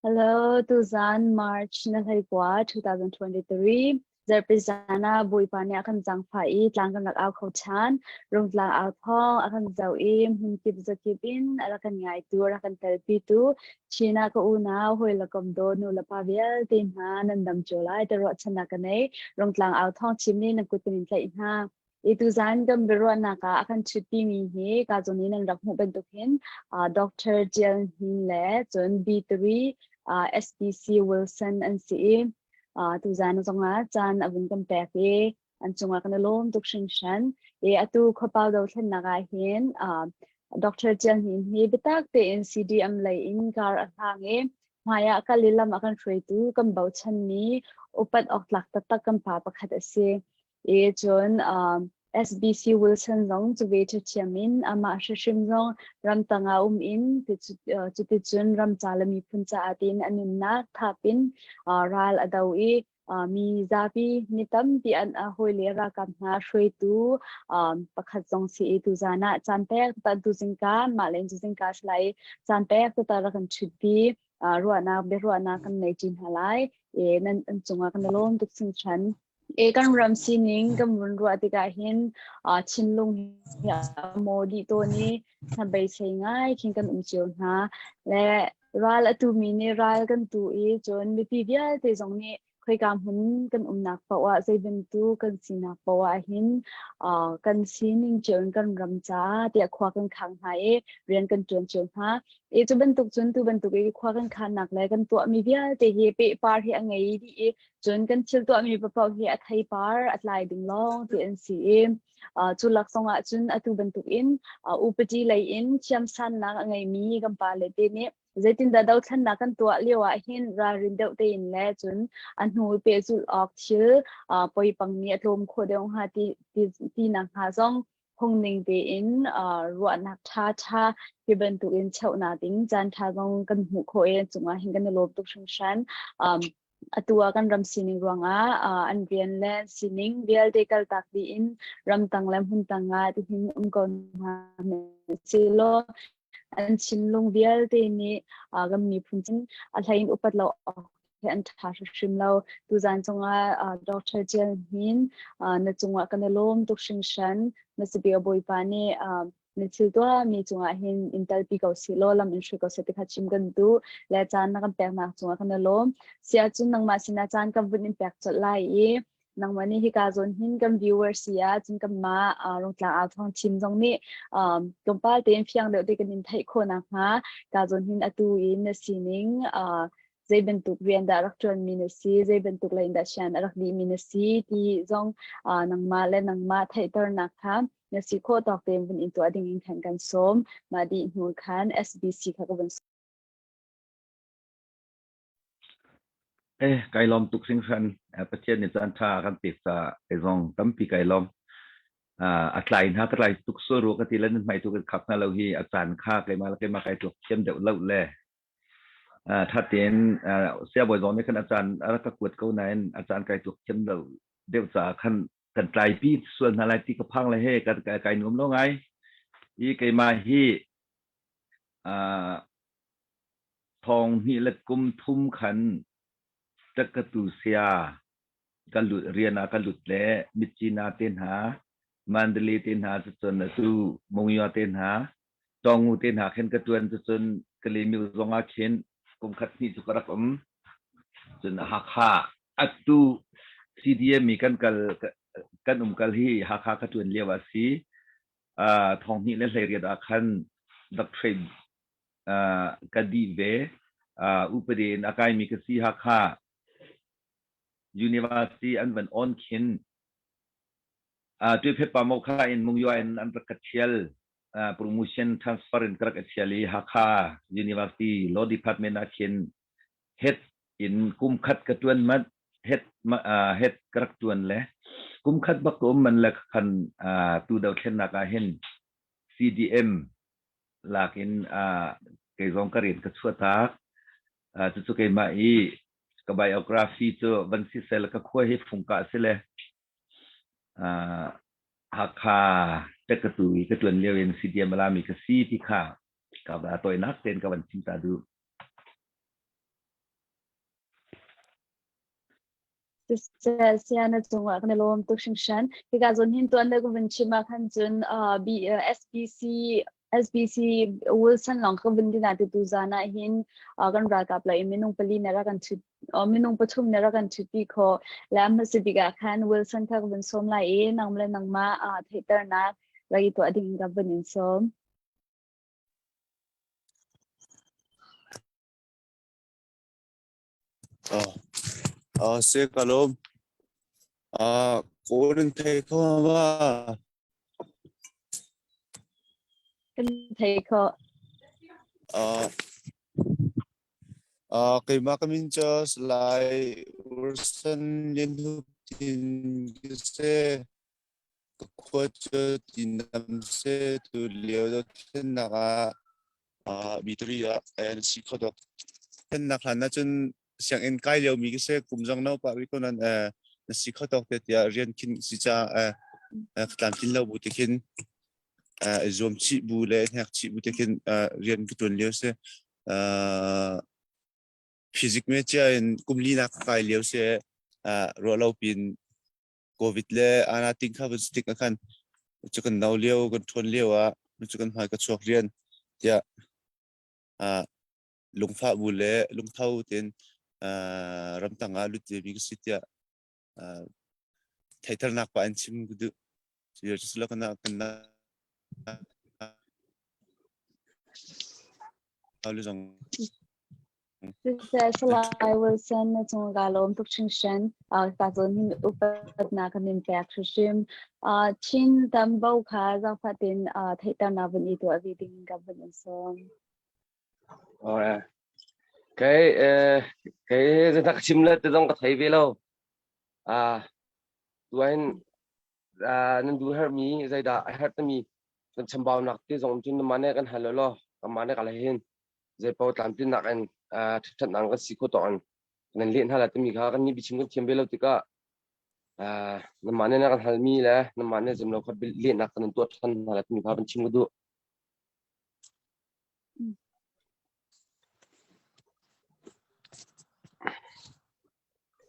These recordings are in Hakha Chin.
Hello, tuzan March na hleikua 2023 Zarhpizan ah Bawipa nih a kan zaangfah i tlang kan rak au kho ṭhan. Rungtlang au thawng a kan zoh i hmunkip zakip in a rak kan ngaitu, a rak kan telpitu Chin ah ka unau, hawi le kom daw nu le pa vialte hna nan dam cio lai ti ruahchannak ka nei. Rungtlang au thawng chim nih nan kut kan in tlaih hna. I tuzan kan biaruahnak ah a kan ṭhutpimi hi ka zawn in nan rak hmuh bantuk hin Dr. Jial Hnin le cun B3 SPC Wilson an si i tuzan zongah caan a vun kan pek i an cungah kan i lawm tuk hringhran. I atu khuapau dothlennak ah hin Dr. Jial Hnin hi biatak tein CDM lei in kar a hlang i hmaiah kal i lam a kan hruaitu kan bochanmi upat awk tlak taktak kan pa pakhat a si. I cun. SBC Wilson zong cu ve ṭhiamṭhiam in amah hrimhrim zong ramtang ah um in cuticun ram ca le miphun caah tiin a nunnak thap in ral a do i mi zapi mi tampi an hawile ralkap hna hruaitu pakhat zong si i tuzan ah caan pek ta tu zingka mah len cu zingka si lai caan pek ta rak kan ṭhutpi ruahnak biaruahnak kan nei ṭi hna lai i nan cungah kan i lawm tuk hringhran. E kan ram sining kan vun ruah tikah hin thinlung hi a maw dih tawn i hnabei ngai khin kan um cio hna. Le ral a tumi nih ral kan tu i cun mipi vialte zong nih khoika hmun kan umnak paoh ah zei bantuk kan sinak paoh ah hin kan sining cio in kan ram caah tiah khua kan khang hna i rian kan ṭuan cio hna. I cu bantuk cun tu bantuk i khua kan khannak le kan tuahmi vialte hi pehpar hi a ngei dih i cun kan thil tuahmi paoh hi a theipar a tlai ding lawng ti an si i cu lak zong ah cun atu bantuk in upadi lei in thiamsannak a ngeimi kan pa le te nih zeitindah dothlennak kan tuah lio ah hin ralrin deuh tein le cun a hnu pehzulh awk thil poipang nih a tlawm khawh deuh hnga ti ti nak hnga zong phungning tein ruahnak ṭhaṭha hi bantukin cheuhnak ding caan ṭha zong kan hmuh khawh i cungah hin kan i lawm tuk hringhran. Atu ah kan ram sining ruangah an rian le sining vialte kaltak dih in ramtang le hmuntang ah tihin um ko hna sehlaw an thinlung vialte nih kan miphun cun a hlei in upat lo awk he an ṭha hrimhrim lo. Tuzaan cungah Dr. Jial Hnin na cungah kan i lawm tuk hringhran. Na sibia Bawipa nih na thil tuahmi cungah hin in telpi ko sih law lam in hruai ko seh ti kha chim kan duh. Le caan na kan peknak cungah kan i lawm. Si ahcun nangmah sinah caan kan vun in pek colh lai i nangmah nih hika zawn hin kan viewers si ah cun kanmah Rungtlang Au Thawng team zong nih tlawmpal tein fiang deuh te kan in theih khawh nakhnga ka zawn hin atu in na sining zei bantuk rian dah rak ṭuanmi na si, zei bantuk lei in dah sian a rak dihmi na si ti zong nangmah le nangmah theihternak kha na si khawh tawk tein vun in tuah ding in khan kan sawm. Mah dih hnu khan SBC kha ka vun Eh, kai lawm tuk hringhran. Pathian nih caan ṭha kan pek caah kei zong tampi kai lawm. A tlai hna ka tlai tuk sual rua ka ti le nan hmai tu kan khak hna lo hi a caan kha keimah le keimah kai tuak thiam deuh lo le ṭha tein siabawi zong nih khan a caan a rak ka kuat ko nain a caan kai tuak thiam lo deuh caah khan kan tlaipi sual hna lai ti ka phang le he kai nuam lo ngai. Hi keimah hi thong hnih le kum thum khan ṭakkatu saya ka lut rian ah ka lut le Myitkyina te hna Mandalay te hna cucun atu Monywa te hna Tawngu te hna khin ka ṭuan cucun Kalaymyo zong ah khin kum khat hnih cu ka rak um. Cun Hakha atu CDM i kan kal kan um kal hi Hakha ka ṭuan lio ah si. Thong hnih le 18 ah khan doctorate ka dih ve. Upadi in a kaimi ka si Hakha University an van on khin Tuiphepa Mokha in Mungyo in an rak ka ṭhial. Promotion transfer in ka rak i ṭhial i Hakha University Law Department ah khin head in kum khat ka ṭuan manh. Head, head ka rak ṭuan le kum khat bak ka um man le khan tu dothlennak ah hin CDM lak in kei zong ka rian ka chuahtak. Cucu keimah i ka biography cu van si sel ka khua hi fungka si le Hakha ṭekatu i ka ṭuan lio in CDM a lami ka si ti kha ka va tawinak tein ka van chim ta duh. Siseh na cungah kan i lawm tuk hringhran. Hika zawn hin tuan deuh ka vun chim ah khan cun SBC SBC Wilson lawng ka vun din ah tu zan ah hin kan ralkap lei minung pali na rak kan thut minung pathum na rak kan thutpi khawh. Le a hmasa bik ah khan Wilson kha ka vun sawm lai i nang le nangmah theihternak rak i tuah ding in ka vun in sawm. Se ka lawm. Kawl in thei kho ma? Kan thei kho. Keimah ka min cu Salai Wilson Lian Hup Tin ka si. Ka khua cu tinam se tu lio dothlennak ah bitari ah an si kho dok. Thlennak hlan ahcun sianginn kai lio mi ka si kum zong no pah rih ko nan na si kho tawk te tiah rian khin si caah tlamtlin lo bu te khin i zuam chih bu le hnek chih bu te khin rian ka tuan lio si. Physics me cia in kum li nak ka kai lio si ruah lo pin COVID le ana ting kha vun stick khan cu kan no lio kan ṭhawn lio ah cu kan hmai ka chuak rian tiah lungfah bu le lungtho tein ramtang ah lut ve mi ka si tiah theiternak pa in chim ka duh. Cu kan kan zong Siseh, Salai Wilson na cung ka lawm tuk hringhran. Ta zawn hin upatnak kan in pek hrimhrim. Chin tambo kha zaangfah tein theihternak vun i tuah ve ding ka vun in sawm. Kei kei zeidah ka chim le ti zong ka thei ve lo. Tuahin nan duh herhmi zeidah a herh timi kan chambaunak ti zong cun mah nih kan hal law kanmah nih ka le hin zeipaoh tlamtlinnak in ṭhatnak kan si khawh tawk in nan leh hna la timi kha kan nih biachim kan thiam ve lo tikah nanmah nih na kan halmi le nanmah nih zemlo kha lehnak kan tuah ṭhan hna la timi kha kan chim ka duh.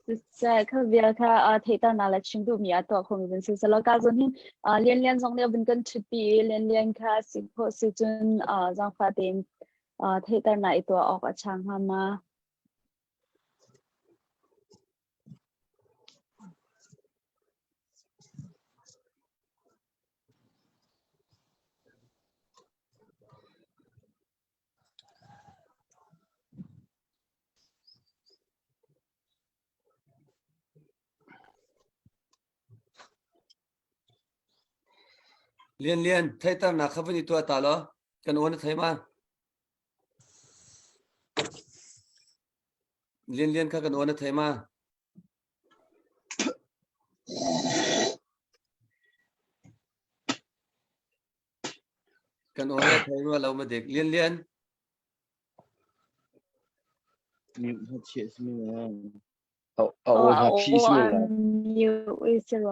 Siseh, kha vial kha theihternak le chim duhmi ah tuah khomi vun si selaw ka zawn hin Lian Lian zong nih a vun kan ṭhutpi i Lian Lian kha si khawh si cun zaangfah tein theihternak i tuah awk a ṭha hnga ma? Lian Lian, theihternak kha vun i tuah ta law kan aw na thei ma? Lian Lian kha kan aw na thei ma? Kan aw na thei rua lo ma dik. Lian Lian.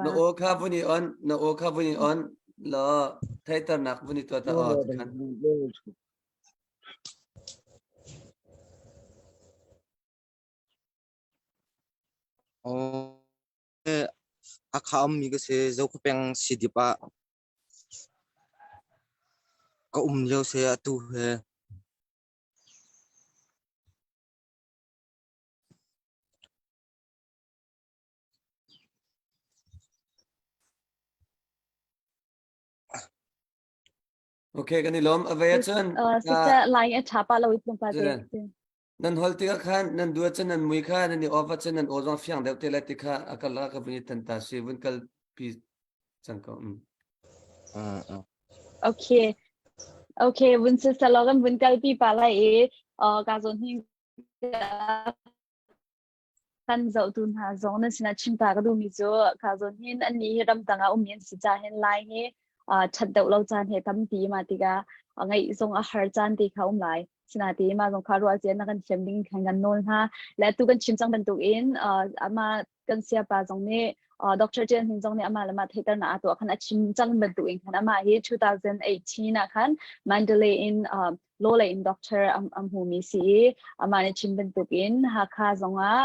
Na aw kha vun i on, na aw kha vun i on law theihternak vun i tuah ta aw tikhan. Hakha ummi ka si. Zokhua Sidip ah ka um lio si atu hi. Okay, kan i lawm. A vei ahcun Siseh, line a ṭha pah lo i tlawmpal te. Nan hol tikah khan nan duat cun nan mui kha nan i off ahcun nan aw zong fiang deuh te lai ti kha a kal ah ka vun i tan ta si vun kal pi cang ko. Okay. Okay, vun si selaw kan vun kal pi pa lai i ka zawn hi kan zohtu hna zong nan sinah chim ta ka duhmi cu ka zawn hin an nih hi ramdang ah ummi an si ca hin lai hi ṭhat deuh lo caan he tampi ma tikah ngaih zong a har caan te kha um lai. Sinain mah zong kha ruah cia na kan thiam ding khan kan nawl hna. Le tu kan chim cang bantukin amah kan siapa zong nih Dr. Jen Hin zong nih amah le mah theihternak a tuah khan a chim cang bantukin khan amah hi 2018 ah khan Mandalay in law lei in doctor a hmumi si i amah nih chim bantukin Hakha zongah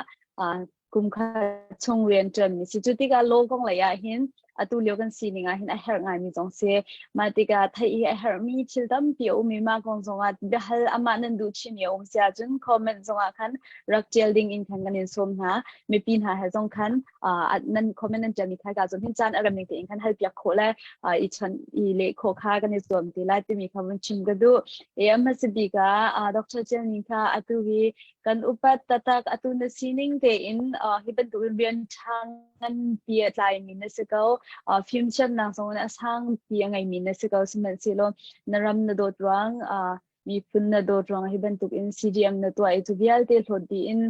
kum khat chung rian ṭuanmi si. Cu tikah law kong lei ah hin atu lio kan sining ah hin a herh ngaimi zong si. Mah tikah theih hi a herhmi thil tampi a um i mah kong zongah biahal amah nan duh chinmi a um si ahcun comment zongah khan rak ṭial ding in khan kan in sawm hna. Mipi hna he zong khan nan comment nan ṭialmi kha ka zong hin caan a rem ning tein khan hal piak khawh le i chawnh i leh khawh kha kan i zuam ti lai timi kha vun chim ka duh. E a hmasa bik ah Dr. Chial Ning kha atu hi kan upat taktak atu na sining tein hi bantukin rian ṭha nganpi a tlaimi na si ko. Fimthiamnak zong in a sangpi a ngeimi na si ko. Sihmanhsehlaw na ram na dawt ruang, miphun na dawt ruang hi bantukin CDM na tuah i cu vialte hlawt dih in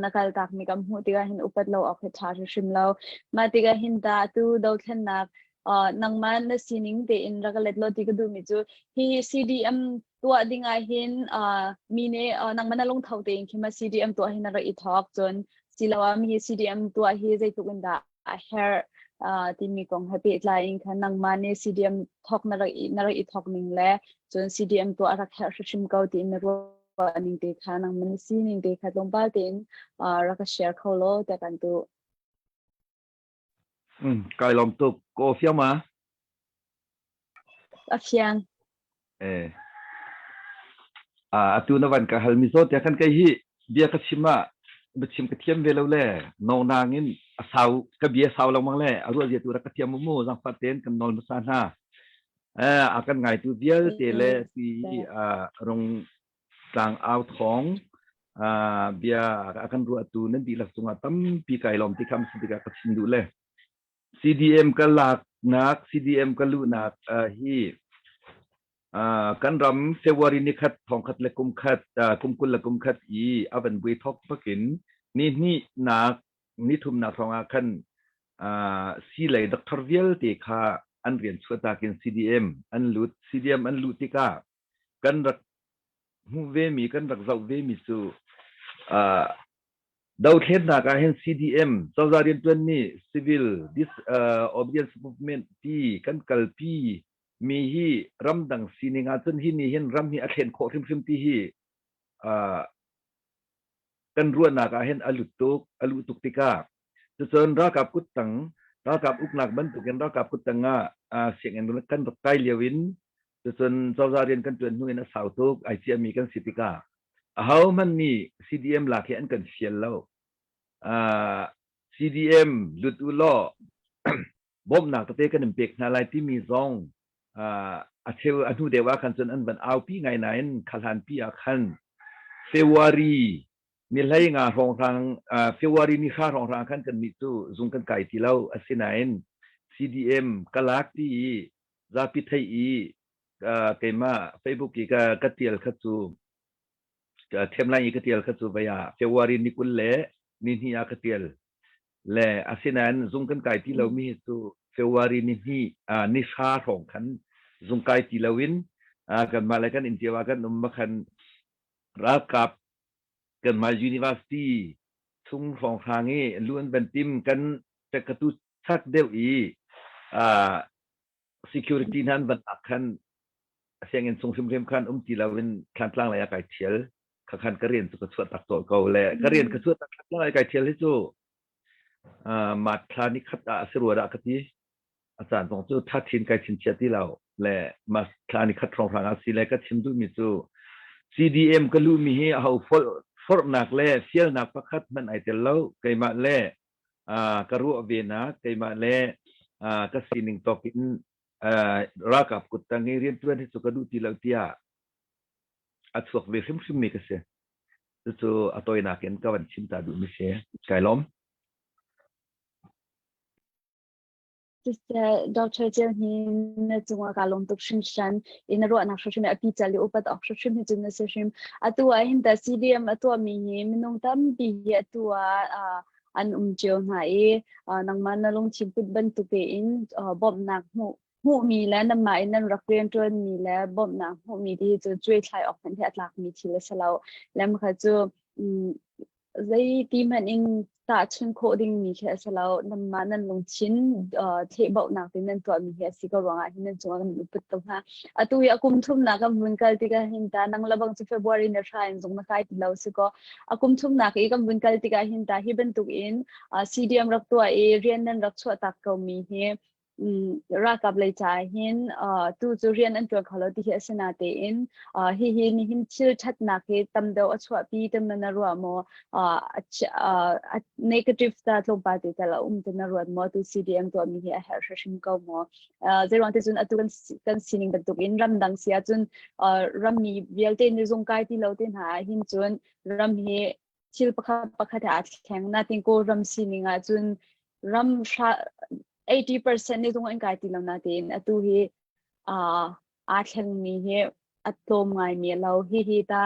na kal takmi kan hmuh tikah hin upat lo awk hi ṭha hrimhrim lo. Mah tikah hin ta atu dothlennak Nangmah na sining tein rak ka let law ti ka duhmi cu hi CDM tuah ding ah hin mi nih nangmah na lungtho tein khi ma CDM tuah hi na rak i thawk, cun siloah mi hi CDM tuah hi zeitluk in dah a herh timi kong he pehtlai in khan nangmah nih CDM thawk na rak i thawk ning le cun CDM tuah a rak herh hrimhrim ko tiin na ruah ning te kha, nangmah na sining te kha tlawmpal tein rak ka share kho law tiah kan duh. Kai lawm tuk. Ko fiang ma? A fiang. Eh. Atu na van ka hal mi zaw tiah khan kei hi bia ka chim ah biachim ka thiam ve lo le nonang in a sau ka bia sau lengmang le a ruah zia tu rak ka thiam mu, zangfah tein kan nawl hmasa hna. Eh, a kan ngaitu vialte le ti rung tlang au thawng bia a kan ruahtu nan dihlak cungah tampi kai lawm ti kham si tikah ka chim duh le CDM ka laknak, CDM ka luhnak hi kan ram February ni khat thong khat le kum khat kum kul le kum khat i a van bui thok bakin ni hnih nak ni thumnak hrawng ah khan si lei doctor vialte kha an rian chuahtak in CDM an lut. CDM an luh tikah kan rak hmuh vemi, kan rak zoh vemi cu dothlennak ah hin CDM, cozah rianṭuanmi civil disobedience movement ti kan kalpi mi hi ramdang sining ahcun hi nih hin ram hi a thlen khawh hrimhrim ti hi kan ruahnak ah hin a lut tuk. A luh tuk tikah cucun ralkap kuttang, ralkap uknak bantukin ralkap kuttang ah sianginn kan rak kai lio in, cucun cozah rian kan ṭuan hnu in a sau tuk ai ciami kan si tikah ahohmanh nih CDM lak hi an kan fial lo. CDM lut u law bawmhnak tete kan in pek hna lai timi zong a cheu a hnu deuh ah khan cun an van aupi ngai nain kha pi ah khan February ni hlei nga hrawnghrang, February ni hra hrawnghrang khan kan nih cu zung kan kai ti lo. Asinain CDM ka lak ti i zapi thei i keimah Facebook i ka tial kha cu, thiamlai i ka tial kha cu vei ah February ni 20 le ni hnih ah ka tial le asinain zung kan kai ti lomi hi cu February ni hnih ni hra hrawng khan zung kai ti loin kanmah le kan inn cio ah kan um ma khan ralkap kanmah university chung hrawnghrang i lu an van tim kan ka tu chak deuh i security hna an van lak khan sianginn chung hrimhrim khan um ti loin Thlantlang lei ah kai thial. Kha khan ka rian cu ka chuah tak colh ko le ka rian ka chuah tak Thlantlang lei kai thial hi cu mat thla ni khat ah a si rua dah ka ti. A caan zong cu tha thin kai chin chia ti lo le mas thla ni khat hrawng hrang ah si le ka chim duhmi cu CDM ka luhmi hi aho forhnak le fialnak pakhat hmanh ai tel lo. Keimah le ka ruah ve nak, keimah le ka sining tawk in ralkap kuttang i riantuan hi cu ka duh ti lo tiah a chuak ve hrimhrim mi ka si. Cucu a tawinak in ka van chim ta duh mi si. Kai lawm. Siseh, Dr. Ceu hi na cungah kaa lawm tuk hringhran i na ruahnak hrimhrim a pical i upat awk hrimhrim hi cun na si hrim. Atu ah hin ta CDM a tuahmi hi minung tampi hi atu ah an um cio hna i nangmah na lungthin put bantuk tein bawmhnak hmuh hmuhmi le nanmah in nan rak rianṭuanmi le bawmhnak hmuhmi ti hi cu cuaithlai awk hmanh hi a tlakmi thil a si lo. Lem kha cu zeiti hmanh in tahchun khawh dingmi khi a si lo. Nanmah nan lungthin thlehbauhnak te nan tuahmi hi a si ko ruangah hin nan cungah kan upat tuk hna. Atu hi a kum thumnak kan vun kal tikah hin ta nang lebang cu February na hra in zung na kai ti lo si kaw a kum thumnak i kan vun kal tikah hin ta hi bantuk in CDM rak tuah i rian nan rak chuah tak ko mi hi ralkap lei caah hin tu cu rian an ṭuan kho lo ti hi a si natein hihi nihin thil ṭhatnak hi tam deuh a chuahpi ti na ruah maw, negative ta tlawmpal te tal a um ti na ruat maw? Tu CDM tuahmi hi a herh hrim ko maw? Zeiruang te cun atu kan sining bantukin ramdang si ahcun rammi vialte ni zung kai ti lo te hna ah hin cun ram hi thil pakhat pakhat aa thleng. Natin Kawlram sining ahcun ram 80% nih zung an kai ti lo natein atu hi aa thlengmi hi a tlawm ngaimi a lo. Hihi ta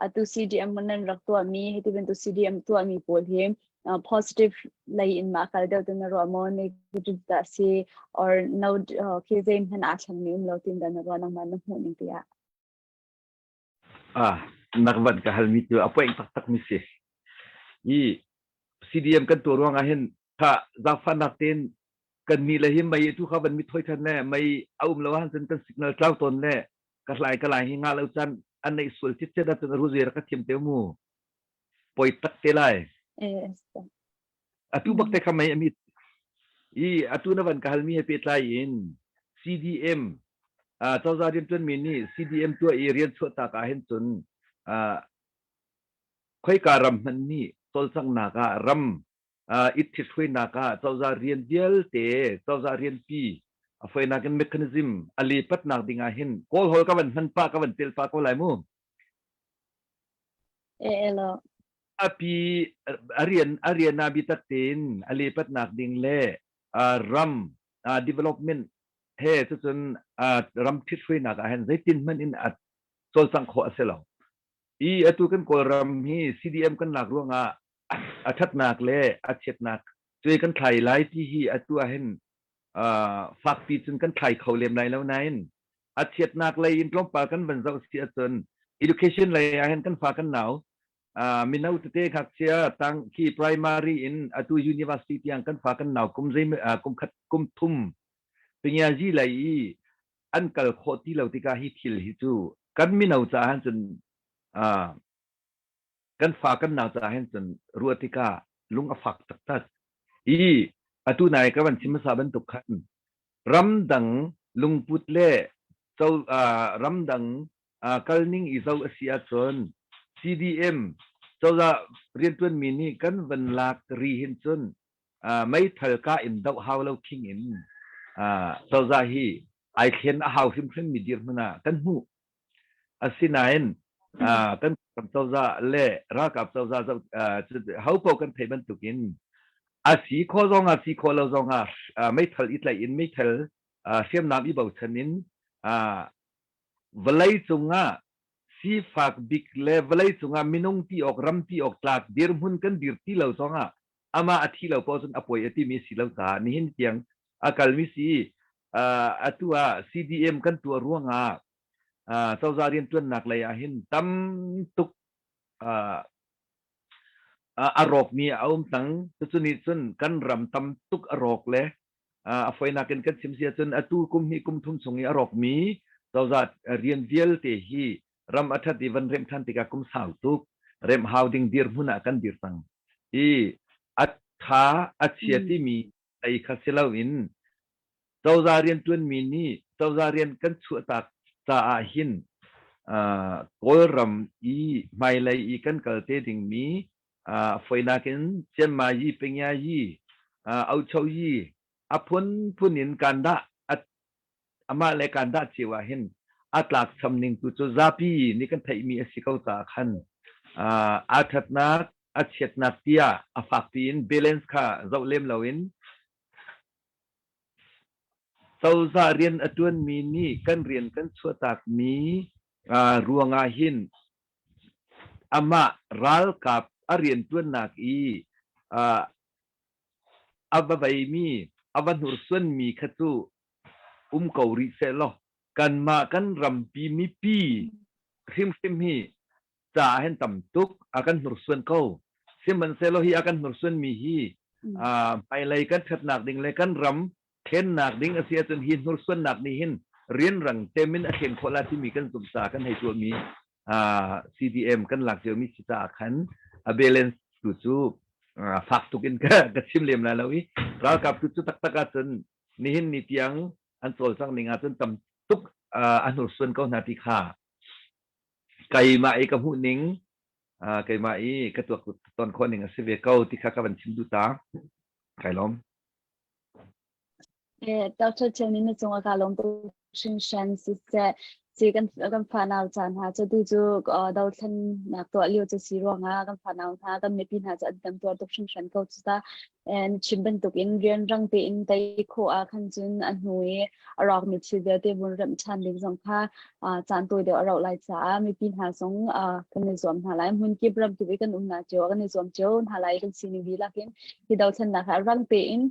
atu CDM nan rak tuahmi, hiti bantuk CDM tuahmi pawl hi. Positive lei in ma kal deuh tin na ruah maw, negative dah si, or no khi zei hmanh aa thleng mi um lo tin dah na ruah, nangmah na hmuh ning tiah? Ah, nak van ka hal mi cu a poing taktak mi si. I CDM kan tuah ruang ah hin kha zaangfahnak tein kan ni le hi mei tu kha van mi thoi than le mei a um lo han cun kan signal tlau tawn le ka hlai ka lai hi nga lo chan an nei sual chit chet ah cun ru zir ka thiam te mu poi tak te lai. Atu bak te kha mei amit i atu na van ka hal mi he pehtlai in CDM cozah rian tuan mi nih CDM tuah i rian chuah tak ah hin cun khoika ram hmanh nih cawlcanghnak ah ram it thithruainak ah cozah rian vialte, cozah rianpi a foinak in mechanism a lepatnak ding ah hin kawl hol ka van hman pa ka van tel pa ko lai mu. Elo. Api a rian a rian a bi tak tein a lepatnak ding le ram development he cucun ram thithruainak ah hin zeitin hmanh in a cawlcangh khawh a si lo. I atu kan Kawlram hi CDM kan lak ruangah a ṭhatnak le a chiatnak cuai kan thlai lai ti hi atu ah hin fakpi cun kan thlai kho lem lai lo nain a chiatnak lei in tlawmpal kan van zoh si ahcun education lei ah hin kan fa kan nau mino tete ngakchia tang khi primary in atu university tiang kan fa kan nau kum zei kum khat kum thum pingiazi lei i an kal khawh ti lo tikah hi thil hi cu kan mino caah cun kan fa kan nau caah hin cun ruah tikah lung a fak taktak. I atu nai ka van chim hmasa bantuk khan ramdang lungput le co ramdang kalning i zo a si ahcun CDM cozah rianṭuanmi nih kan van lak ri hin cun meithal ka in doh hau lo khing in cozah hi ai thlen a hau hrimhrim mi dirhmun ah kan hmuh. Asinain kan cozah le ralkap cozah ho paoh kan theih bantukin a si khawh zong ah si khawh lo zong ah meithal i tlaih in meithal hriamnam i bochan in vawlei cungah sifak bik le vawlei cungah minung ti awk ram ti awk tlak dirhmun kan dir ti lo zong ah amah a thi lo paoh cun a poi a timi si lo caah nihin tiang a kalmi si. Atu ah CDM kan tuah ruangah cozah rianṭuannak lei ah hin tam tuk a rawkmi a um cang. Cucu nih cun kan ram tam tuk a rawk le a foinak in kan chim si ahcun atu kum hnih kum thum chung i a rawkmi cozah rian vialte hi ram a ṭhat i van remh ṭhan tikah kum sau tuk remh hau ding dirhmun ah kan dir cang. I a ṭha a chia timi ei kha si loin cozah rianṭuanmi nih cozah rian kan chuahtak caah hin Kawlram i hmailei i kan kal te dingmi foinak in Cianmayi, Pengyayi, Ochoyi a phunphun in kan dah amah le kan dah cio ah hin a tlakcham ning tu cu zapi nih kan theihmi a si ko caah khan aa ṭhatnak a chiatnak tiah a fakpi in balance kha zoh lem loin cozah rian a ṭuanmi nih kan rian kan chuahtakmi ruangah hin amah ralkap a rian ṭuannak i a va veimi a va hnursuanmi kha cu um ko rih sehlaw kanmah kan rampi mipi hrimhrim hi ca ah hin tam tuk a kan hnursuan ko. Sihmanhsehlaw hi a kan hnursuanmi hi hmailei kan ṭhatnak ding le kan ram thlennak ding a si ahcun hi hnursuannak nih hin rianrang temin a thlen khawh la timi kan zumh caah kan hei tuahmi CDM kan lak ciomi si caah khan a balance tu cu fak tuk in ka chim lem lai lo i ralkap tu cu taktak ahcun nihin ni tiang an cawlcangh ning ahcun tam tuk a hnursuan ko hna ti kha keimah i ka hmuh ning, keimah i ka tuak ton khawh ning a si ve ko ti kha ka van chim duh ta. Kai lawm. Dr. Chen na cung ah ka lawm tuk hringhran. Siseh. Si kan kan fanau caan hna cu tu cu dothlennak tuah lio cu si ruangah kan fanau hna kan mipi hna cu an tam tuar tuk hringhran ko cu ta. And chim bantuk in rianrang tein tei khawh ah khan cun a hnu i a rawkmi thil vialte vun remh ṭhan ding zong kha caan tawi deuh a rauh lai caah mipi hna zong kan i zuam hna lai. Hmunkip ramkip i kan umnak cio kan i zuam cio hna lai. Kan sining dihlak in hi dothlennak ah rang tein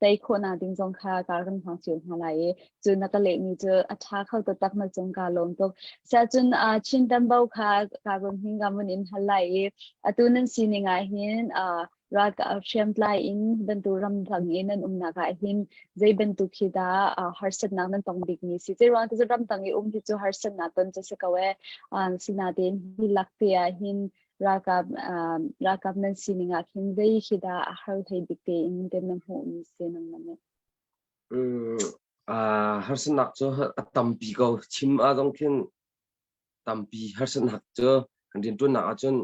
tei khawhnak ding zong kha kar kan hmang cio hna lai i cu na ka lehmi cu a ṭha kho taktak na cung ka lawm tuk. Siahcun Chin Tambo kha ka rum hin ka mun in hal lai i atu nan sining ah hin ralkap hriamtlai in bantu ramdang i nan umnak ah hin zei bantuk khi dah harsatnak nan tong bikmi si? Zei ruang ti cu ramdang i um hi cu harsatnak ton cu si ko e. Sinain hi lak te ah hin ralkap ralkap nan sining ah khin zei khi dah a har hlei bik tein te na hmuhmi si nangmah nih? Harsatnak cu a tampi ko. Chim ah zong khin tampi harsatnak cu kan rianṭuannak ahcun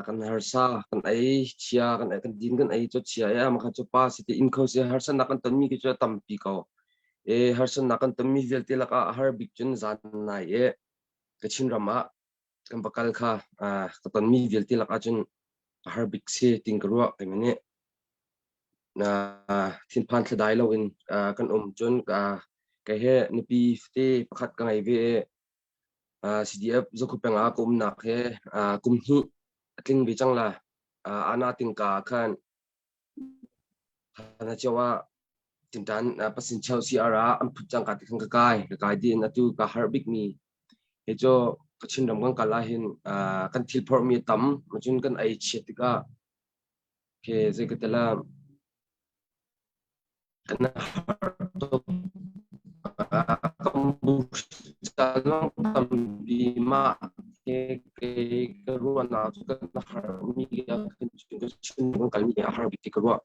kan harsa, kan ei chia, kan kan din kan ei cu chia i mah cu pa si ti in kho si harsatnak kan tonmi khi cu a tampi ko. E harsatnak kan tonmi vialte lakah a har bik cun zan nai i Kachin ram ah kan va kal kha ka tonmi vialte lakah cun a har bik si tin ka ruah keimah nih. Thinphan thladai loin kan um cun kei he nupi fate pakhat ka ngei ve i CDF Zakhu peng ah ka umnak he kum hnih a tling ve cang la. Ana tingka khan hana cio ah tintan pasin cheu CR ah an phut cang ka ti khan ka kai. Ka kai din atu ka har bik mi hi cu Kachin ram kan kal ahhin kan thil phorhmi a tam. Cun kan ei chiat tikah ke zei ka tela kan har tuk. Kan tampi mah ke ke ka ruahnak cu kan harmi kan chung kalmi a har bik ti ka ruah.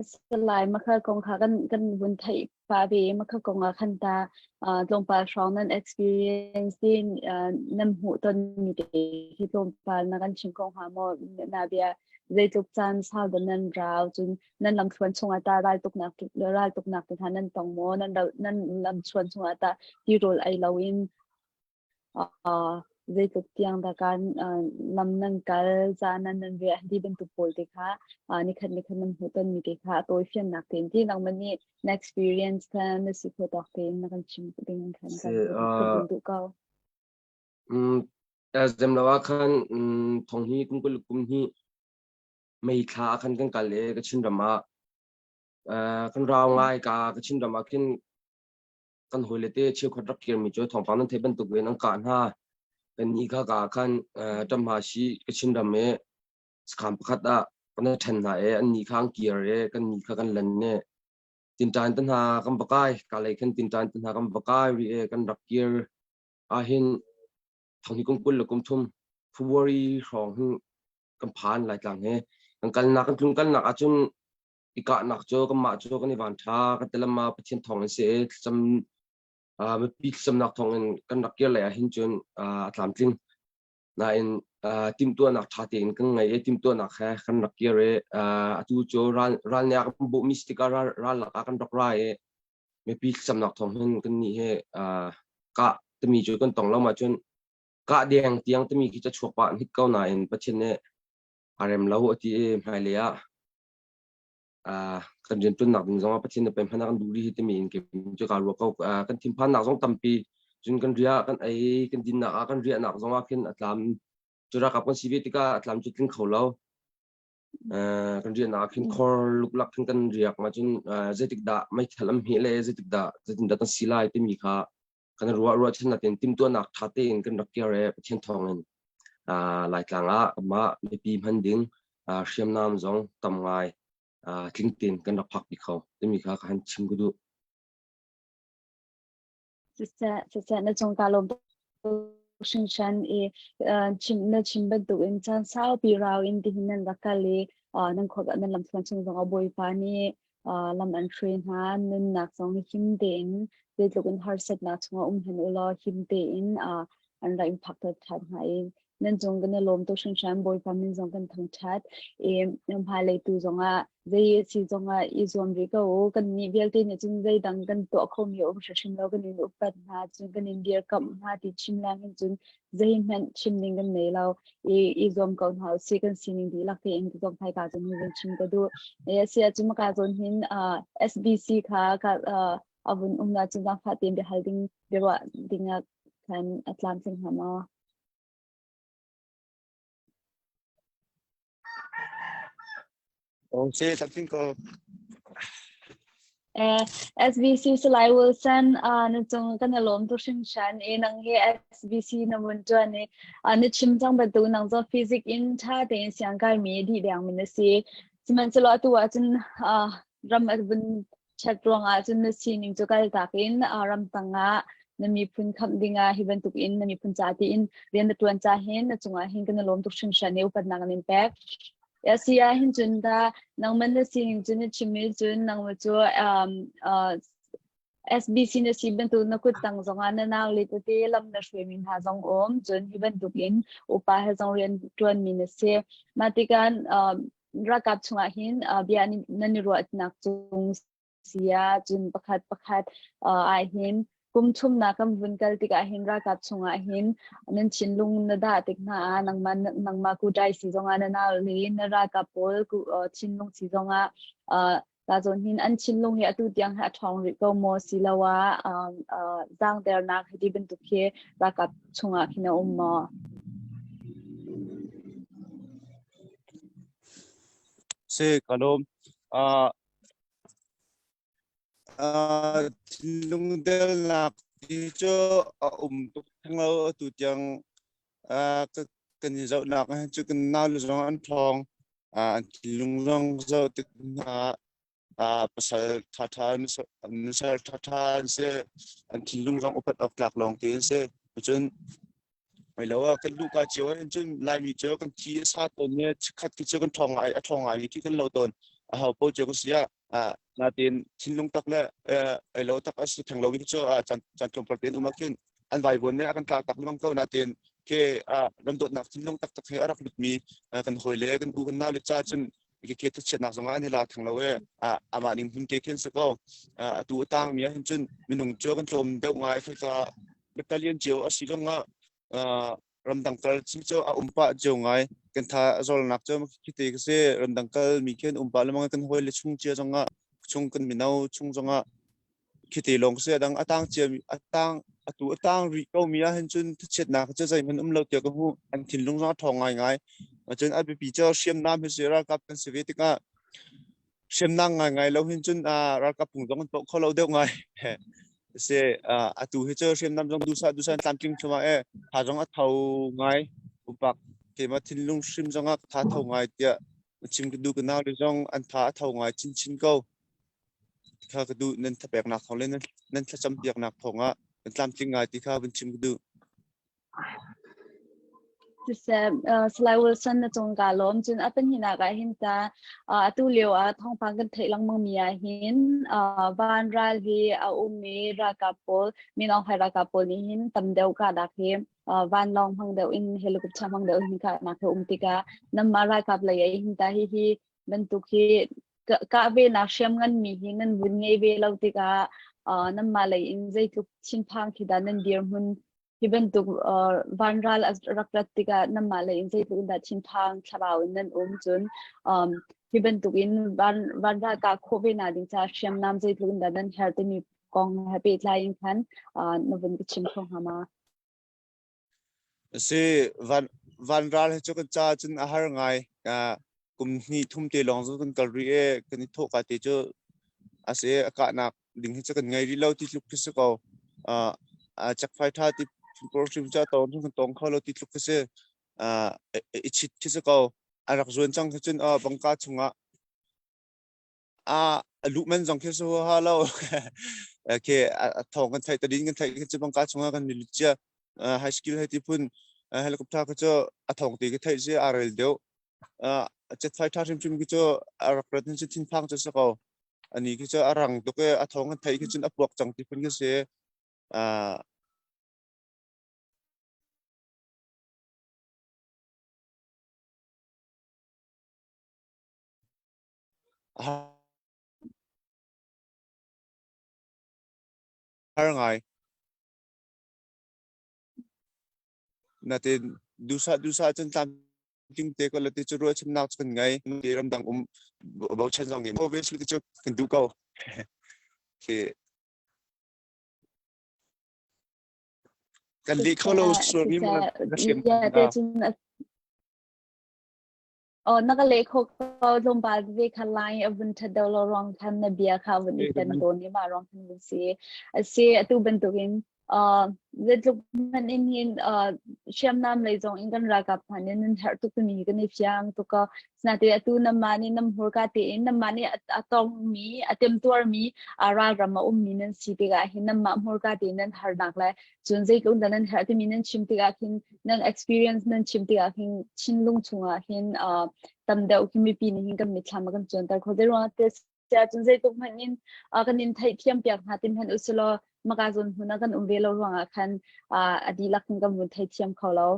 Salai makha kong kha kan kan vun theih pah ve makha kong ah khan ta tlawmpal hrawng nan experience tin nan hmuh ton mi te hi tlawmpal na kan chim kho hnga maw? Na bia zeitluk caan sau dah nan rau? Cun nan lamthluan chungah ta raltuknak raltuknak te hna nan tong maw? Nan nan lamthluan chungah ta tirawl ei loin zeitluk tiang dah kan lam nan kal caan nan nan riah ti bantuk pawl te kha nikhat nikhat nan hmuh tonmi te kha a tawifiannak tein ti nangmah nih na experience kha na si kho tawk tein na kan chim ding khan kan duh ko. Zem lo ah khan thong hi kum kul kum hi mei thla khan kan kal i Kachin ram ah kan rau ngai ka Kachin ram ah khin kan hawile te cheukhat rak kirmi cu thawngpang nan theih bantuk in an kah hna. Kan ni kha ka khan ṭamha shi Kachin ram i sakhan pakhat ah kan ṭhen hna i an ni kha an kir i kan ni kha kan lan i tinṭan te hna kan va kai. Ka lei khan tinṭan te hna kan va kai rih i kan rak kir ahhin thong hi kum 20 le kum thum February hrawng hin kan phan Laitlang he. Kan kalnak kan tlung kalnak ahcun i kahnak cu kanmah cu kan i van ṭha kan ti lam ah Pathian thawng in si i thlacam mipi thlacamnak thawng in kan rak kir lei ah hin cun a tlamtling. Nain timhtuahnak ṭha tein kan ngei i timhtuahnak he kan rak kir i atu cu ral ral nih a kan bawhmi si tikah ral ral lakah kan rak ra i mipi thlacamnak thawng hin kan nih hi kah timi cu kan tong lo ma cun kah deng tiang timi khi ca chuak pah hnik ko nain Pathian nih a rem lo a ti i hmailei ah kan rianṭuannak ding zongah Pathian nih pei hmanh ah kan duh rih hi timi in kei cu kaa ruah ko. Kan thinphannak zong tampi cun kan riah kan ei kan dinnak ah kan riahnak zongah khin a tlam cu ralkap kan si ve tikah a tlam cu tling kho lo. Kan riahnak ah khin khor luklak khin kan riak ma cun zeitik dah meithal an hmeh le zeitik dah zeitin dah kan si lai timi kha kan ruah ruahchan natin timhtuahnak ṭha tein kan rak kir i Pathian thawngin Laitlang ah mah mipi hman ding hriamnam zong tam ngai tling tein kan rak phakpi kho timi kha ka han chim ka duh. Siseh, na cung ka lawm hringhran i chim na chim bantuk in caan saupi rau in tihin nan rak kal i nan khua nan lamthluan chung zong ah Bawipa nih lam an hruai hna. Nunnak zong him tein zeitluk in harsatnak chungah um hmanh u law him tein an rak in phakter ṭhan hna i. Nan cung kan i lawm tuk hringhran. Bawipa min zong kan thangṭhat. I hmailei tu zongah zei si zongah i zuam rih ko u. Kan nih vialte nih cun zeidang kan tuah khomi a um hrimhrim lo. Kan in upat hna, cun kan in dirkamh hna ti chim leng hin cun zeihmanh chim ding kan nei lo. I zuam ko hna usih. Kan sining dihlak tein zong hmaika cun hi vun chim ka duh. E a si ahcun maka zawn hin SBC kha ka a vun um ahcun zaangfah tein biahal ding biaruah ding ah khan a tlamtling hnga maw? Okay, something ko. Eh, SBC Salai Wilson na cung kan i lawm tuk hringhran i nang hi SBC na vun ṭuan i na chim cang bantuk nang cu physics in ṭha tein siang kaimi dih dengmi na si. Sihmanhsehlaw atu ahcun ram a vun Chat ruangah cun na sining cu kaltak in ramtang ah na miphun khamh dingah hi bantuk in na miphun ca tiin rian na ṭuan ca hin na cungah hin kan i lawm tuk hringhran i upatnak an in pek. Si ah hin cun ta nangman na sining cu na chim i cun nangmah cu SBC na si bantuk na kut tang zongah na nau le tete lam na hruaimi hna zong um cun hi bantuk in upa he zong rian ṭuanmi na si. Mah tikah ralkap chungah hin bia nan i ruahnak cung sia cun pakhat pakhat ah hin kum thumnak kan vun kal tikah hin ralkap chungah hin nan thinlung na dah tik hna ah nangmah nangmah ku dai si zongah na nau le na ralkap pawl ku thinlung si zongah ta zawn hin an thinlung hi atu tiang hi a ṭhawng rih ko maw siloah zaangdernak hiti bantuk hi ralkap chungah khin a um maw? Si ka lawm. Thinlung delnak ti cu a um tuk theng lo atu tiang kan i zohnak ah cu kan nau le zong an ṭhawng. An thinlung zong zoh tik hna ah pasal ṭhaṭha nusal ṭhaṭha an si. An thinlung zong upat awk tlak lawng te an si. Cun Mei lo ah kan luhka cio ah cun Laimi cu kan thi a sa tawn i chikkhat khi cu kan ṭhawng ngai a ṭhawng ngai khi kan lo tawn. Aho paoh cio kan si ah natin thinlung tak le ei lo tak a si theng lo mi cu caan caan tlawmpal tein um ah khin an vaivuan nih a kan tlak tak lengmang ko natin khi ramdawtnak thinlung taktak he a rak lutmi kan hawi le kan u kan nau le ca cun khi thachiatnak zong ah an i la theng lo e amah ning hmun te khin si ko atu a tang mi ah hin cun minung cu kan tlawm deuh ngai khika battalion cio a si zong ah ramdang kal cu cu a um pah cio ngai kan tha a zawlnak cu khite ka si ramdang kal mi khin um pah lemang kan hawi le chung cia zong ah chung kan mino chung zong ah khite lawng si adang atang cia mi atang atu atang rih ko mi ah hin cun thachiatnak cu zeihmanh um lo tiah ka hmuh an thinlung zong a ṭhawng ngai ngai cun a biapi cu hriamnam hi si ralkap kan si ve tikah hriamnam ngai ngai lo hin cun ralkap phung zong an tuah kho lo deuh ngai si atu hi cu hriamnam zong dusa dusa tlamtling thluahmah e tha zong a tho ngai upak keimah thinlung hrim zong ah tha tho ngai tiah chim ka duh ka nau le zong an tha a tho ngai chinchin ko kha ka duh nan thapeknak thawng le nan thlacam piaknak thawng ah kan tlamtling ngai ti kha vun chim ka duh. Siseh, Salai Wilson na cung kaa lawm. Cun a pahnihnak ah hin ta atu lio ah thawngpang kan theih lengmang mi ah hin vanral hi a um i ralkap pawl Min Aung Hlaing ralkap pawl nih hin tam deuh kahnak hi vanlawng hmang deuh in helicopter hmang deuh in kahnak hi um tikah nanmah ralkap lei ah hin ta hihi bantuk hi kah ve nak hriamngan mi hi nan vun ngei ve lo tikah nanmah lei in zeitluk thinphang khi dah nan dirhmun hi bantuk vanral a rak rat tikah nanmah lei in zeitluk in dah thinphang thlarau in nan um cun hi bantuk in vanral kah khawh ve na ding caah hriamnam zeitluk in dah nan herh timi kong he pehtlai in khan na vun ka chim kho hnga ma? Si van vanral hi cu kan ca cun a har ngai. Kum hnih thum te lawng cu kan kal rih i kan i thawh ka te cu a si a kahnak ding hi cu kan ngei rih lo ti tluk khi si ko. Checkfai tha ti hrim cu a tawng kan tawng kho lo ti tluk khi si. I chit khi si ko. A rak zuan cang khi cun bangka chungah a luh man zong khi su ha lo ke a thong kan theih tadin kan theih khi chu bangka chungah kan milut cia high skill hei ti phun helicopter khi chu a thong ti khi theih si a rel deuh chet fai tha hrim hrim khi chu a rak rat hin chu thin phang chu sa ko ani khi chu a rang tuk e a thong kan theih khi chun a puak cang ti phun khi si. Har ngai. Natin dusa dusa cun tlamtling te ko lati cu ruahchannak cu kan ngei. Ti ramdang um bochan zong in obviously ti cu kan duh ko. Khi kan leh kho lo sual mi na hriam na. Oh, na ka leh kho ko tlawmpal ve kha line a vun that deuh lo ruang khan na bia kha vun i tan tawn i mah ruang khan vun si. A si atu bantukin zeitluk hmanh in hin hriamnam lei zong in kan ralkap hna nih nan herh tuk timi kan i fiang tuk ko. Sinain atu nanmah nih nan hmurka tein nanmah nih a tongmi a temtuarmi ralram a ummi nan si tikah hin nanmah hmurka tein nan harnak le cun zeitluk dah nan herh timi nan chim tikah khin nan experience nan chim tikah hin thinlung chungah hin tam deuh khi mipi nih hin kan mitthlam a kan cuanter kho. Zeiruangah tiah cun zeitluk hmanh in kan in theihthiam piak hna ti hmanh usilaw maka zawn hmun ah kan um ve lo ruangah khan a dihlak in kan vun theithiam kho lo.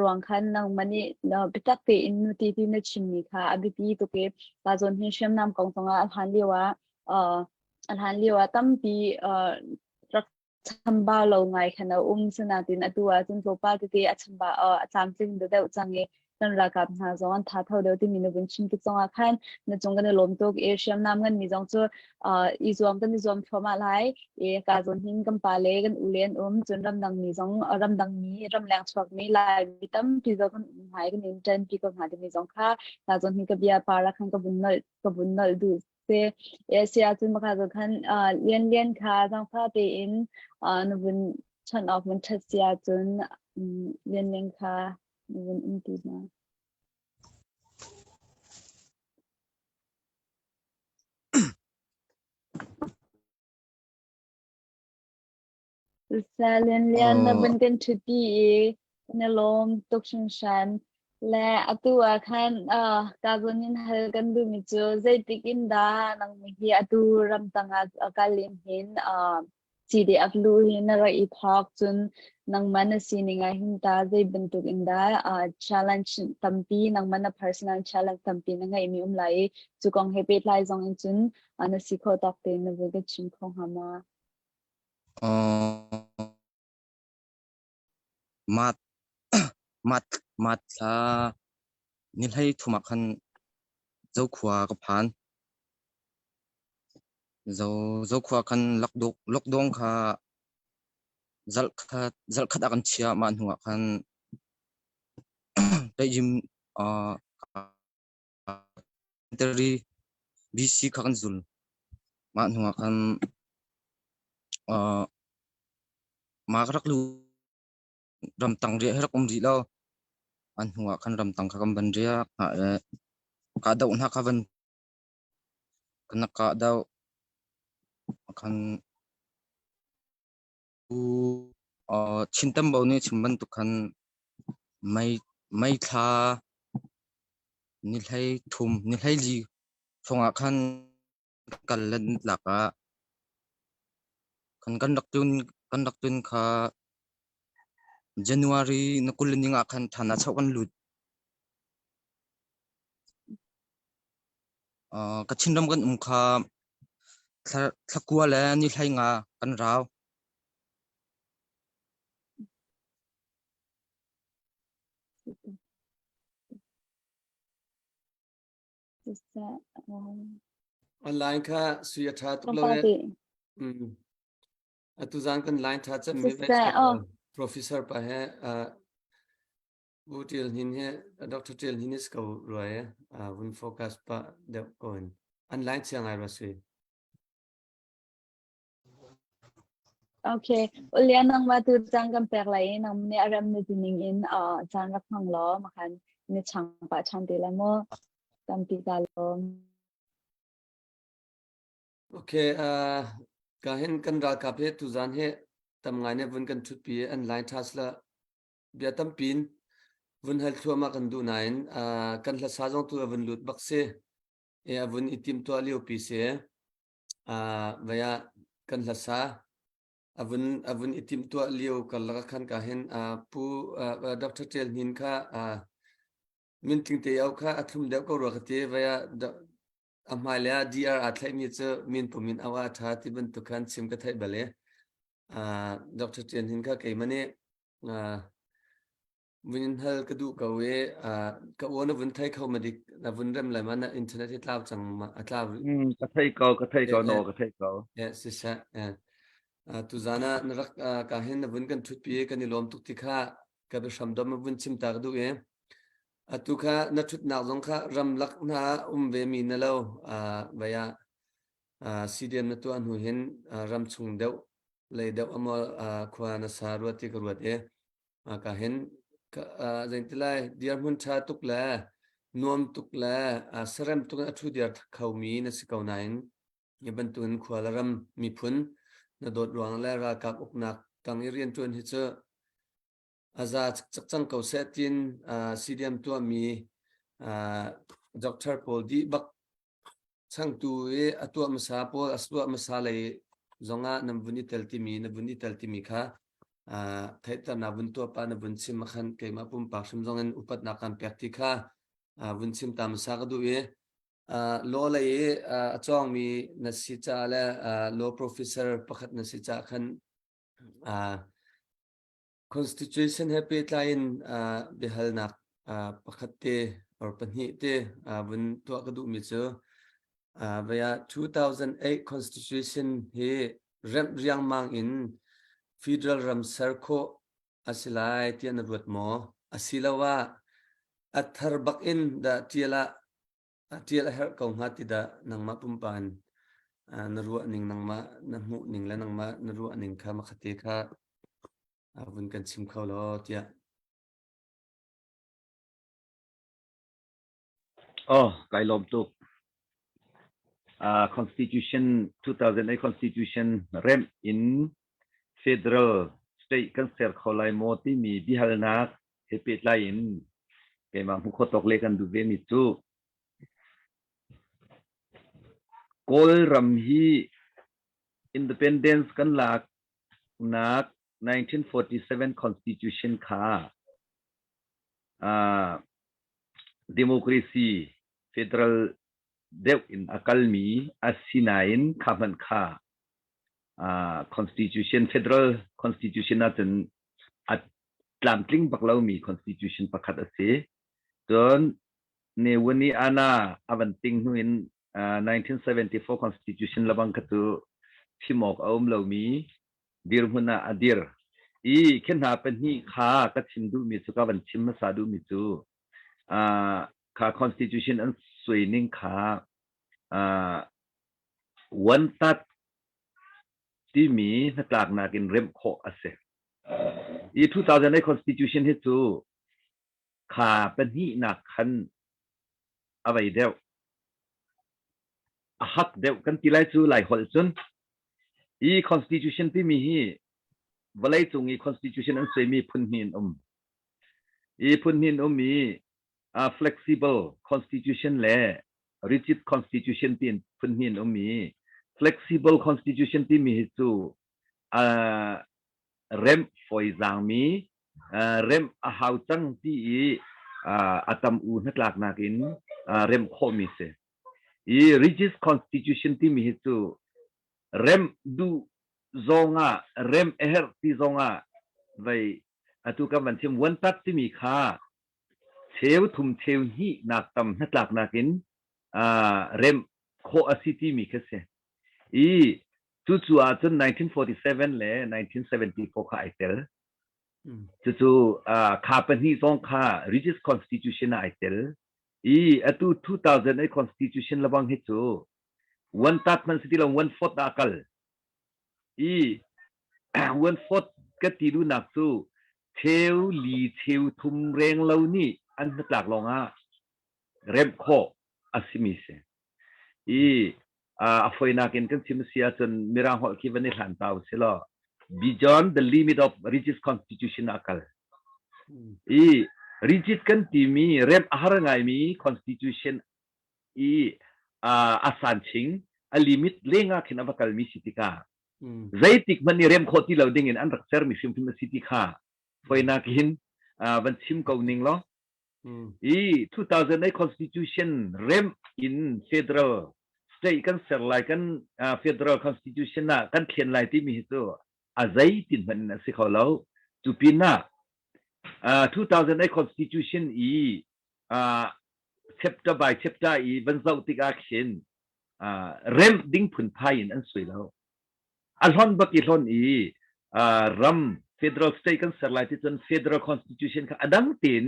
Ruang khan nangmah nih biatak tein nuti ti na chimmi kha a biapi tuk i ka zawn hin hriamnam kong zongah a hlan lio ah a hlan lio ah tampi rak chambau lo ngai khan a um. Sinain atu ahcun tlawmpal tete a chambau a tlamtling deuh cang i kan ralkap hna zong an tha tho deuh timi na vun chim tik zongah khan na cung kan i lawm tuk i hriamnam ngan mi zong cu i zuam kan i zuam thluahmah lai i ka zawn hin kan pa le kan u le an um cun ramdang mi zong ramdang mi ramleng chuak mi lai mi tampi zong kan um hna i kan in ṭanpi ko hna timi zong kha ka zawn hin ka bia para khan ka vun nolh ka vun nolh duh si. Si ahcun maka zawn khan lian lian kha zaangfa tein na vun chawnh awk vun ṭhat si ahcun lian lian kha na vun um ti hna. Lian lian na vun kan ṭhuti i na lawm tuk hringhran. Le atu ah khan ka zawn in hal kan duhmi cu zeitik in dah nang hi atu ramtang ah kal in hin CDF lu hi na rak i thawk cun nangmah na sining ah hin ta zei bantuk in dah challenge tampi nangmah na personal challenge tampi na ngeihmi um lai i cu kong he pehtlai zong in cun na si khawh tawk tein na vun ka chim kho hnga ma? Mat mat mat thla ni hlei thum ah khan Zokhua ka phan. Zokhua khan lockdown kha zarhkhat ah kan chiah. Mah hnu ah khan Teihjim BC kha kan zul. Mah hnu ah khan mah ka rak lu ramtang riah hi rak um rih lo. An hnu ah khan ramtang kha kan van riak hna i kahdoh hna kha van kan rak kahdoh. Khan Chin Tambo nih chim bantuk khan mei thla ni hlei thum ni hlei li hrawngah khan kal le lak ah kan rak tlun kha January na 20 le ning ah khan ṭhan ah chauh kan lut. Kachin ram kan um kha thlakua le ni hlei nga kan rau. Online kha sui a ṭha tuk lo e. Mm. Atu zan kan line ṭha cem mi Professor pa he Bu Ṭial Hnin hi Dr. Ṭial Hnin is ko rua e vun focus pa deuh ko in an line chia ngai rua sui. Okay, ulia nang ma tu cang kan pek lai i nang nih a rem na tining in caan rak hmang law makhan ni chang pa chan te la mu tampi ka lawm. Okay, ka hin kan ralkap he tuzan he tam ngai ne vun kan thut pi an line thas la bia tampin vun hal thluahmah kan duh nain kan hlasa zong tu a vun lut bak si e a vun i tim tuah lio pi si vaya kan hlasa a vun a vun i tim tuah lio karlak khan ka hin pu Dr. Tel Hnin kha min tling te au kha a thlum deuh ko rua ka ti vaya. A hmailei ah DR aa thlaihmi cu min pum in auh ah a ṭha ti bantuk khan chim ka theih bal i Dr. Tian Hin kha keimah nih vun in hal ka duh ko i ka aw na vun thei kho ma dik na vun rem lai ma na internet hi tlau cang ma a tlau rih. Ka thei ko, ka thei ko, no ka thei ko. Eh, siseh. Eh. Tuzan ah na rak ka hin na vun kan ṭhutpi i kan i lawm tuk ti kha ka biahram dom vun chim ta ka duh i atu kha na ṭhutnak zong kha ramlak hna um ve mi na lo vai ah CDM na tuah hnu hin ram chung deuh lei deuh amaw khua na sa ruat ti ka ruat i ka hin zeitilai dirhmun ṭha tuk le nuam tuk le sarem tuk in a ṭhu diar khomi na si ko nain Hi bantukin khua le ram miphun na dawt ruang le ralkap uknak tang i rianṭuan hi cu a za cikcek cang ko seh tiin CDM tuahmi doctor pawl dih bak changtu i a tuah hmasa pawl a tuah hmasa lei zongah nan vun i tel timi na vun i tel timi kha theihternak vun tuah pa na vun chim ah khan keimah pumpak hrim zong in upatnak kan pek ti kha vun chim ta hmasa ka duh i Law lei i a cawngmi na si caah le law professor pakhat na si caah khan constitution he pehtlai in biahalnak pakhat te or pahnih te vun tuah ka duhmi cu vei ah 2008 constitution hi remh riangmang in federal ram ser khawh a si lai tiah na ruat maw? Asiloah a thar bak in dah ṭial ah ṭial a herh ko hnga ti dah nangmah pumpak in na ruah ning nangmah na hmuh ning le nangmah na ruah ning kha makhate kha vun kan chim kho law tiah. Oh, kai lawm tuk. Constitution 2008 Constitution remh in federal state kan ser kho lai maw timi biahalnak he pehtlai in keimah hmuh khawh tawk le kan duh ve mi cu Kawlram hi independence kan lak nak 1947 Constitution kha democracy federal deuh in a kalmi a si nain kha hmanh kha constitution federal constitution ahcun a tlamtling bak lomi constitution pakhat a si. Cun Ne Win i Anna a van ting hnu in 1974 constitution lebang kha cu chim awk a um lomi dirhmun ah a dir. I khi hna pahnih kha ka chim duhmi cu ka van chim hmasa duhmi cu kha constitution an suai ning kha one tat timi hnatlaknak in remh khawh a si. I 2008 constitution hi cu kha pahnihnak khan a vei deuh. A hak deuh kan ti lai cu Lai holh cun. Hi constitution timi hi vawleicung i constitution an suaimi phun hnih an um. Hi phun hnih an um i uh, flexible constitution le rigid constitution tiin phun hnih an um i flexible constitution timi hi cu uh, remh fawizaangmi uh, remh a hau cang ti i uh, a tam u hnatlaknak in uh, remh khawhmi si. I rigid constitution timi hi cu remh duh zongah remh a herh ti zongah vei atu kan van chim one tat timi kha cheu thum cheu hnih nak tam hnatlaknak in remh khawh a si timi kha si. I cucu ahcun 1947 le 1974 kha ai tel. Cucu kha pahnih zong kha rigid constitution ah ai tel. I atu 2008 constitution lebang hi cu one third hmanh si ti lo one fourth ah a kal. I one fourth ka ti duhnak cu cheu li cheu thum reng lo nih an hnatlak lawngah remh khawh a simi si. I a foinak in kan chim si ahcun Mirang holh khi van i hlan ta usih law beyond the limit of rigid constitution ah kal. I rigid kan timi remh a har ngaimi constitution i a san ching a limit lengah khin a va kalmi si tikah zeitik hmanh i rem khawh ti lo ding in an rak sermi hrimhrim a si ti kha foinak hin van chim ko ning law i 2008 constitution rem in federal. state kan ser lai kan federal constitution ah kan thlen lai timi hi cu a zeitin hmanh in a si kho lo. Cu pin ah 2008 constitution i chapter by chapter i van zoh tikah khin remh ding phunphai in an sui lo. A hlon bak i hlon i ram federal state kan ser lai ti cun federal constitution kha a dang tein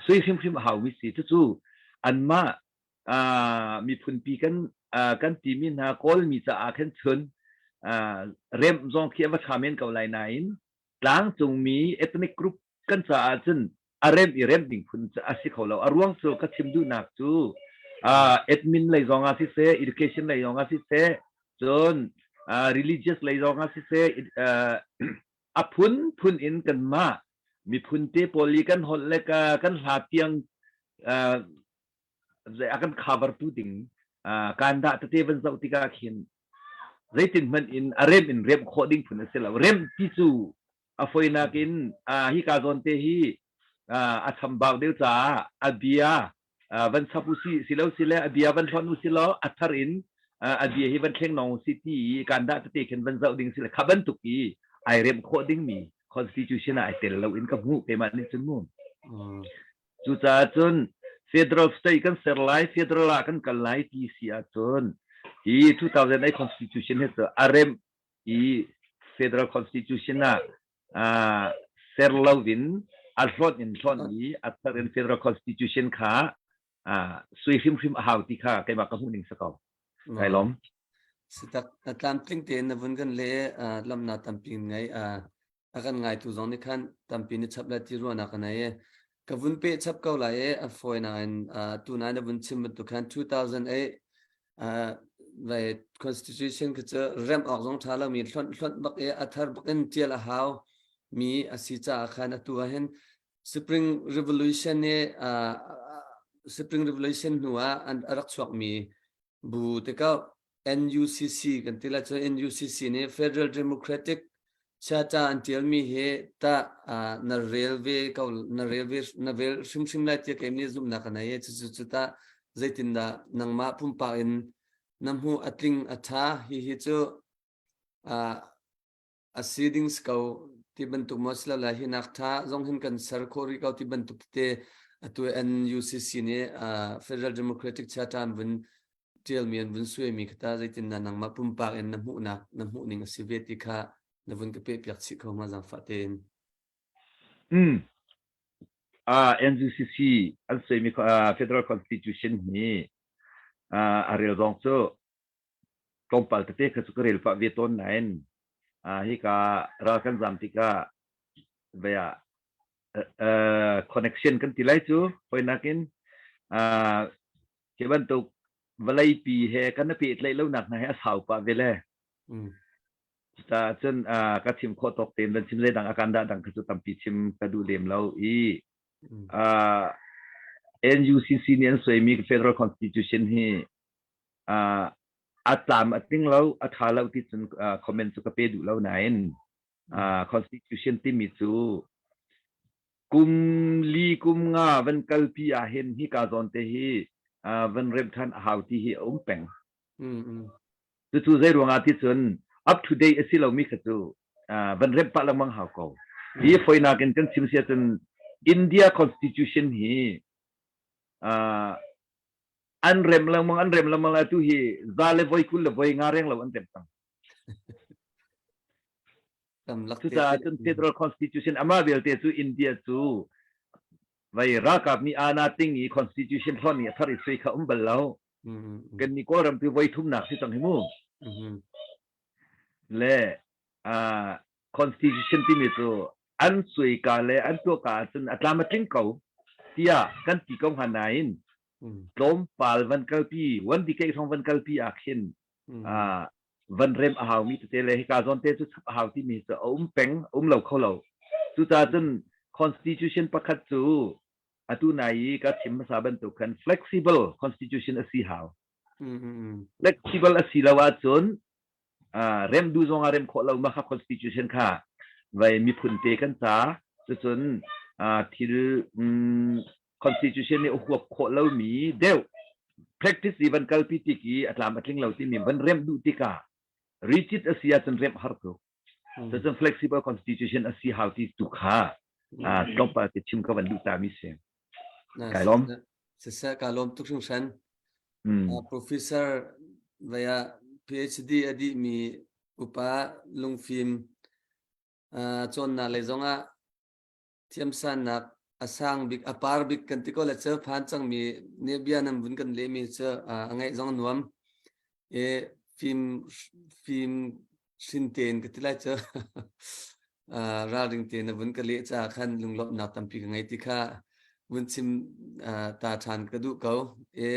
sui hrimhrim a haumi si. Cucu anmah miphunpi kan kan timi hna Kawlmi caah khan cun remh zong khi a va ṭha men ko lai nain tlangcungmi ethnic group kan caah cun a remh i remh ding phun a si kho lo. A ruang cu ka chim duhnak cu admin lei zong ah siseh, education lei zong ah siseh, cun religious lei zong ah siseh, a phunphun in kanmah miphun te pawl i kan holh le kan hla tiang a kan cover tu ding kan dah tete van zoh tikah khin zeitin hmanh in a rem in remh khawh ding phun a si lo. Remh ti cu a foinak in hika zawn te hi a chambau deuh caah a bia van chap u si si lo si le a bia van hlonh u si law a thar in a bia hi van thleng nong u si ti i kan dah tete khin van zoh ding si le kha bantuk i ai remh khawh ding mi constitution ah ai tel lo in ka hmuh keimah nih cun mu. Cucaah cun federal state kan ser lai federal ah kan kal lai ti si ahcun hi 2008 constitution hi cu a remh i federal constitution ah uh, ser lo in a hlawt in hlawt i a thar in federal constitution kha uh, sui hrimhrim a hau ti kha keimah ka hmuh ning sa ko. Kai lom. Sitak tlamtling tein na vun kan le lamna tampi ngai a kan ngai tu zong nih khan tampi ni chap le ti ruahnak ka nei ka vun pe chap ko lai e a foi na in tu na na vun chim bantuk khan 2008 vai constitution kha cu rem awk zong ṭha lomi hlonh hlonh bak i a thar bak in ṭial a hau mi a si caah khan atu ah hin Spring Revolution nih Spring Revolution hnu ah an a rak chuakmi bu tikah NUCC kan ti lai cu NUCC nih Federal Democratic Charter an ṭialmi hi tah na rel ve ko na rel ve na rel hrimhrim lai tiah kei nih zumhnak ka nei i cucu cu tah zeitindah nangmah pumpak in na hmuh a tling a ṭha hihi cu a si ding si ko ti bantuk maw silole hi nak ṭha zong hin kan ser khawh rih ko ti bantuk tete atu NUCC nih Federal Democratic Charter an vun ṭialmi an vun suaimi kha ta zeitindah nangmah pumpak in na hmuhnak na hmuhning a si ve ti kha na vun ka pehpiak chih kho hnga zaangfah tein. Mm. Uh, NUCC an suaimi uh, Federal Constitution hi uh, a rel zong cu tlawmpal tete kha cu ka rel pah ve tawn nain uh, hika ral kan zam tikah vei ah uh, connection kan ti lai cu hoinak in uh, hi bantuk vawleipi he kan i pehtlaih lonak hna hi a sau pah ve le. Cucaah cun ka chim khawh tawk tein van chim zeidang a kan dah dang kha cu tampi chim ka duh lem lo i NUCC nih an suaimi Federal Constitution hi a tlam a tling lo a ṭha lo ti cun comment cu ka pe duh lo nain Constitution timi cu Kum li kum nga van kalpi ahhin hika zawn te hi van remh ṭhan a hau ti hi a um peng. Cucu zei ruangah ti cun up to date a si lomi kha cu van remh pah lengmang hau ko. Hi foinak in kan chim si ahcun India Constitution hi an rem lengmang an rem lengmang la tu hi za le voi 20 le voi nga reng lo an rem cang. Cucaah cun federal constitution amah vialte cu India cu vai ralkap nih ana ting i constitution hlon i a thar i sui kha um bal lo. Kan ni Kawlram tu voi thumnak si cang hi mu. Le constitution timi cu an sui ka le an tuah ka ahcun a tlam a tling ko tiah kan ti ko hnga nain tlawmpal van kalpi one decade hrawng van kalpi ah khin van rem a haumi tete le hika zawn te cu chap a hau timi cu a um peng a um lo kho lo. Cucaah cun constitution pakhat cu atu nai i ka chim hmasa bantuk khan flexible constitution a si hau. Flexible a si lo ahcun rem duh zong ah rem khawh lo ma kha constitution kha vai miphun te kan ca cucun thil constitution nih a huap khawh lomi deuh. Practice i van kalpi tik i a tlam a tling lo timi van remh duh tikah rigid a si ahcun remh har tuk. Cucun flexible constitution a si hau ti tu kha tlawmpal te chim ka van duh ta mi si. Kai lawm. Siseh ka lawm tuk hringhran. Professor vaya PhD a dih mi upa lungfim cawnnak lei zongah thiamsannak a sang bik a par bik kan ti ko le cu phan cangmi nih bia nan vun kan lehmi cu a ngaih zong nuam e fim fim hrin tein ka ti lai cu ralring tein na vun ka leh caah khan lunglawmhnak tampi ka ngei ti kha vun chim ta ṭhan ka duh ko e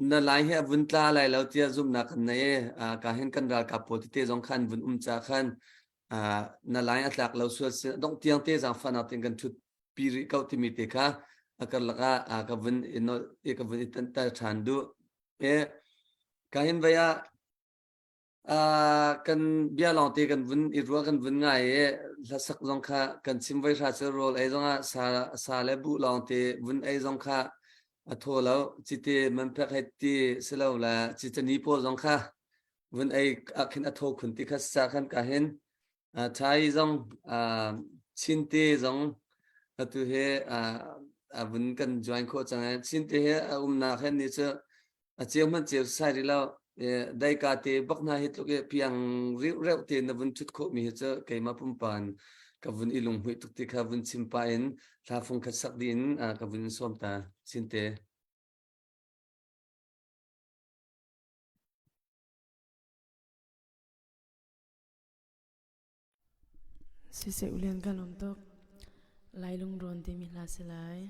na lai hi a vun tla lai lo tiah zumhnak kan nei e ka hin kan ralkap pawl tete zong khan vun um ca khan na lai a tlak lo sual si dong tiang te zaangfahnak tein kan thut pi rih ko timi te kha a karlak ah ka vun i nol i ka vun i tanter ṭhan duh e ka hin vei ah kan bia lawng te kan vun i ruah kan vun ngai i hlasak zong kha kan chim voi hra cu rawl ei zong ah sa sa le buh lawng te vun ei zong kha a thaw lo cite man phek hei ti si lo la citani pawl zong kha vun ei ah khin a thaw khun ti kha sa khan ka hin Thai zong Chin te zong atu he a vun kan join khawh cang i Chin te he a umnak he ni cu a ceu hmanh ceu sai rih lo daika te bak hna hi tluk i piang riu reuh te na vun thut khawh mi hi cu keimah pumpan ka vun i lunghmuih tuk ti kha vun chim pah in thla fung khat sak dih in ka vun sawm ta Chin te. Siseh ulian kan lawm tuk. Lai lungrawn timi hla si lai.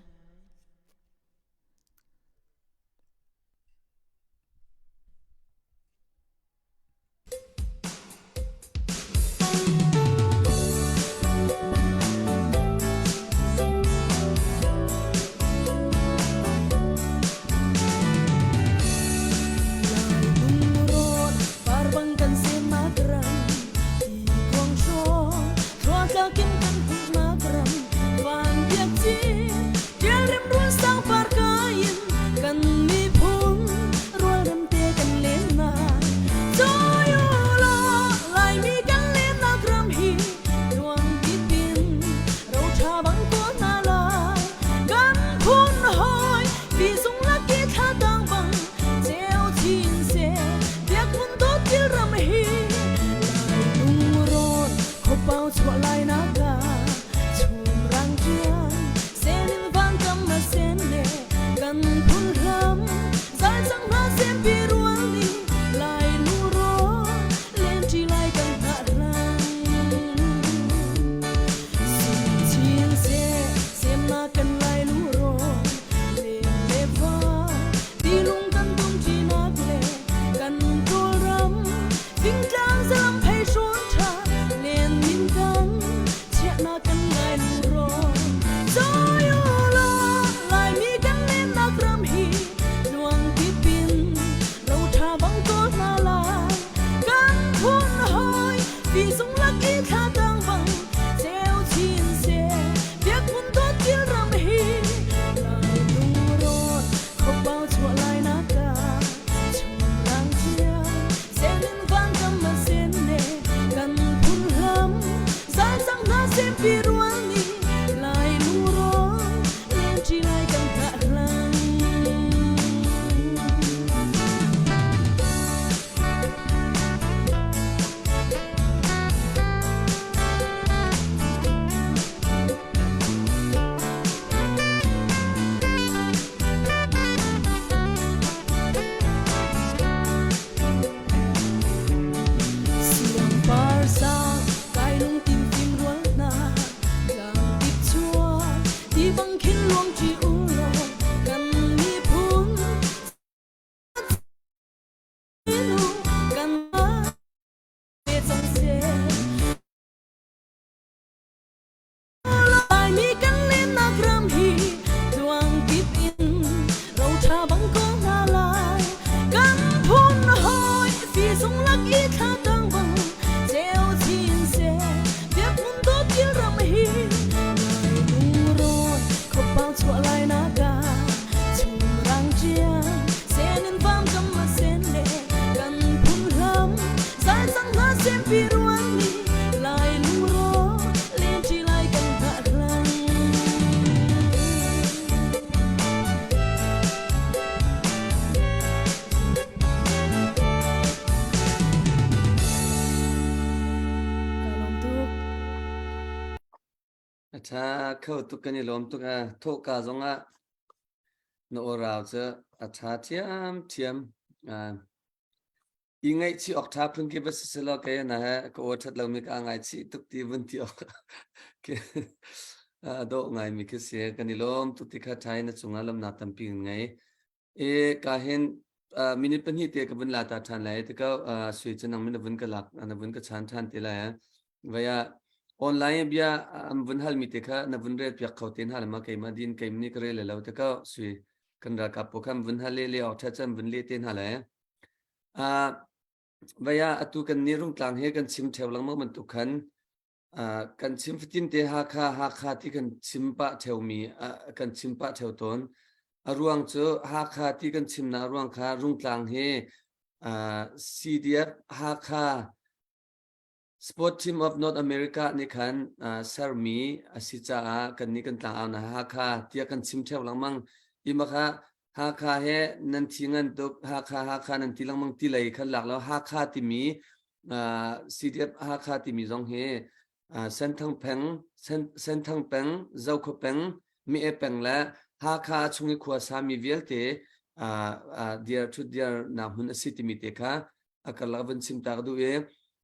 Tha kho tuk kan i lawm tuk a thawhka zongah na aw cu a tha thiam thiam. I ngaihchih awk ṭha phun khi va si selaw kei na he ka aw ṭhat lomi ka ngaichih tuk ti vun ti awk khi a dawh ngaimi khi si. Kan i lawm tuk ti kha ṭha in na cungah lawmnak tampi kan ngei. E ka hin minute pahnih te ka vun la ta ṭhan lai te ko sui cu nang min na vun ka lak na vun ka chan ṭhan te lai. Vaya online bia an vun halmi te kha na vun rel piak kho te hna le ma keimah din keim nih ka rel lo te ko sui kan ralkap pawl khan vun hal le le awk ṭha chan vun le te hna lai. Uh, vaya atu kan ni rungtlang he kan chim theo lengmang bantuk khan uh, kan chim fatin te Hakha Hakha ti kan chim pah theomi uh, kan chim pah theo tawn. A ruang cu Hakha ti kan chim na ruang kha rungtlang he uh, CDF Hakha Sport Team of North America nih khan sermi a si caah kannih kan tlangau na Hakha tiah kan chim ṭheo lengmang. Hi kha Hakha he nan thi ngan tuk Hakha Hakha nan ti lengmang ti lei khan lak lo Hakha timi CDF Hakha timi zong hi Senthang peng Senthang peng Zokhua peng Mi-e peng le Hakha chung i khua sami vialte dir ṭhut dir nak hmun a si timi te kha a karlak vun chim ta ka duh i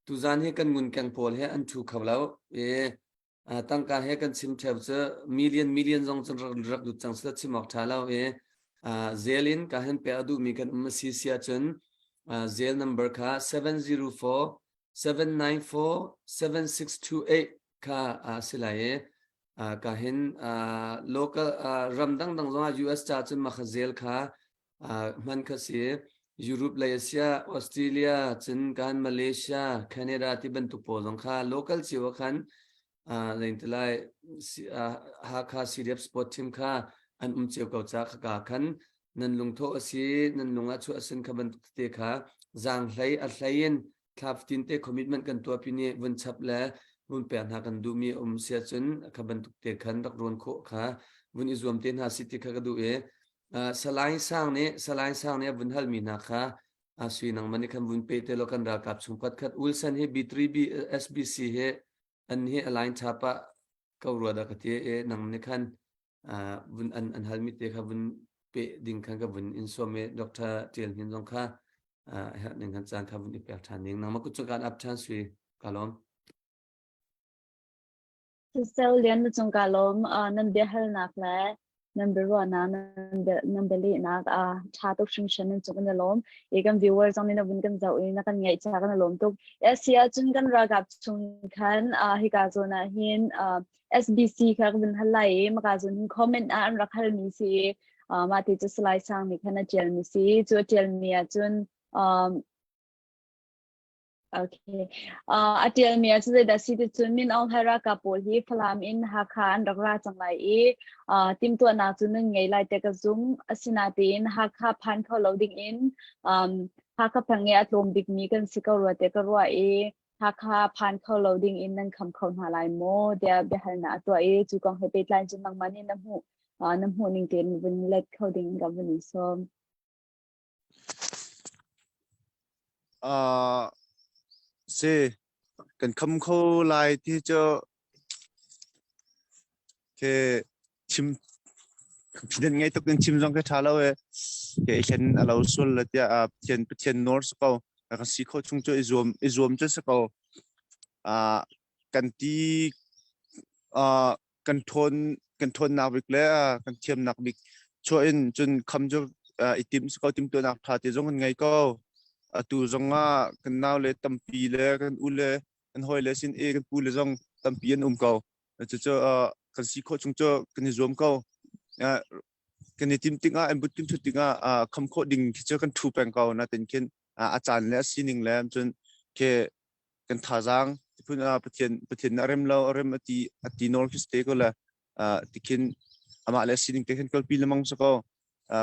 tuzan hi kan ngunkeng pawl he an ṭhu kho lo i tangka he kan chim ṭheo cu million million zong cun rak lut cang sila chim awk ṭha lo i zel in ka hen pek a duhmi kan um a si si ahcun zel number kha 704 794 7628 kha a si lai i ka hin local ram dangdang zongah US ca cun mah kha zel kha hman kha si. Europe lei Asia, Australia, cun kan Malaysia, Canada ti bantuk pawl zong kha local cio ah khan lengtilai Hakha CDF sport team kha an um cio ko ca khaka khan nan lungthawh a si nan lung ah chuah a sin kha bantuk te kha zaang hlei a hlei in thla fatin te commitment kan tuah pi nih vun chap le vun pek hna kan duhmi um sia cun kha bantuk te khan rak ruan khawh kha vun i zuam te hna si ti kha ka duh i Salai Sang nih Salai Sang nih a vun halmi hna kha sui nangmah nih khan vun pe te law kan ralkap chung khat Wilson hi B3B SBC he an hi align tha pah ko rua dah ka ti e nang nih khan vun an an halmi te kha vun pe ding khan ka vun in som e Dr. Tial Hnin zong kha herh ning khan caan kha vun i pek than ding nangmah kut cu kan ap than sui ka lawm. Sisel Lian na cung ka lawm. Nan biahalnak le nan biaruahnak nan bialehnak a ṭha tuk hringhran nan cung kan i lawm. I kan viewer zong nih na vun kan zoh i na kan ngaih ca kan i lawm tuk. Si ahcun kan ralkap chung khan hika zawn ah hin SBC kha ka vun hal lai i maka zawn hin comment ah an rak halmi si i mah ti cu Salai Sang nih khan a ṭialmi si. Cu a ṭialmi ahcun Okay. A ṭialmi ah cu zeidah si ti cun Min Aung Hlaing ralkap pawl hi Falam in Hakha an rak ra cang lai i timhtuahnak cu nan ngei lai tiah ka zumh. Asinain Hakha phan kho lo dingin Hakha peng i a tlawm bikmi kan si ko rua tiah ka ruah i Hakha phan kho lo dingin nan kham kho hna lai maw tiah biahalnak a tuah i cu kong he pehtlai cun nangmah nih na hmuh na hmuh ning tein vun let kho ding ka vun in sawm. Uh, si kan kham kho lai ti cu ke chim confident ngei tuk in chim zong ke tha lo e ke hlen a lo sul la tia Pathian Pathian nawr si ko kan si kho chung cu i zuam i zuam cu si ko uh, kan ti uh, kan ṭhawn kan ṭhawnnak bik le kan thiamnak bik chuah in cun kham cu i tim si ko timhtuahnak ṭha te zong kan ngei ko atu zong ah kan nau le tampi le kan u le kan hawi le sin i kan pu le zong tampi an um ko cucu kan si khawh chung cu kan i zuam ko kan i tim tikah an but kan ṭhut tikah kham khawh ding khi cu kan ṭhu peng ko natin khin a caan le a sining le cun khi kan thazaang tiphun ah Pathian Pathian a rem lo a rem ati ati nawl khi ste ko le tikhin amah le sining te khin kalpi lemang sa ko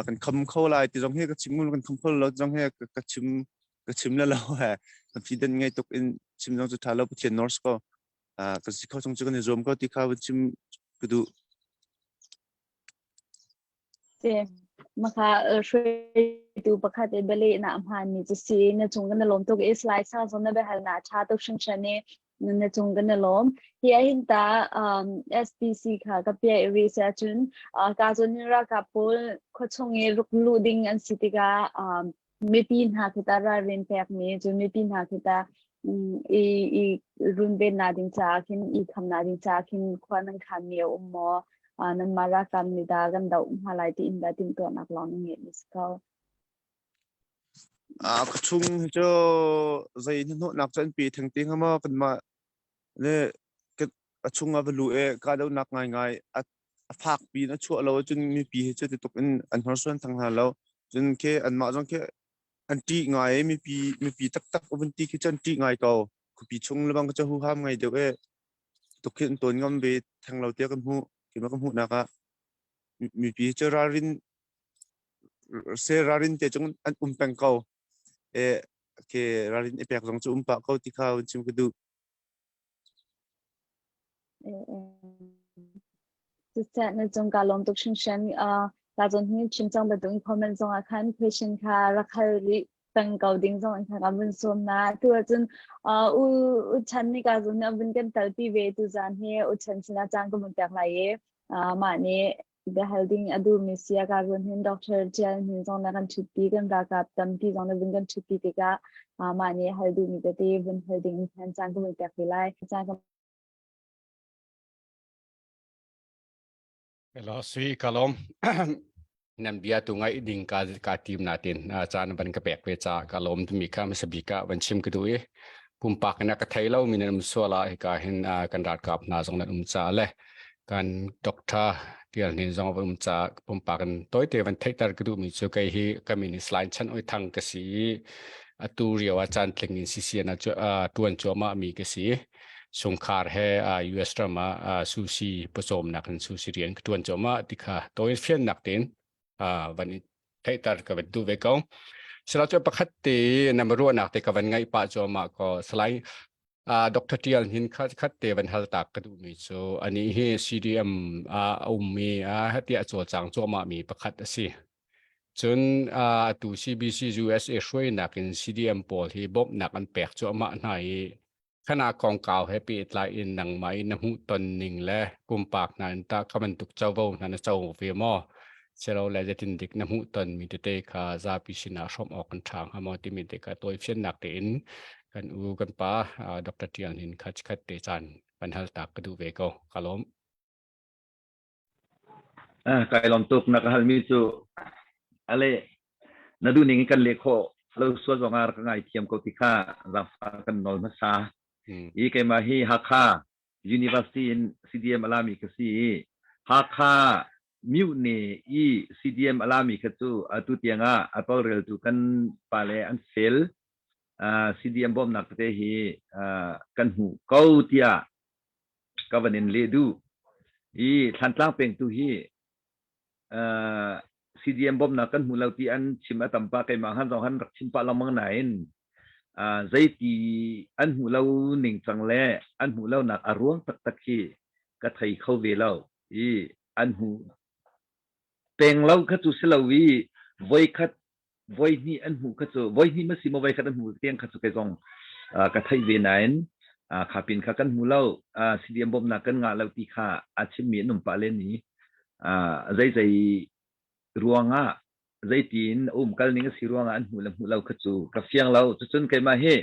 kan kham kho lai ti zong hi ka chim kan kham kho lo zong hi ka chim ka chim le lo he kan confident ngai tuk in chim zong cu tha lo Pathian nawl sa ko kan si kho chung cu kan i zuam ko ti kha chim ka duh. Si, maka hruaitu pakhat i bialehnak a hmaanmi cu si. Na cung kan i lawm tuk i slide sang zong na biahalnak a ṭha tuk hringhran i. Na cung kan i lawm. Hi ahhin ta um, SPC kha ka piah rih si ahcun uh, ka cun ralkap pawl khuachung i ruk luh ding an si tikah um, mipi hna khi ta ralrin pekmi cun mipi hna khi ta um, i, i runvennak ding caah khin i khamnak ding caah khin khua nan khanmi a um maw? Uh, nanmah ralkap nih dah kan doh hna lai tiin dah timhtuahnak lawng nan ngeih mi si ko. A khuachung hi cu zei hnahnawhnak cu an pe theng te hnga maw kanmah le a chung ah va luh i kahdohnak ngaingai a fak piin a chuah lo ahcun mipi hi cu ti tuk in an hnorsuan theng hna lo. Cun khi anmah zong khi an ṭih ngai i mipi mipi taktak vun ti khi cu an ṭih ngai ko. Khuapi chung lebang cu huham ngei deuh i tuk khi an tawn ngam ve theng lo tiah kan hmuh. Keimah ka hmuhnak ah mipi cu ralrin se ralrin te cung an um peng ko. E ke ralrin i pek zong cu um pah ko ti kha hun chim ka duh. Siseh na cung ka lawm tuk hringhran. Ka zawn hi chim cang bantuk comment zong ah khan question kha rak hal rih peng ko ding zong in khan ka vun sawm na. Tu ahcun u u chan nih ka zawn nih a vun kan talpi ve tu zan hi u chan sinah caan ka vun pek lai i mah nih biahal ding a duhmi si a ka zawn hin Dr. Tial Hnin zong na kan ṭhutpi kan ralkap tampi zong na vun kan ṭhutpi tikah mah nih hal duhmi tete vun hal ding in khan caan ka vun pek ve lai. Caan ka Hello, sui ka lawm. Nan bia tu ngai ding ka ka team natin caan van ka pek ve ca ka lawm timi kha hmasa bik ah van chim ka duh i pumpak in a ka thei lo mi nan um sual ah hika hin kan ralkap hna zong nan um ca le kan doctor tial hnin zong van um ca pumpak in toite van theihter ka duh mi cu kei hi ka min hi Slime Chan Oi Thang ka si i atu rio ah caan tling in CCN ah tuan cuahmah mi ka si chungkhar he US ram ah sushi pawcawmnak in sushi rian ka tuan cuahmah ti kha tawi fiannak tein van theihter ka van duh ve ko. Sila cu pakhat te na ruahnak te ka van ngaih pah cuahmah ko salai Dr. Tial hin khat khat te van hal tak ka duh mi cu ani hi CDM a ummi a hati a cawlcang cuahmah mi pakhat a si. Cun atu CBC USA hruainak in CDM pawl hi bawmhnak an pek cuahmah hna i khana kongkau he pehtlai in nangmah i na hmuhton ning le pumpak hna in tah kha bantuk covo hna na co ve maw? Silo le zeitin dik na hmuhton mi tete kha zapi sinah hrawmh awk kan ṭha hnga maw timi te kha tawifiannak tein kan u kan pa Dr. Tial Hnin kha chikkhat te caan kan hal tak ka duh ve ko. Ka lawm. Kai lawm tuk na ka halmi cu ale na duh ning in kan leh khawh lo sual zong ah rak ka ngaithiam ko ti kha zaangfah kan nawl hmasa. I keimah hi Hakha University in CDM alami ka si i Hakha Myone i CDM alami kha cu atu tiang ah a tawlreltu kan pale an fel. CDM bawmhnak tete hi kan hmuh ko tiah ka van in leh duh. I Thlantlang peng tu hi CDM bawmhnak kan hmu lo ti an chim a tam pah keimah han zong han rak chim pah lengmang nain zeiti an hmuh lo ning cang le an hmuh lonak a ruang taktak hi ka thei kho ve lo i an hmu peng lo kha cu si lo i voikhat voihnih an hmuh kha cu voihnih ma si maw voikhat an hmuh tiang kha cu kei zong ka theih ve nain kha pin kha kan hmu lo CDM bawmhnak kan ngah lo ti kha a chimmi an um pah len i zeizei ruangah zeitin um kal ning a si ruangah an hmuh le hmuh lo kha cu ka fiang lo cucun keimah hi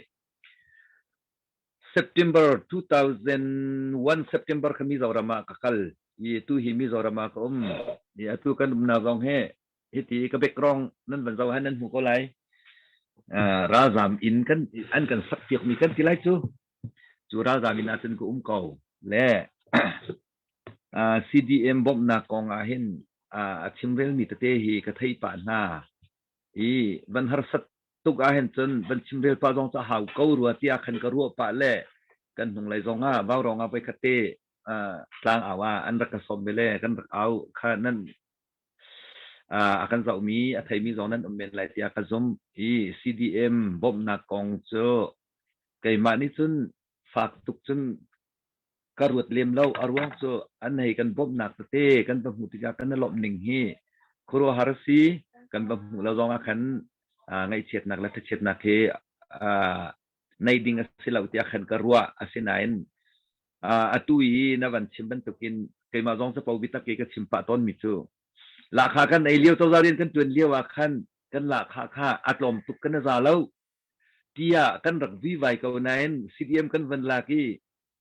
September 2001 September kha Mizoram ah ka kal i tu hi Mizoram ah ka um i atu kan umnak zong hi hiti ka background nan van zoh han nan hmu ko lai ralzam inn kan an kan sak piak mi kan ti lai cu cu ralzam inn ahcun ka um ko le CDM bawmhnak kong ah hin a chimrel mi tete hi ka thei pah hna i van harsat tuk ah hin cun van chimrel pa zong ca hau ko rua tiah khan ka ruah pah le kan hnung lei zong ah vaurong ah voi khat te tlang au ah an rak ka sawm ve le kan rak au kha nan A kan zohmi, a theimi zong nan um men lai tiah ka zumh. Hi CDM bawmhnak kong cu keimah nih cun fak tuk cun ka ruat lem lo. A ruang cu an hei kan bawmhnak tete kan va hmuh tikah kan i lawmh ning hi khuaruahhar a si. Kan va hmuh lo zong ah khan ngaihchiatnak le thachiatnak hi. nei ding a si lo tiah khan ka ruah. Asinain atu i na van chim bantukin keimah zong capo biatak i ka chim pah tawnmi cu lahkhah kan ei lio cozah rian kan ṭuan lio ah khan kan lahkhah kha a tlawm tuk kan i za lo tiah kan rak vuivai ko nain CDM kan van lak i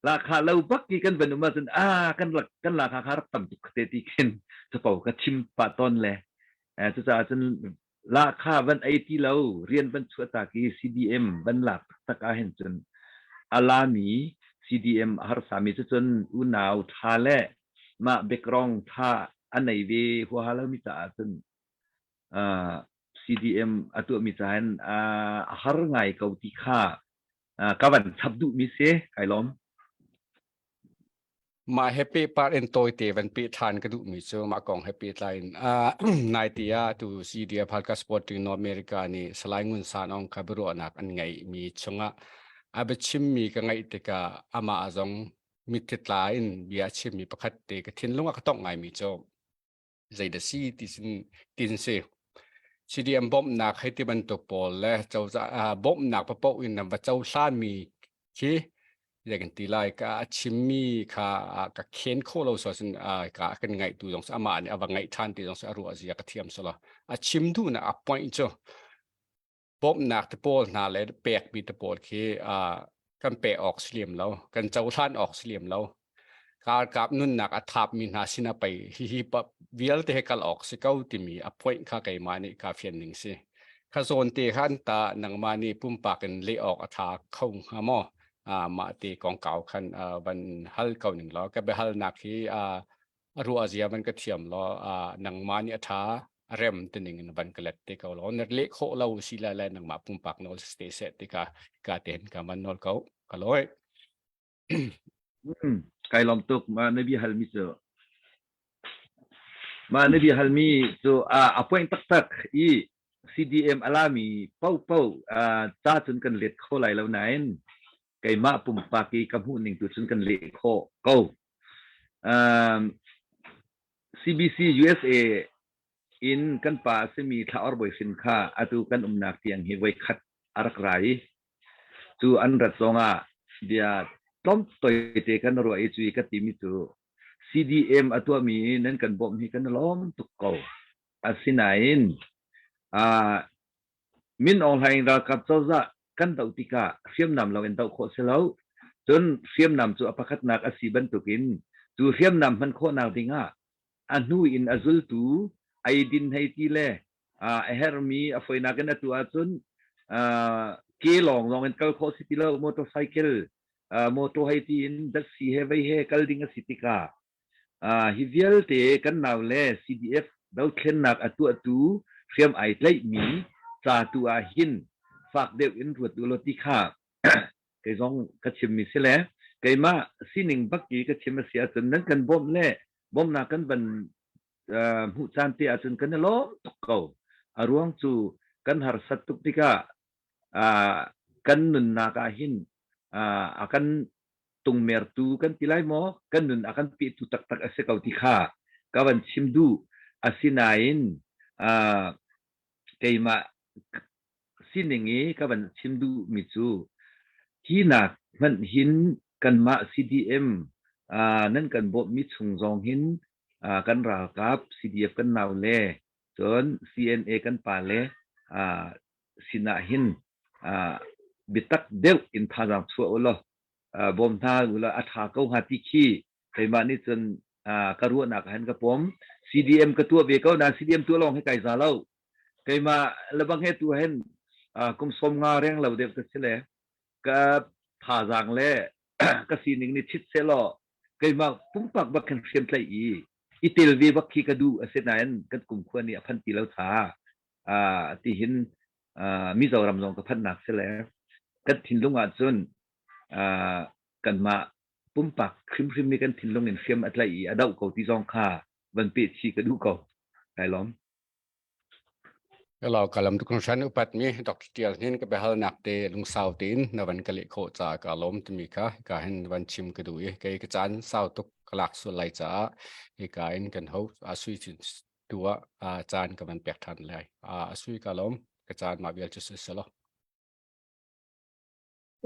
lahkhah lo bak i kan van um ahcun a kan rak kan lahkhah kha rak tam tuk te ti khin capo ka chim pah tawn le cucaah cun lahkhah van ei ti lo rian van chuahtak i CDM van lak taktak ahhin cun a lami CDM a harsami cu cun unau ṭha le mah background ṭha a nei ve huaha lomi caah cun CDM a tuahmi caah hin a har ngai ko ti kha ka van chap duhmi si kai lawm. Mah he pehpar in tawite van peh ṭhan ka duhmi cu mah kong he pehtlai in nai te ah tu CDF Halkha Sporting North America nih Salai Ngun San Aung kha biaruahnak an ngeihmi chungah a biachimmi ka ngaih tikah amah zong mitthli tla in bia a chimmi pakhat te ka thinlung ah ka tongh ngaimi cu zeidah si ti sin tin si. CDM bawmhnak hei ti bantuk pawl le cozah bawmhnak paoh in va cohlanmi khi zei kan ti lai ka a chimmi kha ka khen kho lo so sin ka kan ngaih tu zong amah nih a va ngaih ṭhan ti zong a ruah zia ka thiam solo a chim duhnak a point cu bawmhnak te pawl hna le pekmi te pawl khi kan pe awk si lem lo kan cohlan awk si lem lo ralkap nunnak a thapmi hna sin ah pei hihi vialte he kal awk si ko timi a point kha keimah nih ka fian ning si kha zawn te khan ta nangmah nih pumpak in leh awk a tha kho hnga maw mah te kongkau khan van hal ko ning law ka biahalnak hi a ruah zia van ka thiam law nangmah nih a tha a rem tining in van ka let te ko law na leh khawh lo si la le nangmah pumpak nawl te seh ti ka ka ten ka van nawl ko ka loi Kai lawm tuk ma na bia halmi cu. Ma na bia halmi cu a point taktak i CDM alami paohpaoh ca cun kan let kho lai lo nain keimah pumpak i ka hmuh ning tu cun kan leh khawh ko. Um, CBC USA in kan pa a simi Thla Or Bawi Hrin kha atu kan umnak tiang hi voi khat a rak ra i Cu an rat zongah bia tlawmtoite kan ruah i cui ka timi cu CDM a tuahmi nan kan bawmh hi kan i lawm tuk ko. Asinain uh, Min Aung Hlaing ralkap cozah kan doh tikah hriamnam lo in doh khawh si lo. Cun hriamnam cu a pakhatnak a si bantukin cu hriamnam hman khawhnak dingah a hnu in a zultu eidin hei ti le a herhmi a foinak in atu ahcun ke lawng lawng in kal khawh si ti lo motorcycle motor hei ti in datsi he vei he kal ding a si tikah hi vialte kan nau le CDF dothlennak a tuahtu hriam ai tlaihmi ca tu ah hin fak deuh in ruat u law ti kha kei zong ka chimmi si le keimah sining bak i ka chim a si ahcun nan kan bawmh le bawmhnak kan van hmuh caan te ahcun kan i lawm tuk ko. A ruang cu kan harsat tuk tikah kan nunnak ah hin a kan tungmertu kan ti lai maw kan nun a kan pehtu taktak a si ko ti kha ka van chim duh. Asinain keimah sining i ka van chim duhmi cu hi nak hmanh hin kanmah CDM nan kan bawmhmi chung zong hin kan ralkap CDF kan nau le cun CNA kan pa le sinah hin biatak deuh in thazaang chuah u law bawm hna u law a ṭha ko hnga ti khi keimah nih cun ka ruahnak ah hin ka pom. CDM ka tuah ve ko nain CDM tuah lawng hi kai za lo. Keimah lebang he tu hin kum 50 reng lo deuh ka si le ka thazaang le ka sining nih chit sehlaw keimah pumpak bak khin hriam tlaih i i tel ve bak khi ka duh asinain kan kumkhua nih a phan ti lo cha ti hin Mizoram zong ka phannak si le kan thinlung ah cun kanmah pumpak hrimhrim nih kan thinlung in hriam a tlaih i a doh ko ti zong kha van peh chih ka duh ko. Kai lawm. Hello, kalam tu kong shan upat mi Dr. Tial hin ka biahalnak te lungsau tein na van ka leh khawh ca ka lawm timi kha ka hin van chim ka duh i kei ka caan sau tuk ka lak sual lai caah hika in kan ho a sui chin tu ah caan ka van pek than lai a sui ka lawm ka caan ma vial cu si selo.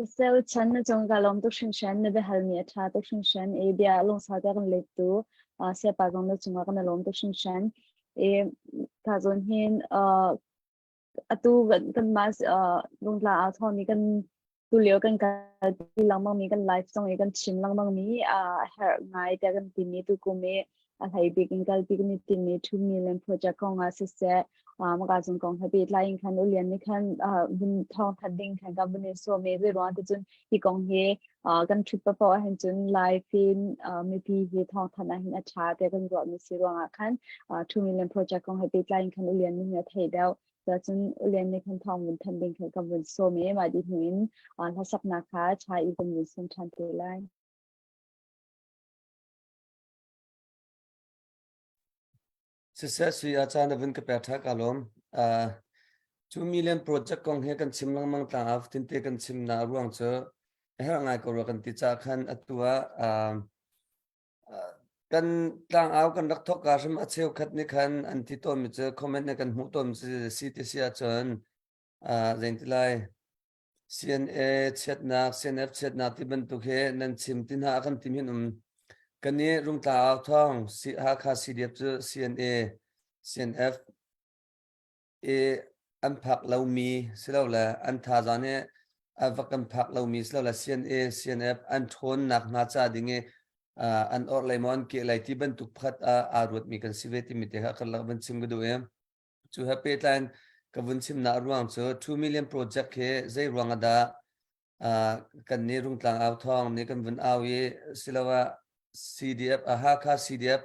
Sel chan na cung ka lawm tuk hringhran na biahalmi a ṭha tuk hringhran i bia lungsau te kan lettu siapa zong na cungah kan i lawm tuk hringhran i ka zawn hin atu kanmah lungtla aa thawmi kan tulio kan kalpi lengmang mi kan live zong i kan chim lengmang mi a herh ngai tiah kan timi tukum i a hlei bik in kalpi kan i timmi 2 million project kong ah siseh maka zung kong he pehtlai in khan ulian nih khan vun thawng that ding khan ka vun in sawm i zei ruang ti cun hi kong hi kan ṭhut paoh ahhin cun live in mipi hi thawng thanh ahhin a ṭha tiah kan ruahmi si ruangah khan 2 million project kong he pehtlai in khan ulian nih a theih deuh. Cun ulian nih khan thawng vun thanh ding khan ka vun sawm i mah dih hnu in hlasaknak kha ṭha i kan vun sawm ṭhan te lai. Siseh sui ah caan na vun ka pek ṭha ka lawm. Uh, cu million project kong he kan chim lengmang tlang ah tinte kan chim na ruang cu a herh ngai ko rua kan ti ca khan atu ah uh, kan tlangau kan rak thok ka hrim a cheukhat nih khan an ti tawn mi cu comment nih kan hmuh tawn mi si ti si ahcun uh, zein ti lai CNA chiatnak CNF chiatnak ti bantuk he nan chim ti hna a kan tim hin um kan i rungtla au thawng Hakha CDF cu CNA CNF i an phak lomi silole an thazaang nih a va kan phak lomi silole CNA CNF an ṭhawnnak hna ca ding i an orhlei maw an kehlei ti bantuk pakhat ah aa ruatmi kan si ve timi te kha kan lak van chim ka duh i cu he pehtlai in ka vun chimnak ruang cu 2 million project hi zei ruang ah dah kan nih Rungtlang au thawng nih kan vun au i siloah CDF Hakha CDF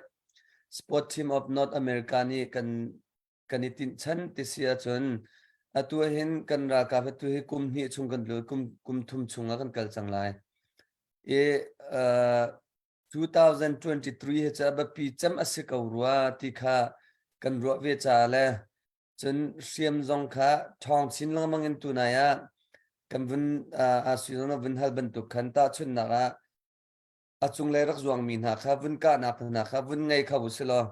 Sport Team of North America nih kan kan i tinhchan ti si ahcun atu hin kan ralkap atu hi kum hnih chung kan lut kum kum thum chung ah kan kal cang lai i uh, 2023 hi cu a biapi cem a si ko rua ti kha kan ruah ve ca le cun hriam zong kha ṭhawng chin lengmang in tunai ah kan vun uh, sui zong vun hal bantuk khan tahchunhnak ah a cunglei rak zuangmi hna kha vun kahnak hna kha vun ngei kho u si law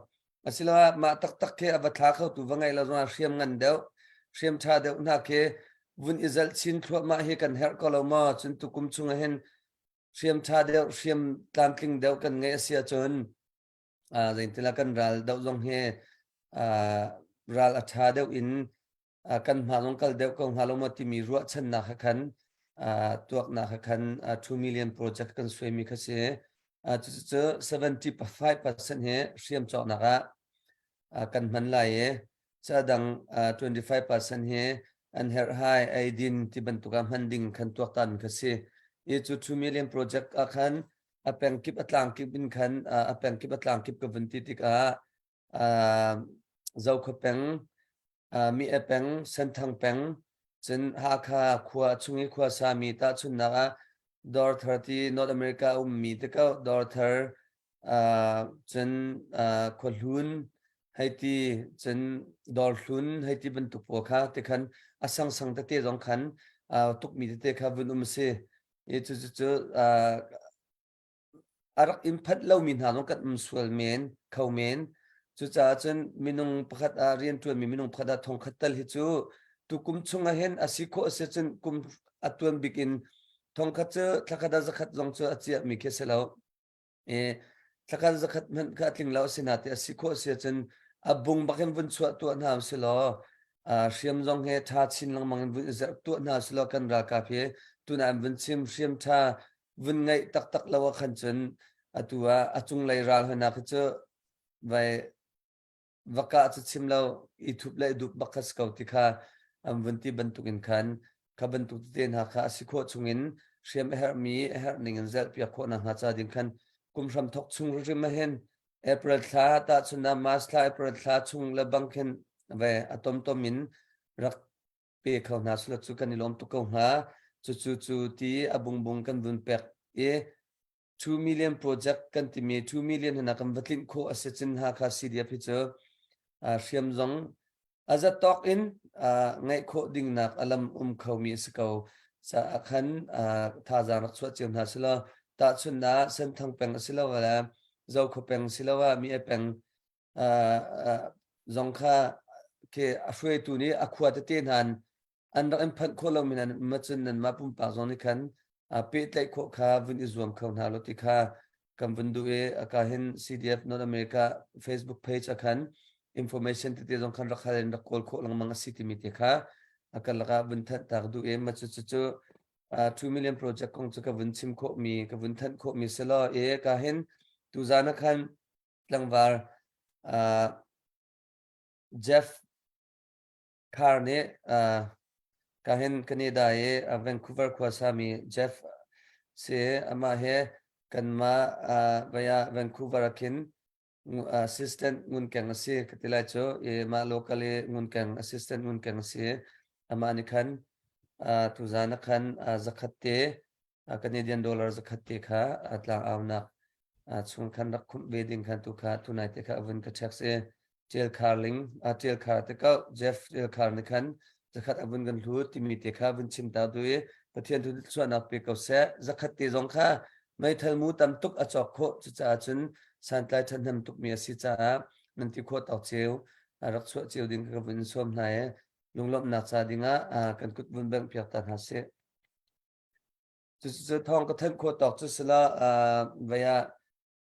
asiloah mah taktak khi a va thla khotu va ngei lo zongah hriam ngan deuh hriam ṭha deuh hna khi vun i zalh chin thluahmah hi kan herh ko lo maw cun tukum chung ah hin hriam ṭha deuh hriam tlamtling deuh kan ngeih a si ahcun zeintila kan ral doh zong hi ral a ṭha deuh in kan hma zong kal deuh ko hnga lo maw timi ruahchannak he khan tuaknak he khan 2 million project kan suaimi kha si. Cucu 75% hi hriam cawknak ah kan hman lai i ca dang 25% hi an herhhai eidin ti bantuk ah hman ding khan tuaktan kha si. I cu 2 million project ah khan a pengkip a tlangkip in khan a pengkip a tlangkip ka vun ti tikah Zokhua peng, Mi-e peng, Senthang peng, cun Hakha khua chung i khua sami tahchunhnak ah Dawrthar ti North America a ummi te ko Dawrthar cun Khuahlun hei ti cun Dawrhlun hei ti bantuk pawl kha ti khan a sangsang tete zong khan tukmi tete kha vun um a si. I cucu a rak in phanh lomi hna zong kan um sual men kho men. Cucaah cun minung pakhat ah rianṭuanmi minung pakhat ah thongkhat tal hi cu tukum chung ah hin a si khawh a si cun kum a tuan bik in thongkhat cu thlakhat ah zakhat zong cu a ciahmi khi a si lo. I thlakhat zakhat hmanh kha a tling lo a si na ti a si khawh a si ahcun a bung bak in vun chuah tuah hna usih law hriam zong he ṭha chin lengmang in vun i zerh tuah hna usih law kan ralkap hi tunah an vun chim hriam ṭha vun ngeih taktak lo ah khan cun atu ah a cunglei ral hna khi cu vai va kah cu chim lo i thup le i dup bak kha si ko ti kha an vun ti bantuk in khan kha bantuk tete hna kha a si khawh chung in hriam a herhmi a herh ning in zelh piak khawh nak hnga ca ding khan kum hram thok chung hrim ah hin April thla tahchun ah March thla April thla chung le bang khin ve a tom tom in rak pe kho hna sula cu kan i lawm tuk ko hnga. Cucu cu ti a bungbung kan vun pek i 2 million project kan timi 2 million hna kan va tlinh khawh a si cun Hakha CDF hi cu hriam zong a zatawk in ngeih khawh dingnak a lam um khomi a si ko caah khan thazaang rak chuah cio hna silo tahchunhnak Senthang peng a si lo le Zokhua peng si lo ah mi peng zong kha ke a hruaitu nih a khua tete hna. An rak in phanh khawh lomi nan um ahcun nanmah pumpak zong nih khan pehtlaih khawh kha vun i zuam kho hna law ti kha kan vun duh i aka hin CDF North America Facebook page ah khan information tete zong khan rak hal in rak kawl khawh lengmang a si timi te kha a kan lakah vun thanh tak duh i mah cu cu 2 million project kong cu ka vun chim khawh mi ka vun thanh khawh mi si law i ka hin tuzan ah khan tlangval Jeff Carr nih ka hin Canada i Vancouver khua sami Jeff si amah he kanmah vaya Vancouver ah khin assistant ngunkeng a si ka ti lai cu i mah local i ngunkeng assistant ngunkeng a si amah nih khan tuzan ah khan zakhat te Canadian dollar zakhat te kha tlang aunak chung khan rak khumh ve ding khan tu kha tunai te kha avun ka text i Tial Khar Ling Tial Khar te ko Jeff Tial Khar nih khan zakhat avun kan hlu timi te kha vun chim ta du i Pathian tu chuahnak pe ko seh zakhat te zong kha meithal mu tam tuk a cawk khawh cucaah cun santlai ṭhahnem tukmi a si caah nan ti khawh tawk cio rak chuah cio ding ka vun sawm hna i lunglawmhnak ca dingah kan kut vun bengh piak ta hna sih. Cucu thawng ka thanh khawh tawk cu sila vei ah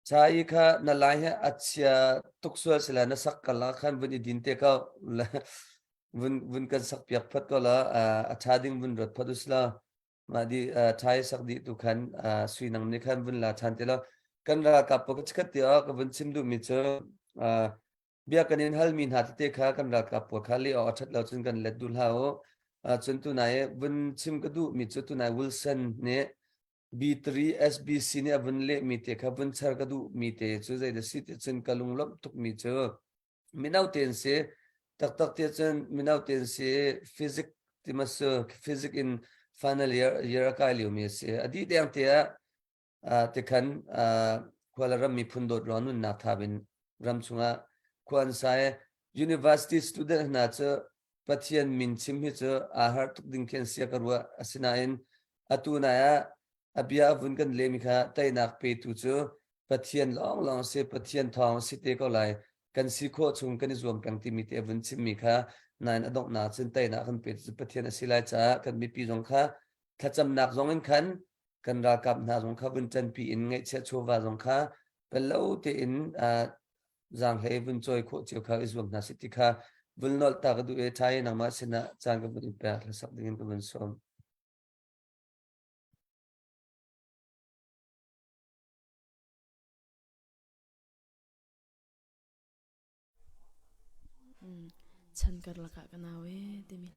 cha i kha na lai he a chia tuk sual sila na sak kal ah khan vun i din te ko vun vun kan sak piak phot ko la a tha ding vun ruat phot usla mah di thai sak di tu khan sui nang ni khan vun la than te lo kan ralkap po ka chikat ti ka vun chim duh mi cu Bia kan in halmi hna tete kha kan ralkap pawl kha leh awk a ṭhat lo cun kan let duh hlah u. Cun tunai i vun chim ka duhmi cu tunai Wilson nih B3 SBC nih a vun lehmi te kha vun char ka duhmi te cu zeidah si ti cun ka lunglawmh tukmi cu mino tein si taktak ti cun mino tein si physics ti ma su physics in final year year a kai liomi a si. A dih deng te ah Tikhan khua le ram miphun dawt ruang nunnak thap in ram chungah khua an sa i university student hna cu Pathian min chim hi cu aa harh tuk ding khi an si ka ruah. Asinain atu nai ah a bia a vun kan lehmi kha teinak petu cu Pathian lawnglawng a si, Pathian thawng a si te ko lai. Kan si khawh chung kan i zuam peng timi te a vun chimmi kha nain a donghnak cun teinak kan petu cu Pathian a si lai caah kan mipi zong kha thlacamnak zong in khan kan ralkap hna zong kha vun ṭanpi in ngaihchiah chawva zong kha pello tein zaanghlei vun cawi khawh cio kha i zuam hna sih ti kha vun nolh ta ka duh i ṭha i nangmah sinah caan ka vun in pek hlasak dingin ka vun sawm. Chan karlak ah ka nau e timi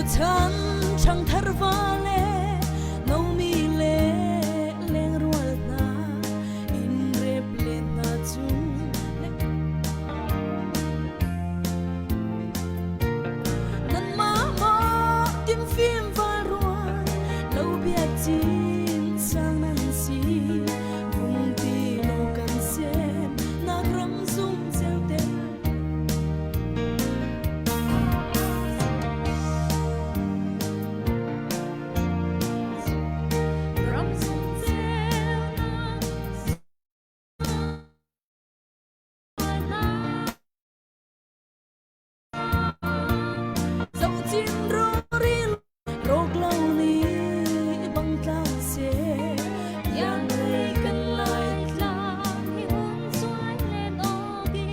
Tuchan ṭhangthar va le nomi le lengrual hna inn rep len hna cung Nanmah maw timfim valrual lo bia cin sang nan si vungti lo kan sem nak ram zum ceu te Ram zum ceu nak Zohcin roril rawk lo ni bang tlang seh yang lei kan lai tlang hi hun cuai len ogi.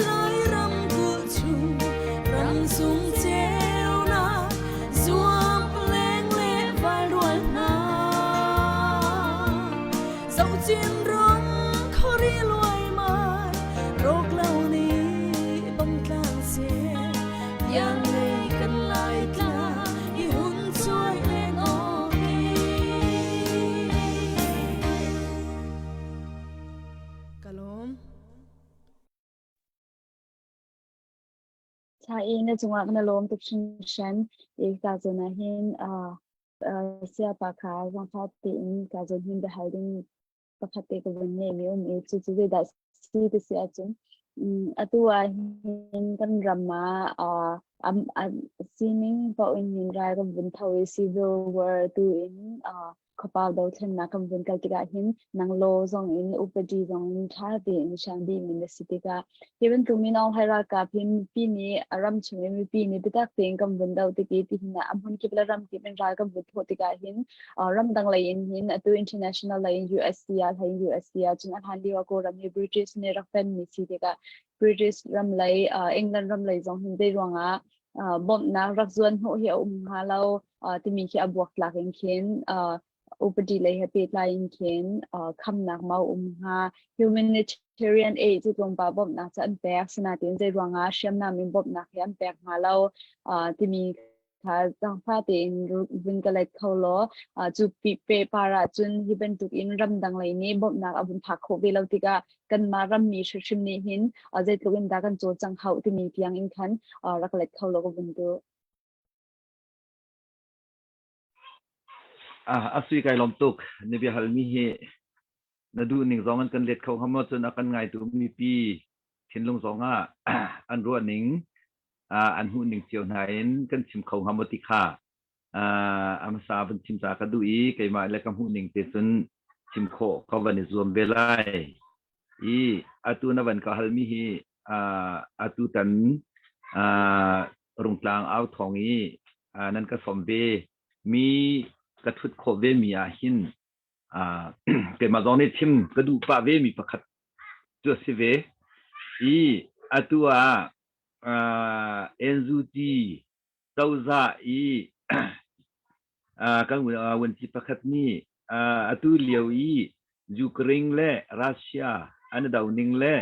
Lairam kulh chung ramsung ceunak zuam leng le valrual hna Zohcin ram khuari luaimai rawk lo ni bang tlang seh iang lei kan lai tla i hun cuai len awki. Kalom. Cha i na cungah na lawm tuk hringhran i ka zawn ah hin uh, uh, siapa kha zangfah tein ka zawn hin biahal ding pakhat te ka vun ngei mi um i cu cu zeidah si ti si ahcun um, atu ah hin kan ram ah uh, am, am, sining paoh in hin rai kan vun tho i civil war tu in uh, khuapau dothlennak kan vun kal tikah hin nang law zong in upadi zong in ṭha tein siang dihmi na si tikah hi bantuk min Aung Hlaing ralkap hi mipi nih a ram chung i mipi nih biatak tein kan vun doh tik i tihin ah a hmun kip le ram kip in ral kan vun thawh tikah hin ramdang lei in hin atu international lei in USC ah hlei in USC ah cun a hlan lio ah Kawlram hi British nih rak penmi si tikah British ram lei England ram lei zong hin zei ruangah bawmhnak rak zuan hnawh hi a um hnga lo timi khi a buaktlak in khin upadi lei he pehtlai in khin khamnak mau um hnga. Humanitarian aid cu tlawmpal bawmhnak cu an pek sinain zei ruangah hriamnam in bawmhnak hi an pek hnga lo timi kha zaangfah tein vun ka let kho law cu pehpar ah cun hi bantuk in ramdang lei nih bawmhnak a vun phak khawh ve lo tikah kanmah rammi hrimhrim nih hin zeitluk in dah kan cawlcangh hauh timi tiang in khan rak let kho law ka vun duh. Ah, a sui kai lawm tuk. Na bia halmi hi na duh ning zong an kan let kho hnga maw cun a kan ngaitu mipi thinlung zong ah an ruah ning an hmuh ning cio hna in kan chim kho hnga maw ti kha a hmasa van chim ca ka duh i keimah le ka hmuh ning te cun chim khawh ka van i zuam ve lai. I atu na van ka halmi hi atu tan Rungtlang au thawng i nan ka sawm ve mi ka thut khawh ve mi ah hin keimah zong nih chim ka duh pah ve mi pakhat cu a si ve. I atu ah NUG cozah i kan vuanci pakhat nih atu lio i Ukraine le Russia an i do ning le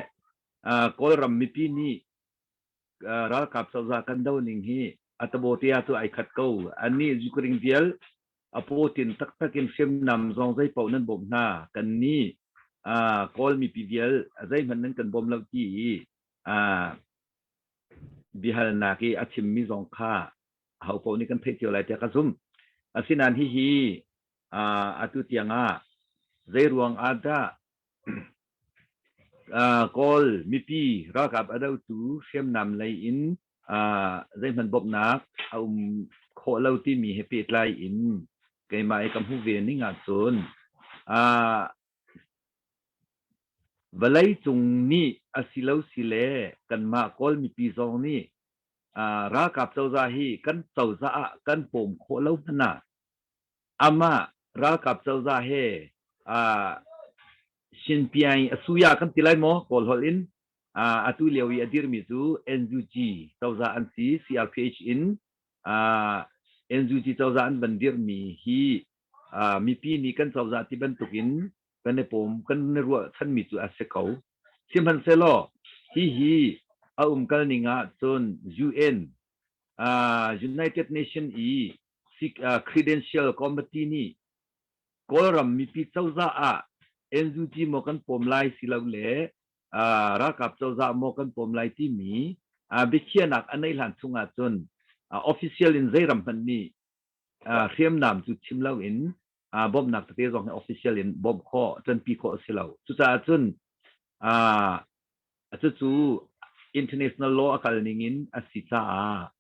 Kawlram mipi nih ralkap cozah kan do ning hi a tabote ah cu ai khat ko. Annih Ukraine vial a pawtin taktak in hriamnam zong zei paoh nan bawmh hna. Kannih Kawl mipi vial zeihmanh nan kan bawm lo ti i biahalnak i a chimmi zong kha ahopaoh nih kan theih cio lai tiah ka zumh. Asinain hihi atu tiang ah zeiruang ah dah Kawl mipi ralkap a dotu hriamnam lei in zeihmanh bawmhnak a um khawh lo timi he pehtlai in keimah i ka hmuh ve ning ahcun. Vawleicung nih a si lo si le kanmah Kawl mipi zong nih ralkap cozah hi kan cozah ah kan pawm khawh lo hmanh ah amah ralkap cozah he Shinpiai asuya kan ti lai maw Kawl holh in atu lio i a dirmi cu NUG cozah an si CRPH in NUG cozah an van dirmi hi mipi nih kan cozah ti bantukin kan i pawm kan i ruahchanmi cu a si ko. Sihmanhsehlaw hihi a umkal ning ah cun UN United Nation i Credential Committee nih Kawlram mipi cozah ah NUG maw kan pawm lai silole ralkap cozah maw kan pawm lai timi biakhiahnak a neih hlan chung ahcun official in zei ram hmanh nih hriamnam cu chim loin bawmhnak tete zong hi official in bawmh khawh ṭanpi khawh a si lo. Cucaah cun cucu international law a kal ning in a si caah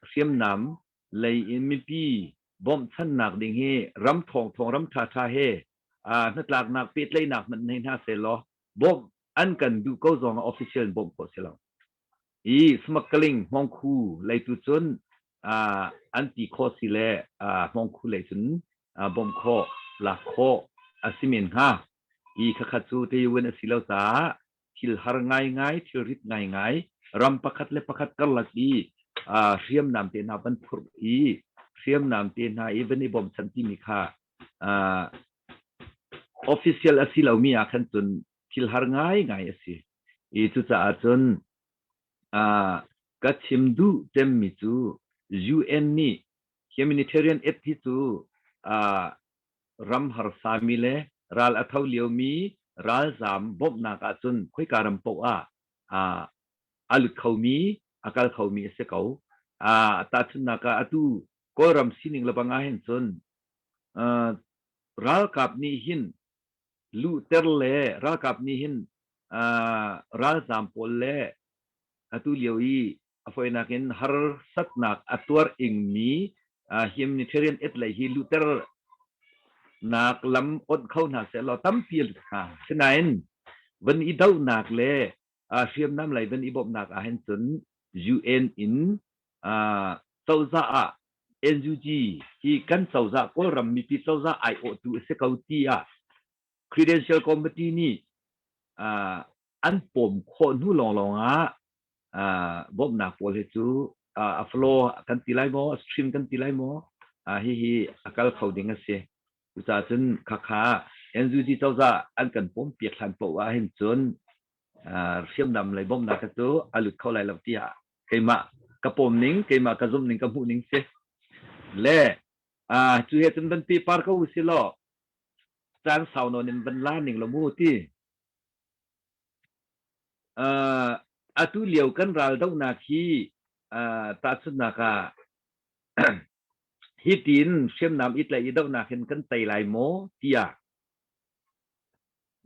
hriamnam lei in mipi bawmhchannak ding hi ram thawngthawng ram ṭhaṭha he hnatlaknak pehtlaihnak hmanh nei hna sehlaw bawmh an kan duh ko zong ah official in bawmh khawh si lo. I smuggling hmawngkhu lei tu cun an ti khawh si le hmawngkhu lei cun bawmh khawh lak khawh a si men hnga. I khakhat cu tayuan a si lo caah thil har ngaingai thil rit ngaingai ram pakhat le pakhat karlak i hriamnam te hna van phurh i hriamnam te hna i van i bawmchan timi kha official a si lomi ah khan cun thil har ngaingai a si. I cucaah cun ka chim duh cemmi cu UN nih humanitarian aid hi cu ram harsami le ral a tho liomi ralzaam bawmhnak ahcun khoika ram paoh ah a lut khomi a kal khomi a si ko. Tahchunhnak ah atu Kawlram sining le bang ah hin cun ralkap nih hin luhter le ralkap nih hin ralzaam pawl le atu lio i a fawinak in harsatnak a tuar ingmi humanitarian aid lei hi luhter nak lam onh kho hna seh law tampi a lut hnga. Sinain van i dohnak le hriamnam lei van i bawmhnak ah hin cun UN in cozah ah NUG hi kan cozah Kawlram mipi cozah aiawhtu a si ko tiah Credential Committee nih an pawm khawh hnu lawnglawng ah bawmhnak pawl hi cu a flow kan ti lai maw, a stream kan ti lai maw, hihi a kal kho ding a si. Cucaah cun khakha NUG cozah an kan pawm piak hlan paoh ah hin cun hriamnam lei bawmhnak cu a lut kho lai lo tiah keimah ka pawm ning, keimah ka zumh ning, ka hmuh ning si. Le cu he cun van pehpar ko usih law caan sau nawn in van la ning law mu ti. Uh, atu lio kan ral dohnak hi uh, tahchunhnak ah hitin hriamnam i tlaih i dohnak hin kan tei lai maw tiah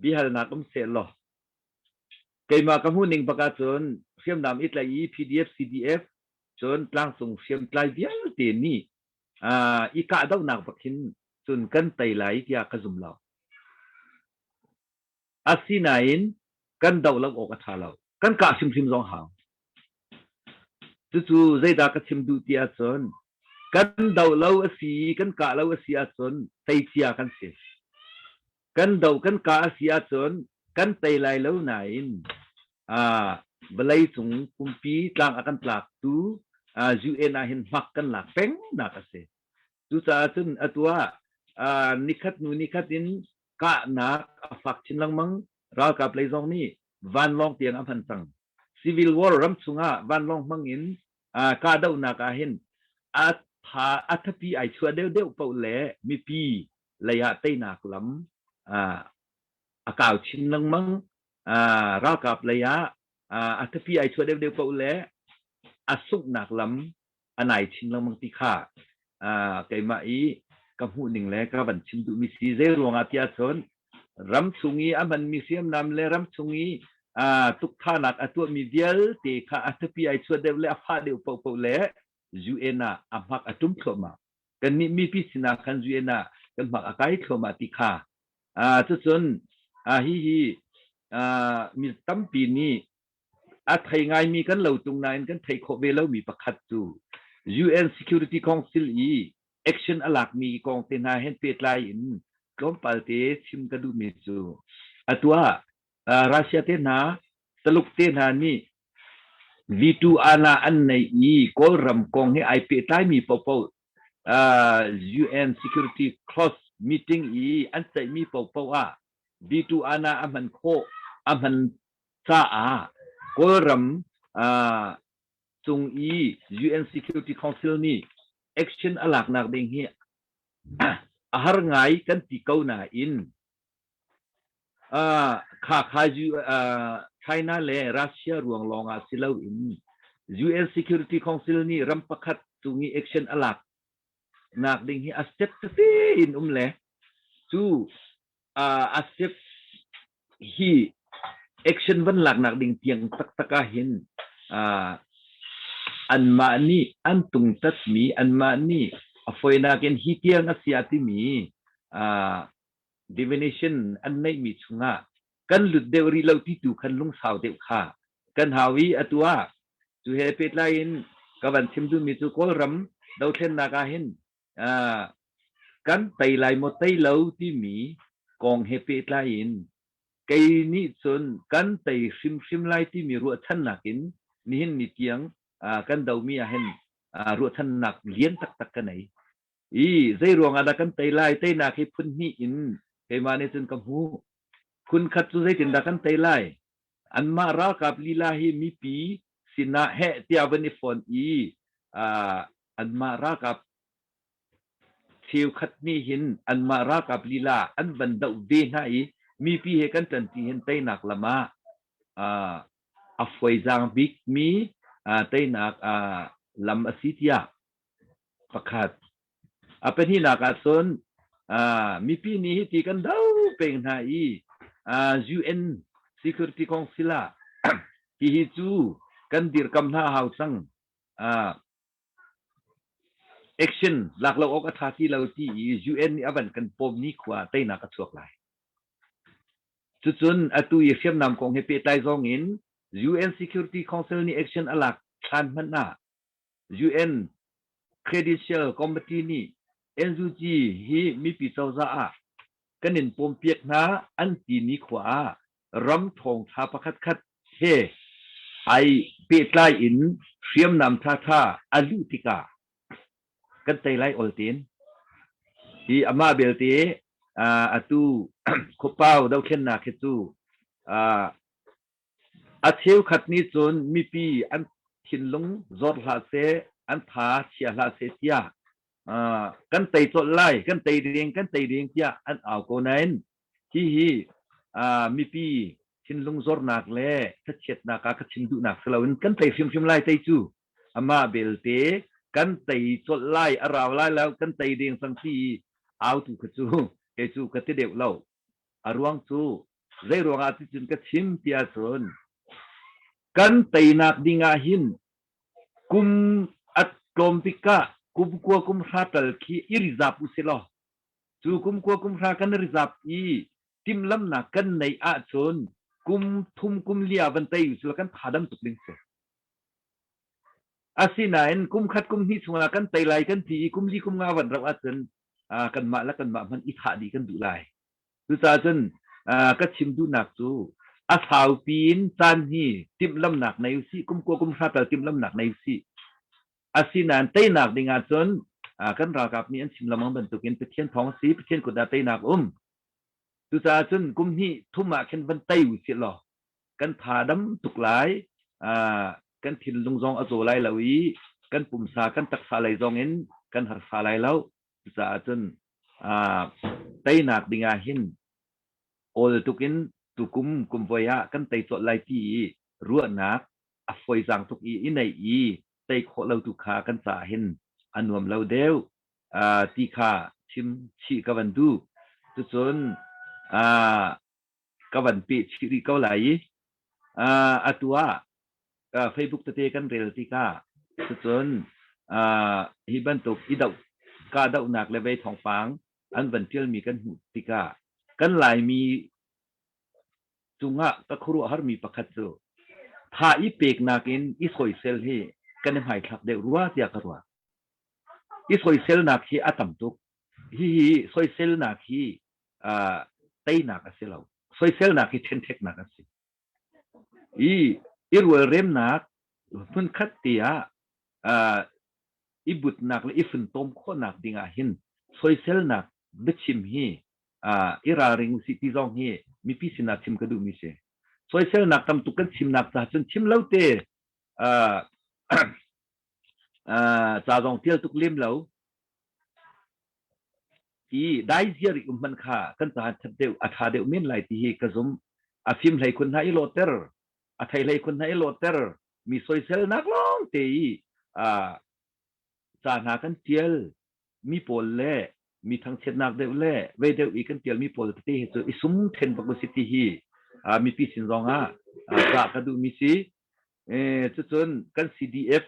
biahalnak um seh law keimah ka hmuh ning bak ahcun hriamnam i tlaih i PDF CDF cun tlangcung hriamtlai vialte nih uh, i kahdohnak bak hin cun kan tei lai tiah ka zum lo. Asinain kan doh lo awk a ṭha lo. Kan kah hrimhrim zong hau. Cucu zeidah ka chim duh ti ahcun kan doh lo a si i kan kah lo a si ahcun teicia kan si. Kan doh kan kah a si ahcun kan tei lai lo nain uh, vawlei cung pumpi tlang a kan tlaktu uh, UN ah hin hmak kan lak peng nak a si. Cucaah cun atu ah uh, nikhat hnu nikhat in kahnak a fak chin lengmang. Ralkap lei zong nih vanlawng tiang a hman cang. Civil war ram chungah vanlawng hmang in uh, kahdohnak ah hin a tha a thapi ai chuah deuhdeuh paoh le mipi lei ah teinak lam uh, a kau chin lengmang. Uh, ralkap lei ah uh, a thapi ai chuah deuhdeuh paoh le a sunghnak lam a nai chin lengmang ti kha keimah i ka hmuh ning le ka van chim duhmi si zei ruangah tiah cun ram chung i a hmanmi hriamnam le ram chung i tukthanak a tuahmi vialte kha a thapi ai chuah deuh le a fah deuh paohpaoh le UN ah a hmak a tum thluahmah kannih mipi sinah khan UN ah kan hmak a kai thluahmah ti kha cucun hihi. Mi tampi nih a thei ngaimi kan lo tung nain kan theih khawh ve lomi pakhat cu UN Security Council i action a lakmi kong te hna hen pehtlai in tlawmpal te chim ka duhmi cu atu ah Russia te hna Taluk te hna nih V2 ana an nei i Kawlram kong he ai pehtlaimi paohpaoh UN Security Clause meeting i an ceihmi paohpaoh ah V2 ana a hman khawh a hman caah Kawlram cung i UN Security Council nih action a laknak ding hi a har ngai kan ti ko nain kha kha China le Russia ruang lawng ah si loin UN Security Council nih ram pakhat cung i action a lak nak ding hi a step tete in um le cu a step hi action van laknak ding tiang taktak ah hin anmah nih an tungtatmi anmah nih a fawinak in hi tiang a si a timi divination an neihmi chungah kan lut deuh rih lo ti tu khan lungsau deuh kha kan hau i atu ah cu he pehtlai in ka van chim duhmi cu Kawlram dothlennak ah hin Kan tei lai maw tei lo timi kong he pehtlai in kei nih cun kan tei hrimhrim lai timi ruahchannak in nihin ni tiang kan domi ah hin ruahchannak lian taktak ka nei. I zei ruang ah dah kan tei lai? Teinak hi phun hnih in keimah nih cun ka hmuh. Phun khat cu zeitindah kan tei lai? Anmah ralkap lila hi mipi sinah heh tiah van i fon i anmah ralkap cheukhat nih hin anmah ralkap lila an van doh ve hna i mipi he kan ṭanṭi hin teinak lam ah a fawizaang bikmi teinak lam a si tiah pakhat. A pahnihnak ah cun mipi nih hiti kan do peng hna i UN Security Council ah hihi cu kan dirkam hna a hau cang. Action lak lo awk a ṭha ti lo ti i UN nih a van kan pawm ni khua ah teinak a chuak lai. Cucun atu i hriamnam kong he pehtlai zong in UN Security Council nih action a lak hlan hmanh ah UN Credential Committee nih NUG hi mipi cozah ah kan in pawmpiak hna an ti ni khua ah ram ṭhawngṭha pakhatkhat he ai pehtlai in hriamnam ṭhaṭha a luh tikah kan tei lai ol tein. Hi amah belte atu khuapau dothlennak hi cu a cheukhat nih cun mipi an thinlung zawr hlah seh, an tha chia hlah seh tiah kan tei colh lai, kan tei ding, kan tei ding tiah an au ko nain Hihi mipi thinlung zornak le thlachiatnak ah ka chim duhnak si loin kan tei hrimhrim lai tei cu amah belte kan tei colh lai a rau lai lo kan tei deng cang ti i autu kha cu kei cu ka ti deuh lo. A ruang cu zei ruangah ticun ka chim ti ahcun kan teinak ding ah hin kum a tlawm bik ah kum kua kum hra tal khi i rizap u si law Cu kum kua kum hra kan rizap i timhlamnak kan neih ahcun kum thum kum li ah van tei usila kan tha dam tuk ding si. Asinain kum khat kum hnih chungah kan tei lai kan ti i kum li kum nga van rauh ahcun kanmah le kanmah hmanh i thah dih kan duh lai. Cucaah cun ka chim duhnak cu a saupi in caan hi timhlamnak nei usih kum kua kum hra tal timhlamnak nei usih. Asinain teinak ding ahcun kan ralkap nih an chim lengmang bantukin Pathian thawng a si, Pathian kut ah teinak um. Cucaah cun kum hnih thum ah khin van tei u sih law kan tha dam tuk lai, kan thinlung zong a zaw lai lo i kan pumsa kan taksa lei zong in kan harsa lai lo. Cucaah cun teinak ding ah hin awl tuk in tukum kum voi ah kan tei colh lai ti i ruahnak a fawizaang tuk i i neih i tei khawh lo tu kha kan caah hin a nuam lo deuh ti kha chim chih ka van duh. Cucun ka van peh chih rih ko lai i atu ah Facebook tete kan rel tikah cucun hi bantuk i doh kahdohnak le vei thawngpang an van ṭialmi kan hmuh tikah kan Laimi. Cungah ka khuaruahharmi pakhat cu tha i peknak in i soisel hi kan i hmaithlak deuh rua tiah ka ruah. I soiselnak hi a tam tuk. Hihi soiselnak hi uh, teinak a si lo. Soiselnak hi ṭhenṭheknak a si. I i rualremnak hmunkhat te ah uh, i butnak le i funtom khawhnak ding ah hin soiselnak biachim hi uh, i ralring usih ti zong hi mipi sinah chim ka duhmi si. Soiselnak tam tuk kan chimnak ca cun chim lo te uh, uh, ca zong tial tuk lem lo i dai ziar i um hman kha kan ca that deuh a tha deuh men lai ti hi ka zum. A fim hlei khun hna i lawhter a thei hlei khun hna i lawhter mi soiselnak lawng te i uh, ca hna kan tial mi pawl le mi thangchiatnak deuh le vei deuh i kan tial mi pawl tete hi cu i sum then bak si ti hi mipi sin zong ah ca ka duh mi si. Cucun kan CDF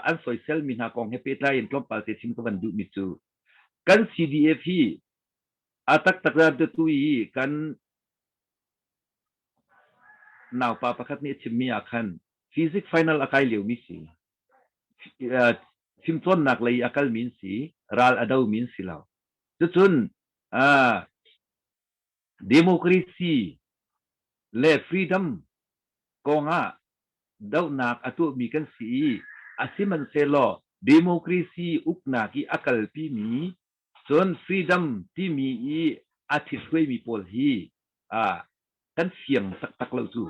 an soisel mi hna kong he pehtlai in tlawmpal te chim ka van duh mi cu kan CDF hi a taktak tu i kan naupa pakhat nih a chimmi ah khan physics final a kai lio mi si fimcawnnak lei a kalmi an si, ral a domi an si lo. Cucun democracy le freedom kongah dohnak a tuahmi kan si i a sihmanhsehlaw democracy uknak i a kalpimi cun freedom timi i a ṭhithruaimi pawl hi kan fiang taktak lo cu.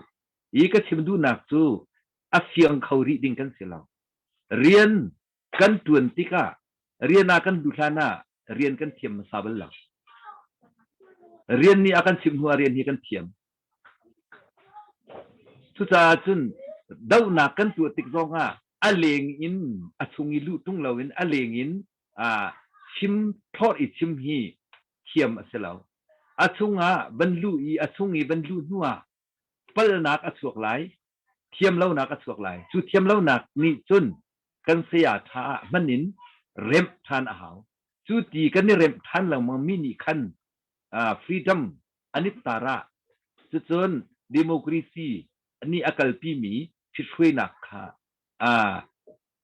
Hi ka chim duhnak cu a fiang kho rih ding kan si lo. Rian kan ṭuan tikah rian ah kan luh hlan ah rian kan thiam hmasa bal lo. Rian nih a kan chimh hnu ah rian hi kan thiam. Cucaah cun dohnak kan tuah tik zongah a leng in a chung i luh ṭung loin a leng in chim thlorh i chim hi thiam a si lo. A chungah van luh i a chung i van luh hnuah palhnak a chuak lai, thiamlonak a chuak lai. Cu thiamlonak nih cun kan saya ṭha ah hman in remh ṭhan a hau. Cu ti kan i remh ṭhan lengmang mi nih khan freedom an i tar ah cucun democracy nih a kalpimi ṭhithruainak kha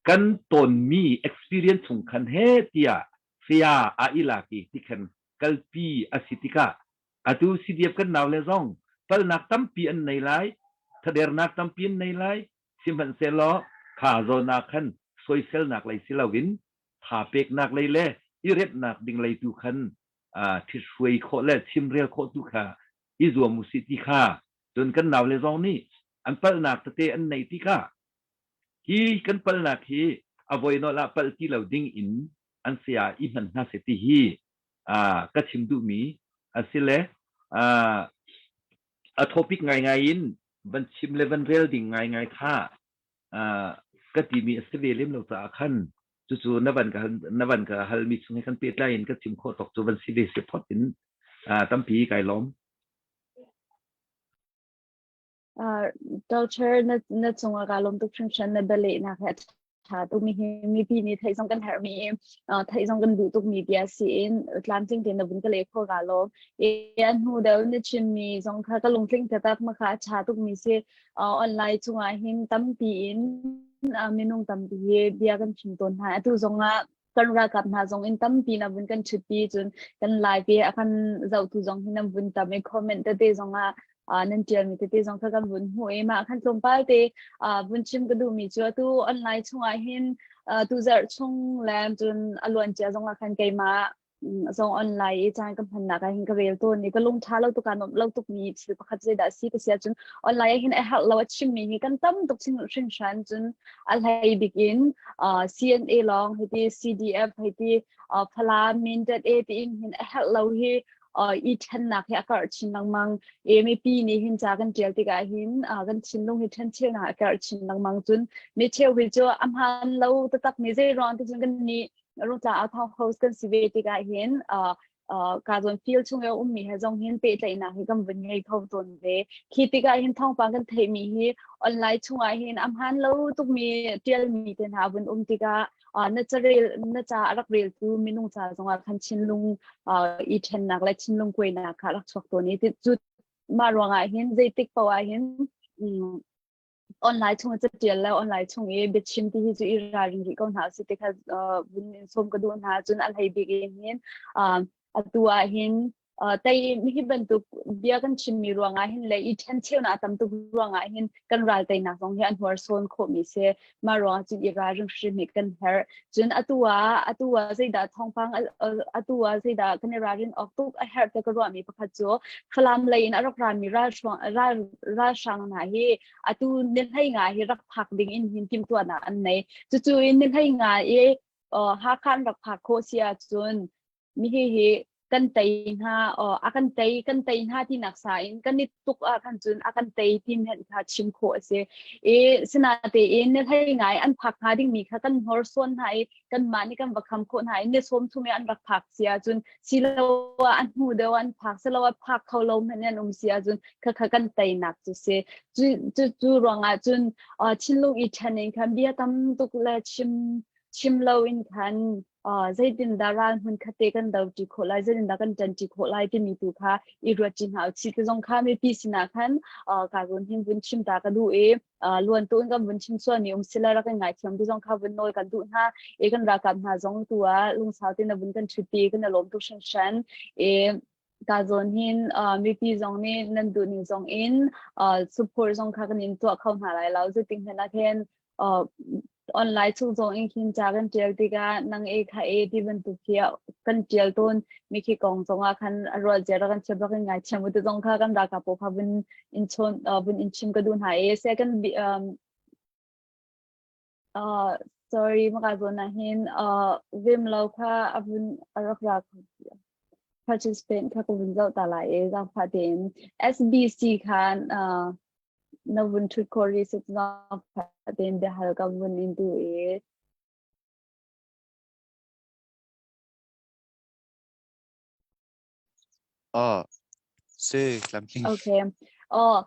kan tawnmi experience chung khan he tiah saya a i lak i tikhan kalpi a si tikah Atu CDF kan naule zong palnak tampi an nei lai, thadernak tampi an nei lai. Sihmanhsehlaw kha zawn ah khan soiselnak lei si loin tha peknak lei le i remhnak ding lei tu khan ṭhithruai khawh le chimrel khawh tu kha i zuam usih ti kha cun kan naule zong nih an palhnak tete an neih tikah hi kan palhnak hi a voi nawl ah palh ti lo ding in an saya i hman hna seh ti hi ka chim duhmi a si le a topic ngaingai in van chim le van rel ding ngaingai kha ka timi a si ve lem lo caah khan cucu na van ka na van ka halmi chung he kan pehtlai in ka chim khawh tawk cu van si ve si phot in tampi kai lawm. Uh, Doctor, na, na cungah kaa lawm tuk hringhran na bialehnak he a ṭha tukmi hi mipi nih theih zong kan herhmi uh, theih zong kan duh tukmi bia si in tlamtling tein na vun ka leh khawh kaa lawm. E, a hnu deuh na chimmi zong kha ka lungtling taktak ma kha a ṭha tukmi si. Uh, online cungah hin tampi in uh, minung tampi hi bia kan chim tawn hna. Atu zongah kan ralkap hna zong in tampi na vun kan ṭhutpi cun kan live i a kan zohtu zong hi nan vun tam i comment tete zong ah nan ṭialmi tete zong kha kan vun hmuh i mah khan tlawmpal te vun chim ka duhmi cu atu online chungah hin tu zarh chung le cun a luancia zong ah khan keimah zong online i caan ka hmannak ah hin ka rel tawn i ka lung ṭha lo tuk ah nuamh lo tukmi thil pakhat zeidah a si ka si ahcun online ah hin a herh lo a chimmi hi kan tam tuk hringhran cun a hlei bik in CNA lawng hiti CDF hiti Falam Mindat A tiin hin a herh lo hi i ṭhennak hi a karh chin lengmang. E mipi nih hin ca kan ṭial tikah hin kan thinlung hi ṭhencheunak a karh chin lengmang cun mi cheu hi cu a hmaan lo taktak mi zei ruang ti cun kan nih Rungtla Authawng host kan si ve tikah hin ka zawn field chung i a ummi he zong hin pehtlaihnak hi kan vun ngei kho tawn ve. Khi tikah hin thawngpang kan theihmi hi online chungah hin a hmaan lo tukmi ṭialmi te hna vun um tikah na carel na ca a rak reltu minung ca zongah khan thinlung i ṭhennak le thinlung kuainak kha rak chuak tawn i cu. Mah ruangah hin zeitik paoh ah hin online chung catial le online chung i biachim ti hi cu i ralring rih ko hna usih ti kha vun in sawm ka duh hna. Cun a hlei bik in hin atu ah hin tei hi bantuk bia kan chimmi ruangah hin le i ṭhencheunak a tam tuk ruangah hin kan ral teinak zong hi an hnorsuan khawhmi si. Mah ruangah cun i ralring hrim hi kan herh. Cun atu ah atu ah zeidah thawngpang atu ah zeidah kan i ralrin awk tuk a herh te ka ruahmi pakhat cu Falam lei in a rak rami ral ralhrang hna hi atu ni hlei nga hi rak phak ding in hin timhtuahnak an nei. Cucu in ni hlei nga i Hakha an rak phak khawh si ahcun mi hi hi kan tei hna a kan tei kan tei hna tinak sa in kan i tuk ah khan cun a kan tei ti hmenh kha chim khawh a si. I sinatein ni hlei ngai an phak hnga dingmi kha kan hnorsuan hna i kanmah nih kan va kham khawh hna i ni 30 i an rak phak si ahcun siloah a hnu deuh an phak siloah phak kho lo hmanh an um si ahcun khakha kan teinak cu si. Cu cu cu ruangah cun thinlung i ṭhen in khan bia tam tuk le chim chim lo in khan zeitindah ral hmun khatte kan do ṭi khawh lai, zeitindah kan ṭan ṭi khawh lai timi tu kha i ruat ṭi hna usih. Ti zong kha mipi sinah khan ka run hin vun chim ta ka duh i luan tu in kan vun chim sualmi um sila rak in ngaithiam ti zong kha vun nawl kan duh hna. I kan ralkap hna zong tu ah lungsau tein na vun kan ṭhutpi kan i lawm tuk hringhran. I ka zawn hin mipi zong nih nan duh ning zong in support zong kha kan in tuah kho hna lai lo. Zeitik hmanh ah khin online chung zong in khin ca kan ṭial tikah nang e kha e ti bantuk khi kan ṭial tawn mi khi kong zong ah khan a rual zia rak kan chiat bak in ngaithiam u ti zong kha kan ralkap pawl kha vun in chawn vun in chim ka duh hna i second Sorry, maka zawn ah hin vim lo kha a vun a rak ra kho participant kha ka vun zoh ta lai i zaangfah tein SBC khan na vun ṭhut khawh rih si zaangfah tein biahal ka vun in duh i. Ah, si tlamtling. Okay. Oh,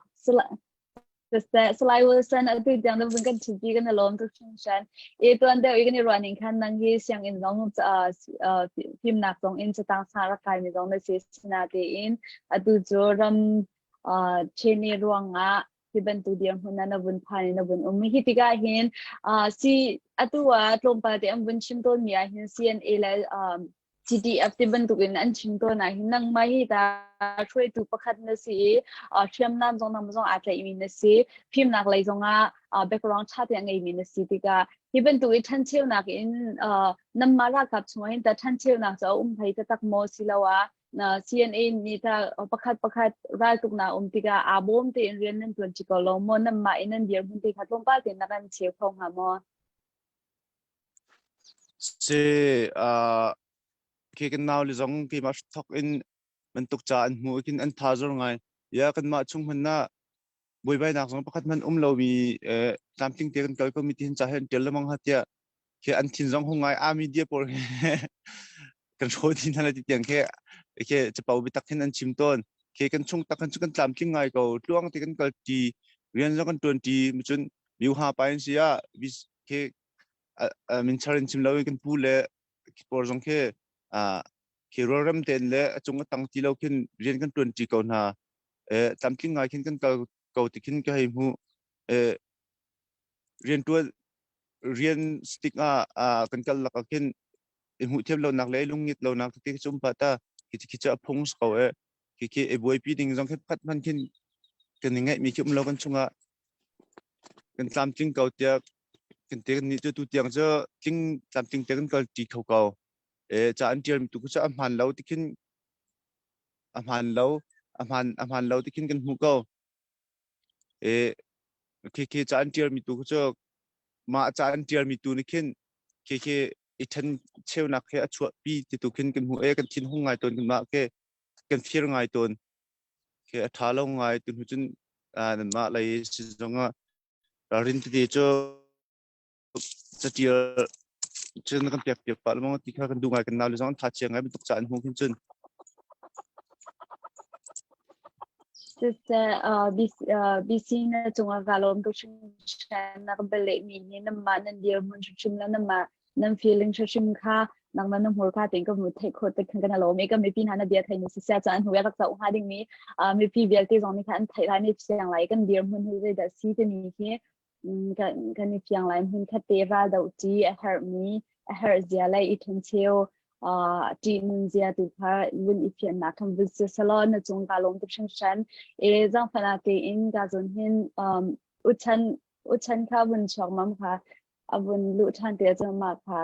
Salai Wilson atu tiang na vun kan ṭhupi kan i lawm tuk hringhran. I tuan deuh i kan i ruah ning khan nang hi sianginn zong fimnak zong in catang sang rak kaimi zong na si sinatein atu cu ram ṭhene ruangah hi bantuk dirhmun ah na vun phan i na vun um. Hi tikah hin si atu ah tlawmpal te an vun chim tawnmi ah hin CNA le CDF ti bantukin an chim tawn ah hin nangmah hi ta hruaitu pakhat na si i hriamnam zong nang zong aa tlaihmi na si fimnak lei zongah background ṭha te a ngeimi na si tikah hi bantuk i ṭhancheunak in nanmah ralkap chungah hin ta ṭhancheunak cu a um hlei taktak maw siloah CNA nih ta pakhat pakhat raltuknak um tikah aa bawm tein rian nan ṭuan ṭi ko lo maw nanmah in nan dirhmun te kha tlawmpal tein na kan cheu kho hnga maw? Si khi kan nau le zong keimah thawk in bantuk ca an hmuh khin an tha zor ngai. Ya kanmah chung hmanh ah buaibainak zong pakhat hmanh um lomi tlamtling te kan kal ko mi ti hin ca he an ṭial lengmang ha tiah khi an thin zong hung ngai a media pawl he kan hraw ti hna ti tiang khi khi capo biatak hin an chim tawn. Khi kan chung tak kan cu kan tlamtling ngai ko tluang te kan kal ṭi rian zong kan ṭuan ṭi cun miuha pa in si ah khi minchar in chim lo in kan pu le pawl zong khi khi rualrem tein le a cung a tang ti lo khin rian kan ṭuan ṭi ko hna. Tlamtling ngai khin kan kal ko ti khin ka hei hmuh. Rian ṭuan rian stick ah kan kal lak ah khin i hmuh thiam lonak le lungngit lonak tete khi cu um pah ta khi khi cu a phung si ko e khi khi i buaipi ding zong khi pakhat hmanh khin kan i ngeihmi khi um lo kan chungah kan tlamtling ko tiah kan te kan nih cu tu tiang cu tling tlamtling te kan kal ṭi kho ko e ca an ṭialmi tu cu a hmaan lo ti khin a hmaan lo a hmaan a hmaan lo ti khin kan hmuh ko e khi khi ca an ṭialmi tu cu mah ca an ṭialmi tu nih khin khi khi i ṭhen cheunak he a chuahpi ti tu khin kan hmuh e kan thin hung ngai tawn kan mah ke kan fir ngai tawn khi a ṭha lo ngai tu hnu cun nanmah lei si zongah ralrin tete cu catial cun kan pek piak pah lengmang ti kha kan duh ngai kan nau le zong an tha chia ngai bantuk ca an hmuh khin cun Siseh BC na cungah kaa lawm tuk hringhran na ka bialehmi hi nanmah nan dirhmun hrimhrim le nanmah nan feeling hrimhrim kha. Nangmah na hmurka tein ka mu theih khawh tik khan kan lawm i kan mipi hna na bia thei mi sisia caan hnu rak zoh hnga ding mi mipi vialte zong nih khan an theih lai ni fiang lai kan dirhmun hi zeidah si timi hi kan kan i fiang lai hmun khat te ral do ṭi a herh mi a herh zia le i ṭhencheu ṭih nun zia tu kha vun i fiannak kan vun si selaw na cung ka lawm tuk hringhran e zangfana tein ka zon hin uchan uchan kha vun chuak mam kha a vun luh ṭhan te cun mah kha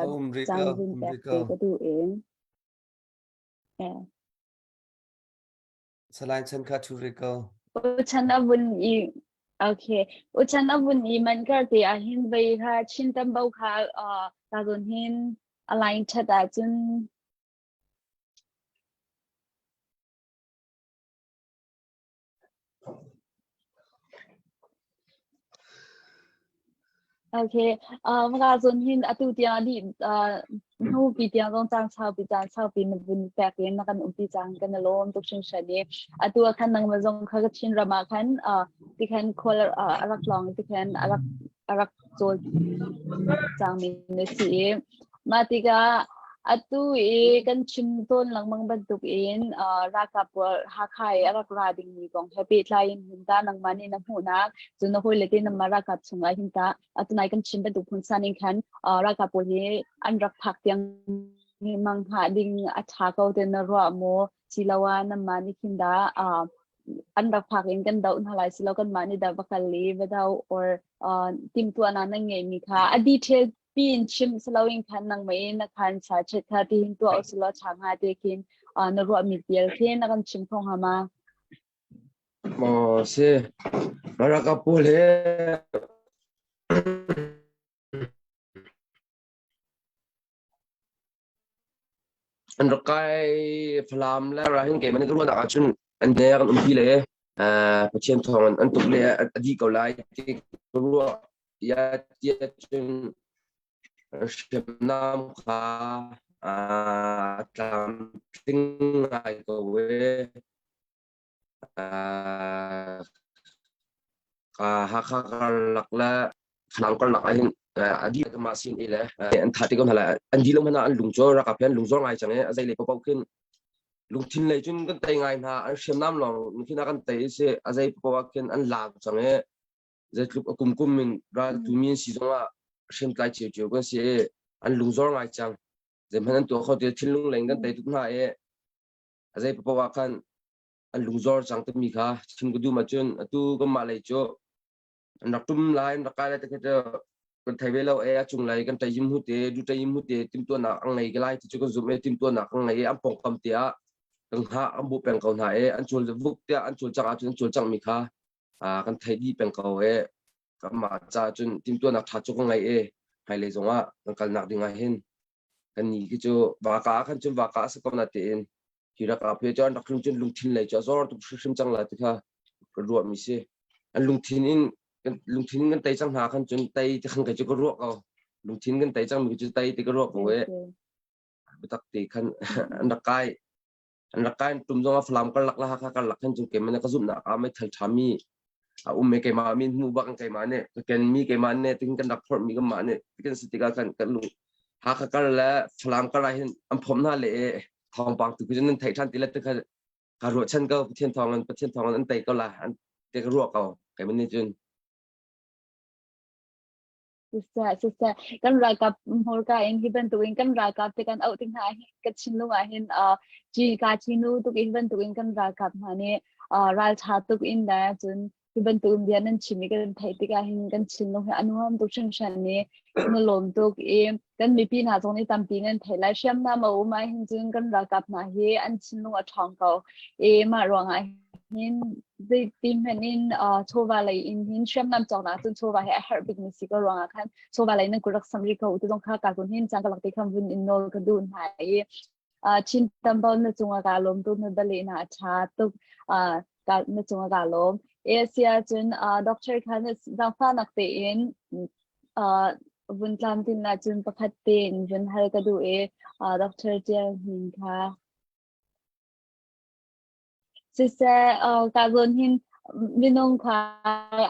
caan vun pek te ka duh in. Salai chan kha thu rih ko. Uchan a vun i okay uchan a vun i man kar te ah hin vei kha chin tam bo kha ta zon hin align that ah cun Okay. Maka zon hin atu tiang di hnu pi tiang zong cang sau pi cang sau pi na vun pek in na kan umpi cang kan lawm tuk hring hran i atu ah khan nang ma zong kha ka Chin ram ah khan ti khan khual a rak long ti khan a rak a rak cawl cang mi na si i mah tikah atu i kan chim tawn lengmang bantuk in ralkap pawl Hakha i a rak ra dingmi kong he pehtlai in hin ta nangmah nih na hmuhnak cun na hawile te nangmah ralkap chungah hin ta atunai kan chim bantuk phun san in khan ralkap pawl hi an rak phak tiang mang hngah ding a ṭha ko te na ruah maw siloah nangmah nih khin dah an rak phak in kan doh hna lai silo kanmah nih dah va kal i va doh or timhtuahnak nan ngeihmi kha a detail piin chim siloin khan nangmah in na khan sa chet kha ti hin tuah usulaw ṭha hnga te khin na ruahmi tial khi na kan chim kho hnga ma? Maw si Ralkap pawl he An rak kai Falam le Rakhine keimah nih ka ruahnak ahcun an nek an umpi le Pathian thawng in an tuk le a dih ko lai ti ka ruah. Tiah tiah cun hriamnam kha a tlamtling ngai ko e. Hakha karlak le Falam karlak ahhin a dih mah sin i le an tha ti ko hna lai. An dih lo hmanh ah an lung cu ralkap he an lung zor ngai cang i a zei lei paohpaoh khin lungthin lei cun kan tei ngai hna. An hriamnam lawng khin a kan tei i si a zei paoh ah khin an laam cang i zeitluk a kumkum in ral tumi an si zongah hriamtlai ciocio kan si i an lung zor ngai cang. Zeihmanh an tuah kho ti thinlung lei in kan tei tuk hna i a zei paoh ah khan an lungzor cang timi kha chim ka duh ahcun atu kanmah lei cu an rak tum lai an rak kai lai te cu kan thei ve lo e a cung lei kan ṭaihim hu te du ṭaihim hu te timtuahnak an ngei lai ti cu kan zumh e timtuahnak an ngei an pawngkam te ah kan hngah an bu peng ko hna e an cul vuk tiah an cul cang ahcun an cul cang mi kha kan thei dih peng ko e kanmah ca cun timtuahnak ṭha cu kan ngei e hmailei zongah kan kalnak ding ah hin kan ni khi cu vaka ah khan cun vaka a si ko na tiin hi rak ah phe cu an rak tlun cun lungthin lei cu a zor tuk hrimhrim cang la ti kha ka ruah mi si an lungthin in kan lungthin in kan tei cang hna khan cun tei ti khan kai cu ka ruah ko lungthin kan tei cang mi cu tei ti ka ruah ko e biatak te khan an rak kai an rak kai tum zong a Falam karlak la Hakha karlak khan cun keimah ka zumhnak ah meithal ṭha mi a um e keimah min hmu bak keimah nih ka ken mi keimah nih tin kan rak phorh mi kanmah nih kan si tikah khan kan lung Hakha kar le Falam kar ah hin an phomh hna le thawngpang tu cu nan theih ṭhan ti le te kha ka ruahchan ko Pathian thawng in Pathian thawng in an tei ko la an te ka ruah ko keimah nih cun Siseh, siseh, kan ralkap hmurka in hi bantukin kan ralkap te kan auh tik hna hin ka thinlung ah hin uh, ci ka chinu tuk in bantukin kan ralkap hna nih uh, ralṭha tuk in le cun hi bantukin bia nan chim i kan theih tikah hin kan thinlung hi a nuam tuk hringhran i na lawm tuk i kan mipi hna zong nih tampi nan theih lai hriamnam a um ah hin cun kan ralkap hna hi an thinlung a ṭhawng ko i mah ruangah hin zeiti hmanh in chawva lei in hin hriamnam cawknak cun chawva hi a herh bik mi si ko ruangah khan chawva lei nan kut rak sam rih ko tu zong kha ka kun hin cang ka lak te khan vun in nawl ka duh hna i Chin tambo na cungah ka lawm tuk na bale na a ṭha tuk ka na cungah ka lawm Asia cun doctor khan zaangfahnak tein vun tlam tin ah cun pakhat tein vun hal ka duh i Dr. Tial Hnin kha Siseh, ka zawn hin minung kha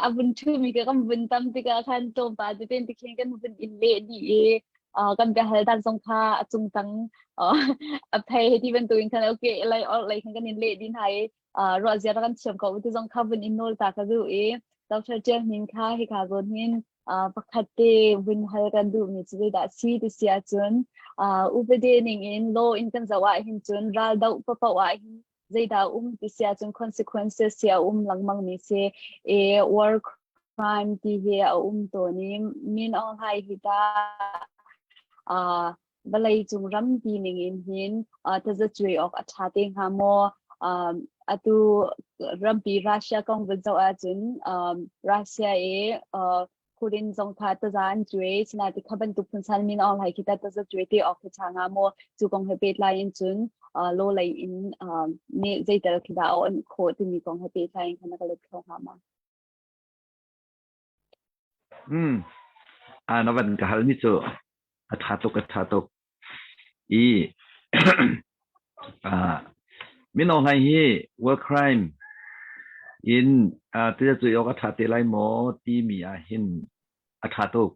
a vun ṭhumi ka kan vun tam tikah khan tlawmpal tete tikhin kan vun in leh dih i. Kan biahal dan zong kha a cung tang a phei he ti bantukin khan okay lai or lei khan kan in leh din hai ruah zia kan thiam ko ti zong kha vun in nawl ta ka duh i Dr. Tial Hnin kha hika zawn hin pakhat te vun hal kan duh mi cu zeidah si ti si ahcun upade ning in law in kan zoh ah hin cun ral doh papoh ah hin zeidah um ti si ahcun consequences si a um lengmang mi si e war crime ti hi a um tawn i Min Aung Hlaing hi ta vawlei cung rampi ning in hin tazacuai awk a ṭha te hnga maw? Atu rampi Russia kong vun zoh ahcun Russia i Putin zong kha taza an cuai sinain kha bantuk phunsan Min Aung Hlaing khi tah taza cuai te awk khi ṭha hnga maw? Cu kong he pehtlai in cun law lei in nih zeital khi dah a onh khawh timi kong he pehtlai in khan na ka let kho hnga ma? Hmm. Na van ka hal mi cu a ṭha tuk a ṭha tuk. I uh, Mino Hlaing hi war crime in uh, cu awk a ṭha te lai maw timi ah hin a ṭha tuk.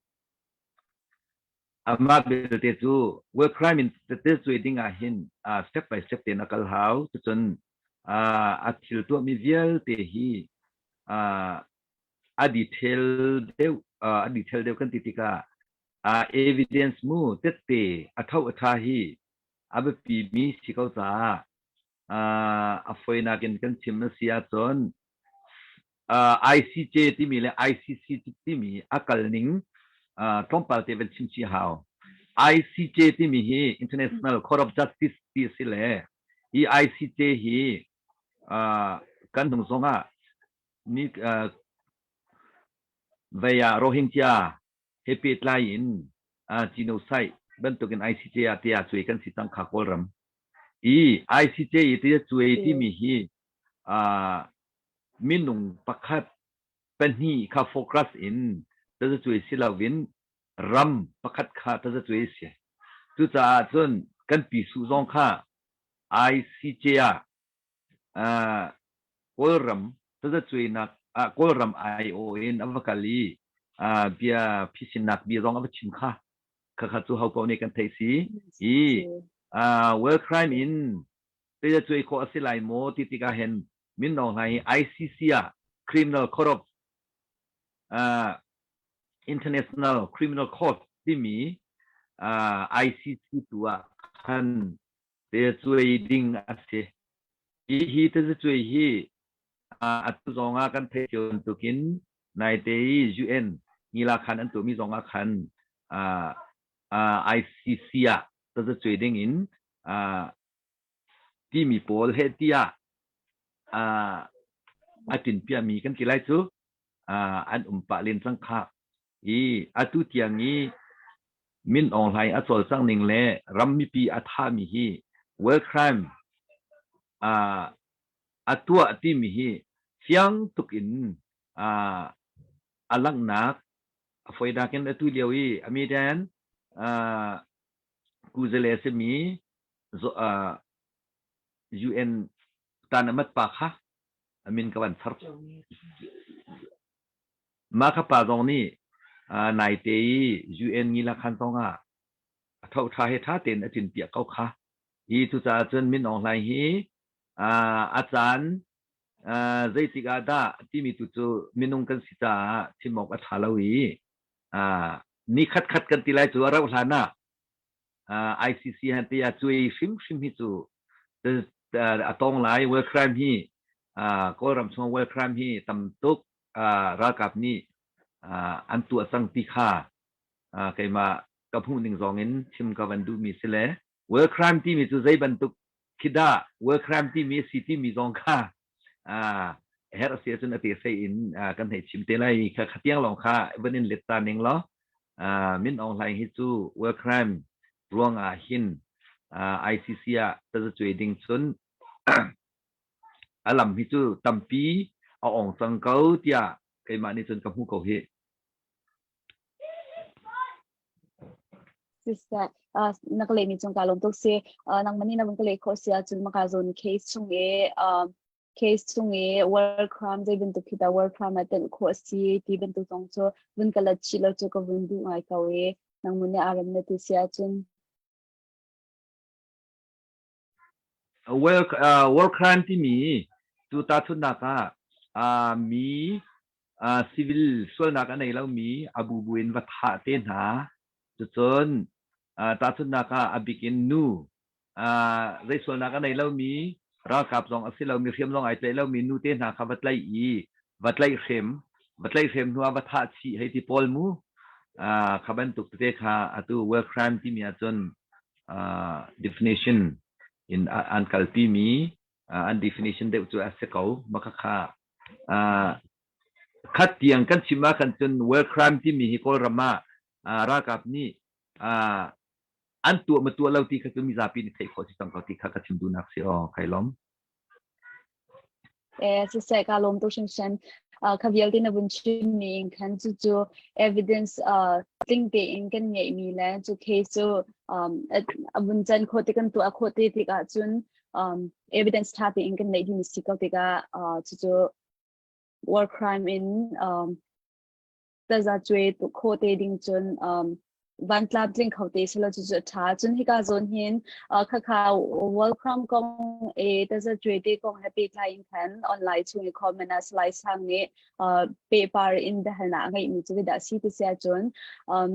Amah belte cu war crime in tete ding ah hin uh, step by step tein a kal hau. Cucun uh, a thil tuahmi vialte hi uh, a detail deuh uh, a detail deuh kan ti tikah uh, evidence mu tette a tho a tha hi a biapi mi si ko caah uh, a foinak in kan chim a si ahcun uh, ICJ timi le ICC timi a kal ning uh, tlawmpal te van chim chih hau. ICJ timi hi International Court of Justice ti a si le hi ICJ hi uh, kan hnung zong ah ni uh, vei ah Rohingya he pehtlai in uh, genocide bantukin ICJ ah tiah cuai kan si cang kha Kawlram. I ICJ i tiah cuai timi hi uh, minung pakhat pahnih kha focus in tazacuai si loin ram pakhat kha tazacuai si. Cucaah cun kan pisu zong kha ICJ ah uh, Kawlram tazacuainak ah Kawlram aiawh in a va kal i uh, bia phisinnak bia zong a va chim kha. Khakha cu ho paoh nih kan theih si. I uh, world crime in tazacuai khawh a si lai maw ti tikah hin Min Aung Hlaing hi ICC ah Criminal Court of uh, International Criminal Court timi uh, ICC tu ah khan tazacuai ding a si. Hi hi tazacuai hi uh, atu zong ah kan theih cio bantukin naite i UN ngila khan an tuahmi zong ah khan uh, uh, ICC ah tazacuai ding in uh, timi pawl he tiah uh, a tinpiahmi kan ti lai cu uh, an um pah len cang kha. I atu tiang i Min Aung Hlaing a cawlcangh ning le ram mipi a thahmi hi war crime uh, a tuah timi hi fiang tuk in uh, a langhnak a foinak in atu lio i American uh, kuzale a simi uh, UN tan a mat pa kha a min ka van char. Mah kha pa zong nih uh, naite i UN ngila khan zong ah a tho tha he tha tein a cin piak ko kha. Hi cucaah cun Min Aung Hlaing hi uh, a caan uh, zeitik ah dah timi tu cu minung kan si caah chim awk a tha lo i uh, ni khat khat kan ti lai cu a rauh hlan ah uh, ICC han te ah cuai hrimhrim hi cu a tong lai war crime hi uh, Kawlram chung war crime hi tam tuk uh, ralkap nih uh, an tuah cang ti kha uh, keimah ka hmuh ning zong in chim ka van duhmi si le war crime timi cu zei bantuk khi dah war crime timi si timi zong kha uh, herh si ahcun a te sei in uh, kan hei chim te lai kha khatiang lawng kha van in let ta ning law uh, Min Aung Hlaing hi cu war crime ruang ah hin uh, ICC ah tazacuai ding cun a lam hi cu tampi a ong cang ko tiah keimah nih cun ka hmu ko hi. Siseh, uh, na ka lehmi cung ka lawm tuk si. Uh, nangmah nih na vun ka leh khawh si ahcun maka zawn case chung i uh, case chung i war crime zei bantuk khi dah war crime ah telh khawh a si ti bantuk zong cu vun ka let chih lo cu ka vun duh ngai ko i. Nangmun nih aa rem na ti si ahcun. Well, war crime timi cu tahchunhnak ah uh, mi uh, civil sualnak a nei lomi a bubu in va thah te hna. Cucun uh, tahchunhnak ah a bik in nu uh, zei sualnak a nei lomi ralkap zong a si lomi hriam zong ai tlaih lomi nu te hna kha va tlaih i va tlaihhrem va tlaihhrem hnu ah va thah chih hei ti pawl mu uh, kha bantuk tete kha atu war crime timi ahcun uh, definition in an kalpi mi uh, an definition deuh cu a si ko maka kha uh, khat tiang kan chim ah khan cun war crime timi hi kawlram ah uh, ralkap nih uh, an tuah ma tuah lo ti kha cu mizapi nih theih khawh si cang ko ti kha ka chim duhnak si aw kai lom. Eh, siseh ka lawm tuk hringhran. Kha vialte na vun chimmi in khan cucu evidence tling tein kan ngeihmi le cu case cu a vun can khawh ti kan tuah khawh te tikah cun evidence ṭha tein kan neih ding si ko tikah cucu war crime in tazacuai kho te ding cun um, van tlap tling kho te selo cu cu tha cun hika zawn hin khakha welcome kong e tazacuai te kong he pehtlai in khan online chung i comment a slide sang nih pehpar in biahalnak a ngeihmi cu dah si ti sia cun um,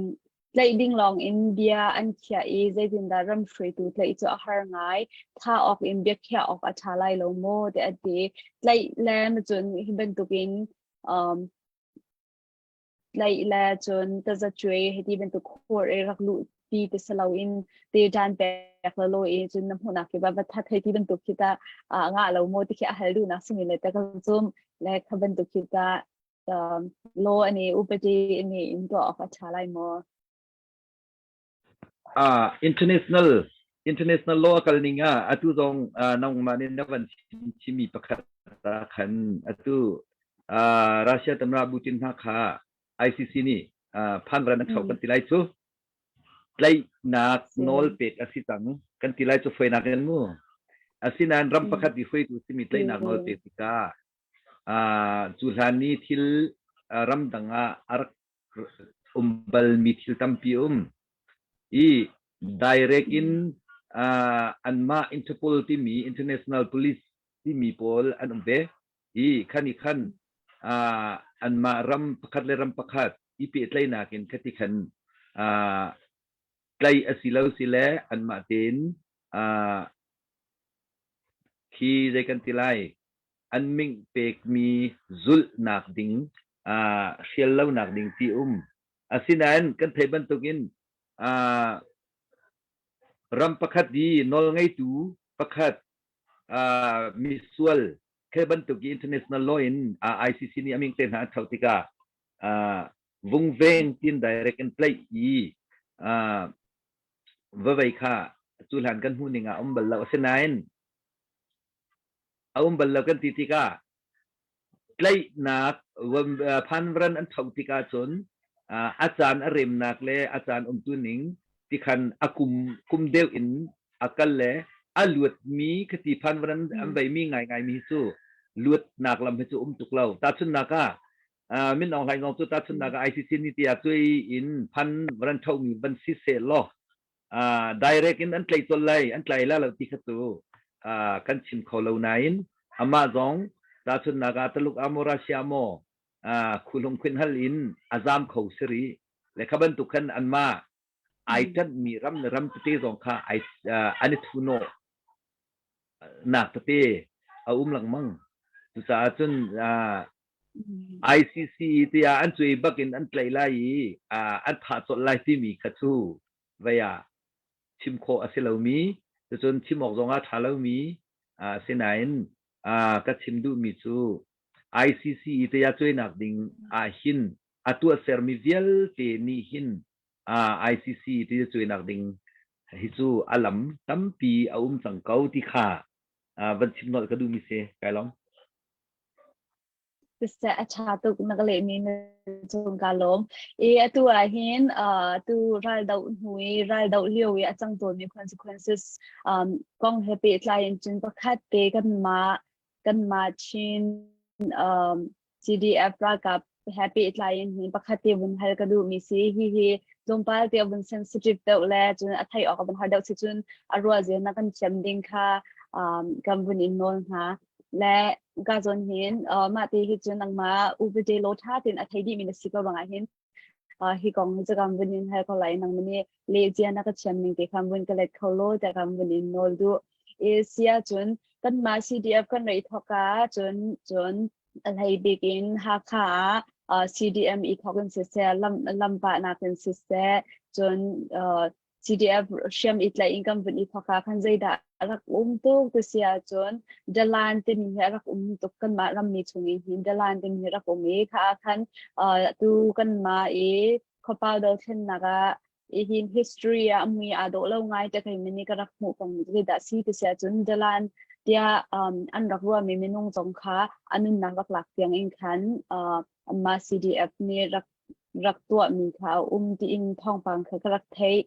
tlaih ding lawng in bia an khiah i zeitindah ram hruaitu tlaih cu a har ngai tha awk in bia khiah awk a tha lai lo maw te a ti tlaih le cun hi bantukin um, Tlaih le cun tazacuai hiti bantuk khur i rak luh ti ti si loin te ṭan pek la law i cun na hmuhnak kip ah va that hei ti bantuk khi tah ngah lo maw ti khi a hal duhnak simi le ta ka zum le kha bantuk khi tah law ani upadi ani in tuah awk a ṭha lai maw? International international law a kal ning ah atu zong nangmah nih na van chimmi pakhat ah khan atu Russia tamra Putin hna kha ICC nih phan ran a chau kan ti lai cu tlaihnak nawl pek a si cang kan ti lai cu foinak in mu asinain ram pakhat i hruaitu simi tlaihnak nawl pek tikah cu hlan ni thil ramdang ah a rak um balmi thil tampi um i direct in anmah Interpol timi international police timi pawl an um ve i khan i khan anmah ram pakhat le ram pakhat i pehtlaihnak in khati khan tlai a si lo si le anmah tein khi zei kan ti lai an ming pekmi zulhnak ding hrial lonak ding ti um. Asinain kan theih bantukin ram pakhat i nawlngeitu pakhat misual khi bantuk i international law in ICC nih a ming te hna an tho tikah vungveng tin direct in tlaih i vavei kha cu hlan kan hmuh ning ah um bal lo. Asinain a um bal lo kan ti tikah tlaihnak phanvaran an tho tikah cun a caan a remnak le a caan umtu ning tikhan a kum kum deuh in a kal le a luatmi khati phanvaran an veimi ngaingai mi cu luatnak lam hi cu um tuk lo tahchunhnak ah Min Aung Hlaing zong cu tahchunhnak ah ICC ni tiah cui in phanvaran thomi van si seh law direct in an tlaih colh lai an tlai la lo ti kha cu kan chim kho lo nain amah zong tahchunhnak ah Taluk ah maw Russia maw khulung khuin hal in a zam kho si rih le kha bantuk khan anmah ai ṭanhmi ram le ram tete zong kha ai an i thu-nawh nak tete a um lengmang cucaah cun ICC tiah an cuai bak in an tlaih lai i an thah colh lai timi kha cu vei ah chim khawh a si lomi cucun chim awk zong ah ṭha lomi sinain ka chim duhmi cu ICC i tiah cuainak ding ah hin a tuahsermi vialte nih hin ICC ti cuainak ding hi cu a lam tampi a um cang ko ti kha van chim nolh ka duhmi si kai lawm. Siseh a ṭha tuk na ka lehmi na cung kaa lawm. I atu ah hin tu raldoh hnu i raldoh lio i a cang tawnmi consequences um, kong he pehtlai in cun pakhat te kanmah kanmah Chin um, CDF ralkap He pehtlai in hin pakhat te vun hal ka duh mi si. Hi hi tlawmpal te vun sensitive deuh le cun a theih awk a vun har deuh si cun a ruah zia na kan thiam ding kha um, kan vun in nawl hna. Le ka zawn hin uh, mah te hi cun nangmah upate lo tha tin a thei dih mi na si ko bangah hin uh, hi kong hi cu kan vun in hal ko lai nang nih le zia na ka thiam ning te khan vun ka let kho lo te kan vun in nawl duh. E sia cun kan mah CDF kan rei thoka cun cun A hlei bik in Hakha ah CDM i thawk in siseh, lam, lampahnak in siseh, cun uh, CDF hriam i tlaih in kan vun i thawk ah khan zeidah a rak um tuk ti si ahcun Dalan timi hi a rak um tuk kanmah rammi chung i hin Dalan timi hi a rak um i kha ah khan uh, tu kanmah i khuapau dothlennak ah hin history ah mui aa dawh lo ngai te kai mini ka rak hmuh peng mi dah si ti sia cun dalan tiah um, an rak ruahmi minung zong kha a nunnak rak lak tiang in khan uh, amma CDF nih rak rak tuahmi kha a um tiin thawngpang kha ka rak theih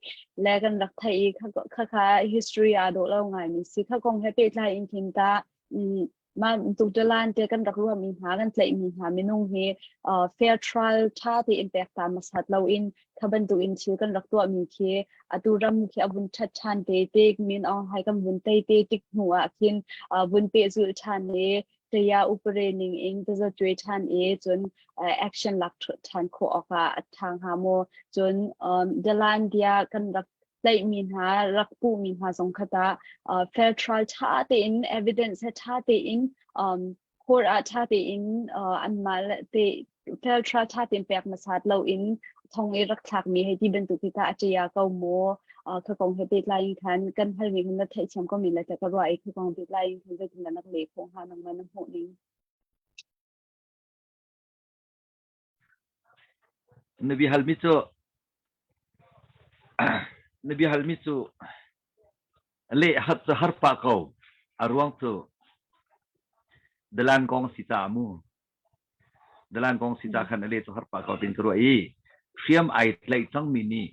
le kan rak theih i kha kha history aa dawh lo ngai mi si kha kong he pehtlai in khin ta um, Mah tukdalan te kan rak ruahmi hna kan tlaihmi hna minung hi uh, fair trial ṭha tein pek ta hmasat loin kha bantukin thil kan rak tuahmi khi atu ram khi a vun ṭhat ṭhan te tik min Aung Hlaing kan vun tei te tik hnu ah khin uh, vun pehzulh ṭhan i taya upare ning in tazacuai ṭhan i cun uh, action lak ṭhan khawh awkah a ṭha hnga maw cun um, dalan dia kan rak tlaihmi hna rak puhmi hna zong kha tah uh, fair trial ṭha tein evidence he ṭha tein um, court ah ṭha tein uh, anmah te fair trial ṭha tein pek hmasat loin thong i rak thlakmi hei ti bantuk hi tah a ṭia ko maw uh, kha kong he pehtlai in khan kan halmi khan na theihthiam ko men le ka ruah i kha kong pehtlai in khan zeitin na leh khawh hnga nangmah na hmuh ning Na bia halmi cu na bia halmi cu leh hat cu har pah ko. A ruang cu dalan kong si caah mu. Dalan kong si ca khan a leh cu har pah ko tin ka ruah i hriam ai tlaih cangmi nih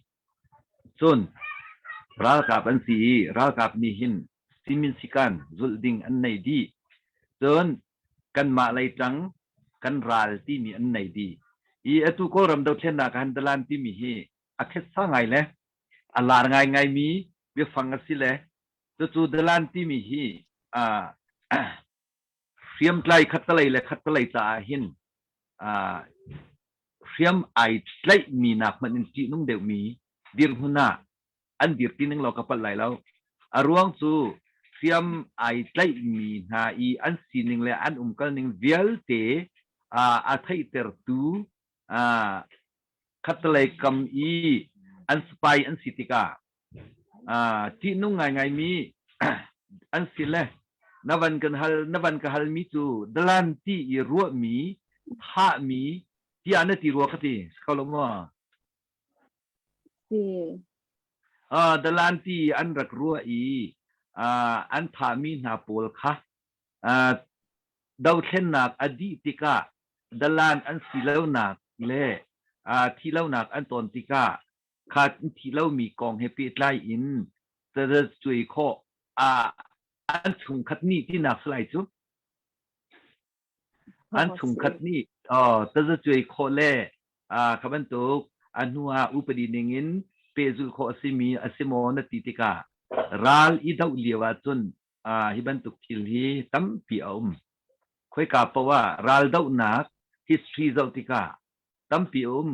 Cun ralkap an si i ralkap nih hin simin sikan zulh ding an nei dih. Cun kanmah lei ṭang kan ral timi an nei dih. I atu Kawlram dothlennak ah han dalan timi hi a khetsa ngai le a lar ngaingaimi biafang a si le cucu dalan timi hi uh, hriamtlai khattalei le khattalei caah hin uh, hriam ai tlaihmi nak hmanh in ṭihnung deuhmi dirhmun ah an dirpi ning law ka palh lai lo. A ruang cu hriam ai tlaihmi hna i an sining le an umkalning vialte a theihtertu khattelei kam i an spy an si tikah ṭihnung ngaingaimi an si le na van kan hal na van ka halmi cu dalan ti i ruahmi thahmi tiah na ti rua ka ti si kho lo maw? Si. Uh, dalan ti an rak ruah i uh, an thahmi hna pawl kha uh, dothlennak a dih tikah dalan an si lonak le uh, thi lonak an tawn tikah kha thi lomi kong he pehtlai in cuai khawh uh, an chungkhat nih tinak salai cu An chungkhat nih tazacuai khawh le kha bantuk a hnu ah upadi ning in pehzulh khawh a simi a si maw na ti tikah ral i doh lio ahcun hi bantuk thil hi tampi a um. Khoika paoh ah ral dohnak history zoh tikah tampi a um.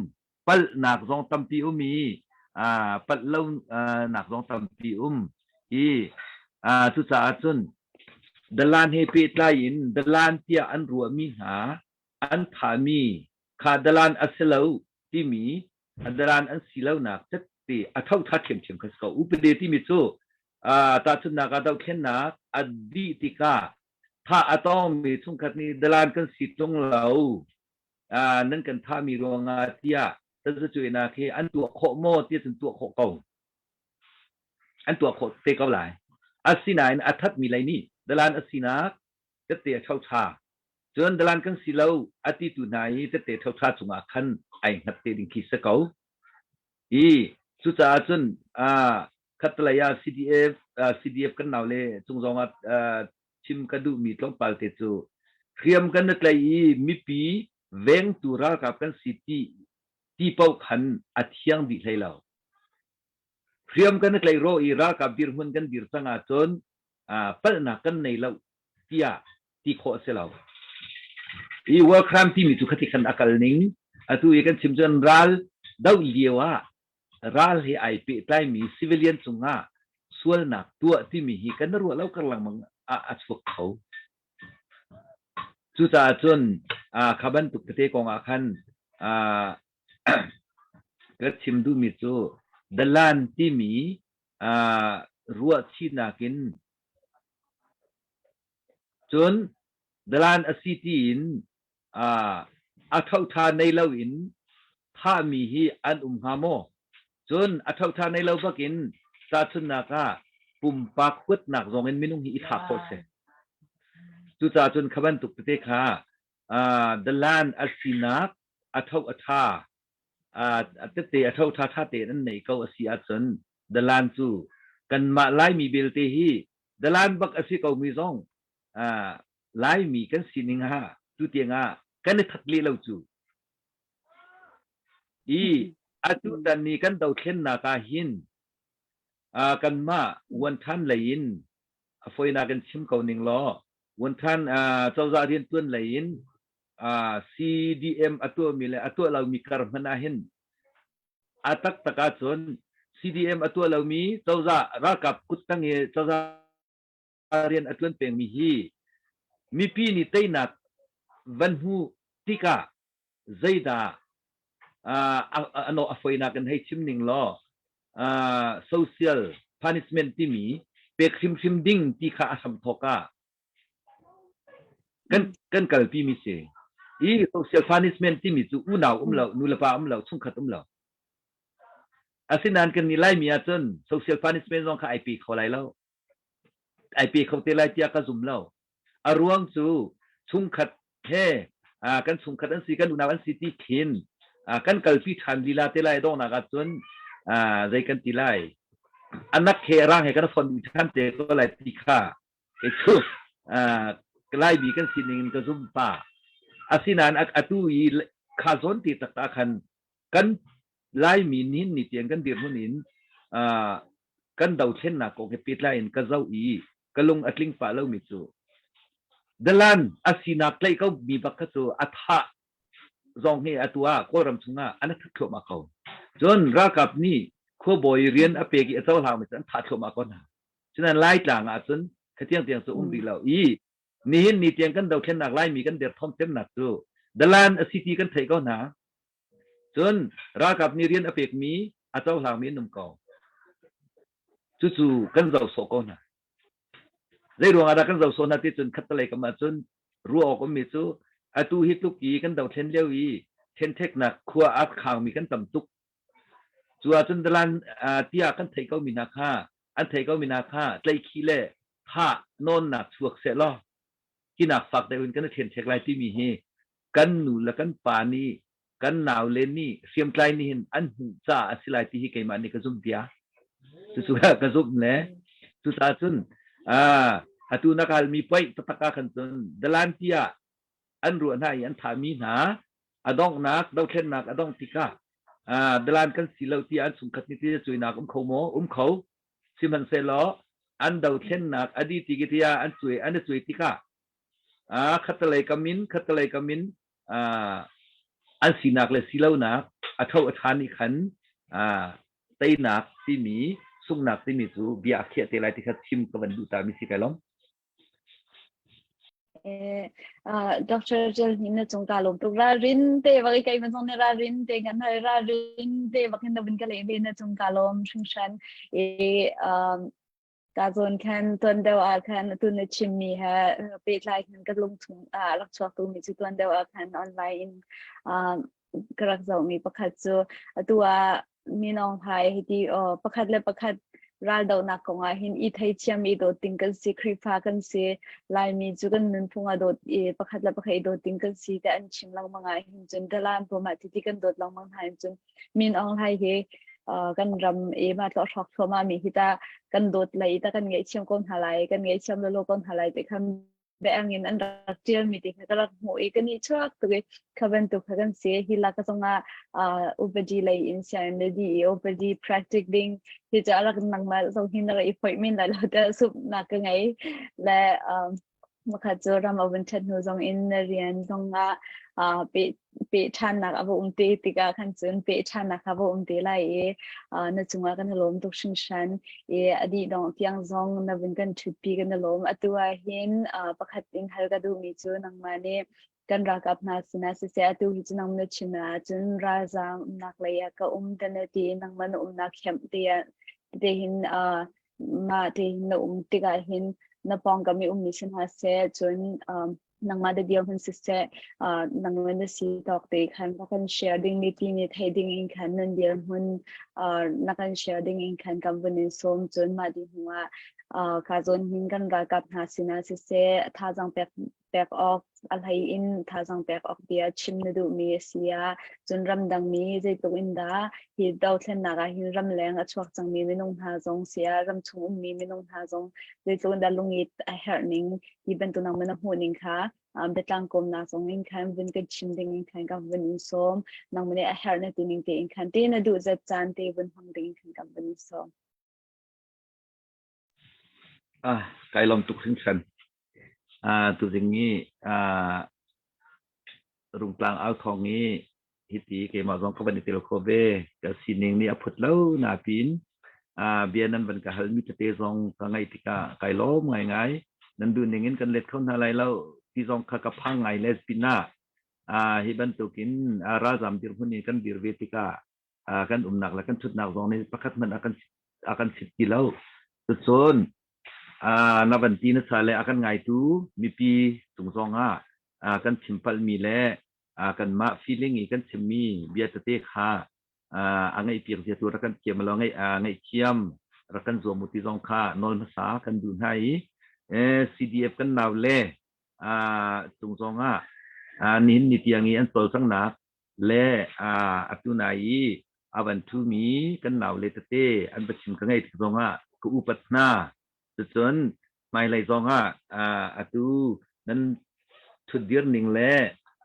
Palhnak zong tampi um i palh lonak zong tampi um i cucaah cun dalan he pehtlai in dalan tiah an ruahmi hna an thahmi kha dalan a si lo timi dalan an si lonak tette a thotha ṭhiamṭhiam kha si ko. Upade timi cu tahchunhnak ah dohthlennak a dih tikah thah a tongmi chungkhat nih dalan kan si ṭung lo nan kan thahmi ruangah tiah tazacuainak hi an tuah khawh maw tiah cun tuah khawh ko. An tuah khawh te ko lai. Asinain a thatmi lei nih dalan a sinak tette a ṭhoṭha. Cun dalan kan si lo a ti tu hna i tette ṭhoṭha cungah khan ai hngat te ding khi si ko. I cucaah cun khattelei ah CDF CDF kan nau le cung zong ah chim ka duhmi tlawmpal te cu hriam kan na tlaih i mipi. Vengtu ralkap kan si ti ti paoh khan a thiang dih hlei lo. Hriam kan i tlaih rawh i ralkap dirhmun kan dir cang ahcun palhnak kan nei lo tiah ti khawh a si lo. I war crime timi cu khati khan a kal ning atu i kan chim cun ral doh lio ah ral he ai pehtlaimi civilian cungah sualnak tuah timi hi kan ruah lo kar lengmang ah a chuak kho. Cucaah cun kha bantuk tete kong ah khan ka chim duhmi cu dalan timi ruahchihnak in cun dalan a si tiin a ṭhoṭha nei loin thahmi hi an um hnga maw? Cun a ṭhoṭha nei lo bakin tahchunhnak ah pumpak huatnak zong in minung hi i thah khawh a si. Cucaah cun kha bantuk tete kha dalan a sinak a tho a ṭha tete a tho ṭha ṭha tein an nei ko a si ahcun dalan cu kanmah Laimi belte hi dalan bak a si komi zong Laimi kan sining ah tutiang ah kan i that leh lo cu. I atu tan ni kan dothlennak ah hin kanmah vuanthan lei in a foinak in chim ko ning law vuanthan cozah riantuan lei in CDM a tuahmi le a tuah lomi kar hmanh ah hin a taktak ahcun CDM a tuah lomi cozah ralkap kuttang i cozah rian a ṭuan pengmi hi mipi nih teinak van hmuh tikah zeidah a foinak in hei chim ning law social punishment timi pek hrimhrim ding ti kha a hramthawk ah kan kan kalpi mi si. I social punishment timi cu unau um lo, nulepa um lo, chungkhat um lo. Asinain kan nih Laimi ahcun social punishment zong kha ai pe kho lai lo. Ai pe kho te lai tiah ka zum lo. A ruang cu chungkhat he kan chungkhat an si, kan unau an si ti khin kan kalpi ṭhan lila te lai donghnak ahcun zei kan ti lai. Anak he rang he kan fon ṭhan te ko lai ti kha kei cu Laimi kan sining in ka zum pa. Asinain atu i kha zawn ti taktak khan kan Laimi nihin ni tiang kan dirhmun in kan dothlennak kong he pehtlai in ka zoh i ka lung a tling pah lomi cu dalan a sinak tlaih ko mi bak kha cu a thah zong hi atu ah Kawlram chungah an that thluahmah ko. Cun ralkap nih khuabawi rian a pek i a cohlang mi cu an thah thluahmah ko hna. Cunain Laitlang ah cun khatiang tiang cu um rih lo i nihin ni tiang kan dothlennak Laimi kan derthawm cemnak cu dalan a si ti kan theih ko hna. Cun ralkap nih rian a pekmi a cohlangmi an um ko. Cucu kan zoh sawh ko hna. Zei ruangah dah kan zoh sawh hna ti cun khattelei kam ahcun ruah awk ummi cu atu hi tluk i kan dothlen lio i ṭhenṭheknak khua a khangmi kan tam tuk. Cu ahcun dalan tiah kan theih komi hna kha an theih komi hna kha tlaihkhih le thah nawnnak chuak seh law hinak fak deuh in kan i ṭhenṭhek lai timi hi kan nu le kan pa nih kan naule nih hriamtlai nih hin an hmuh caah a si lai ti hi keimah nih ka zumh bia. Cucu ka zumh le cucaah cun atu na kalmi puai taktak ah khan cun dalan tiah an ruah hna i an thahmi hna a donghnak dothlennak a dongh tikah dalan kan si lo tiah an chungkhat nih ti cuinak um kho maw? Um kho. Sihmanhsehlaw an dothlennak a dih ti tiah an cuai an i cuai tikah khattelei kam in khattelei kam in an sinak le silonak a tho a ṭha nih khan teinak timi sunghnak timi cu bia a khiah te lai ti kha chim ka van duh ta mi si kai lom. Dr. Jel ni na cung ka lawm tuk ralrin te bak i kai man zong nih ralrin te kan hoi ralrin te bak in na vun ka leh ve na cung ka lawm hringhran i Ka zawn khan tuan deuh ah khan atu na chimmi he pehtlai khan ka lungchung ah rak chuak tumi cu tuan deuh ah khan online in ka rak zohmi pakhat cu atu ah minong hai hiti pakhat le pakhat raldohnak kong ah hin i theithiam i dawt ding kan si Khrihfa kan si Laimi cu kan nunphung ah dawt i pakhat le pakhat i dawt ding kan si te an chim lengmang ah hin cun dalan pum ah titi kan dawt lengmang hna hin cun Min Aung Hlaing hi kan ram i mah tlawh hrawk thluahmah mi hi ta kan dawt lai ta kan ngaihthiam ko hna lai kan ngaihthiam lolo ko hna lai ti khan. Biaang in an rak ṭialmi ti kha ka rak hmuh i ka nihchuak tuk i kha bantuk kha kan si. Hi lak zongah uh, upadi lei in sianginn le di i upadi practice ding hi cu a rak nangmah zong hi na rak i phoih men lai lo tiah zumhnak ka ngei. Le um, Makhat cu ram a vun ṭhat hnu zong in na rian zongah uh, peh peh ṭhannak a va um te tikah khan cun peh ṭhannak kha va um te lai i uh, na cungah kan i lawm tuk hringhran i a dih dongh tiang zong na vun kan ṭhutpi kan i lawm. Atu ah hin uh, pakhat in hal ka duhmi cu nangmah nih kan ralkap hna sinah siseh atu hi cu nang na chim ahcun ralzaam umnak lei ah ka um te na ti nangmah na umnak camp te ah te hin uh, mah te hin na um tikah hin na pawngkam i ummi si hna seh cun um, nangmah da dirhmun siseh uh, nangmah na si tawk te khan na kan share ding mi ti nih thei ding in khan nan dirhmun uh, na kan share ding in khan kan vun in sawm cun mah di hnu ah uh, ka zawn hin kan ralkap hna sinah siseh thazaang pek pek awk a hlei in thazaang pek awk bia chim na duhmi a si ah cun ramdang mi zeitluk in dah hi dothlennak ah hin ramleng a chuak cangmi minung hna zong si ah ramchung ummi minung hna zong zeitluk in dah lungit a herh ning hi bantuk nang na hmuh ning kha um, biatlang kawmnak zong in khan vun kan chim ding in khan ka vun in sawm nang nih a herh na ti ning te in khan te na duh zat caan te vun hmang ding in khan ka vun in sawm. Ah, kai lawm tuk hringhran. Ah, tuzing i ah, Rungtlang au thawng i hiti keimah zong ka van i tel kho ve. Ka sining nih a phut lo nain ah, bia nan van ka halmi tete zong ka ngaih tikah kai lawm ngaingai. Nan duh ning in kan let kho hna lai lo ti zong kha ka phang ngai le pinah ah, hi bantukin ah, ralzam dirhmun in kan dir ve tikah kan umnak le kan ṭhutnak zong nih pakhat hmanh a kan a kan chit ti lo. Cucun na van ti na sa le a kan ngaitu mipi cung zong ah kan chim palhmi le kanmah feeling i kan chimmi bia tete kha a ngaihpiak zia tu rak kan thiam lo ngaihthiam rak kan zuam u ti zong kha nawl hmasa kan duh hna i CDF kan nau le cung zong ah nihin ni tiang i an cawlcanghnak le atu nai i a van ṭhumi kan naule tete an va chim ka ngaih tik zongah ka upat hna. Cucun hmailei zongah atu nan ṭhutdir ning le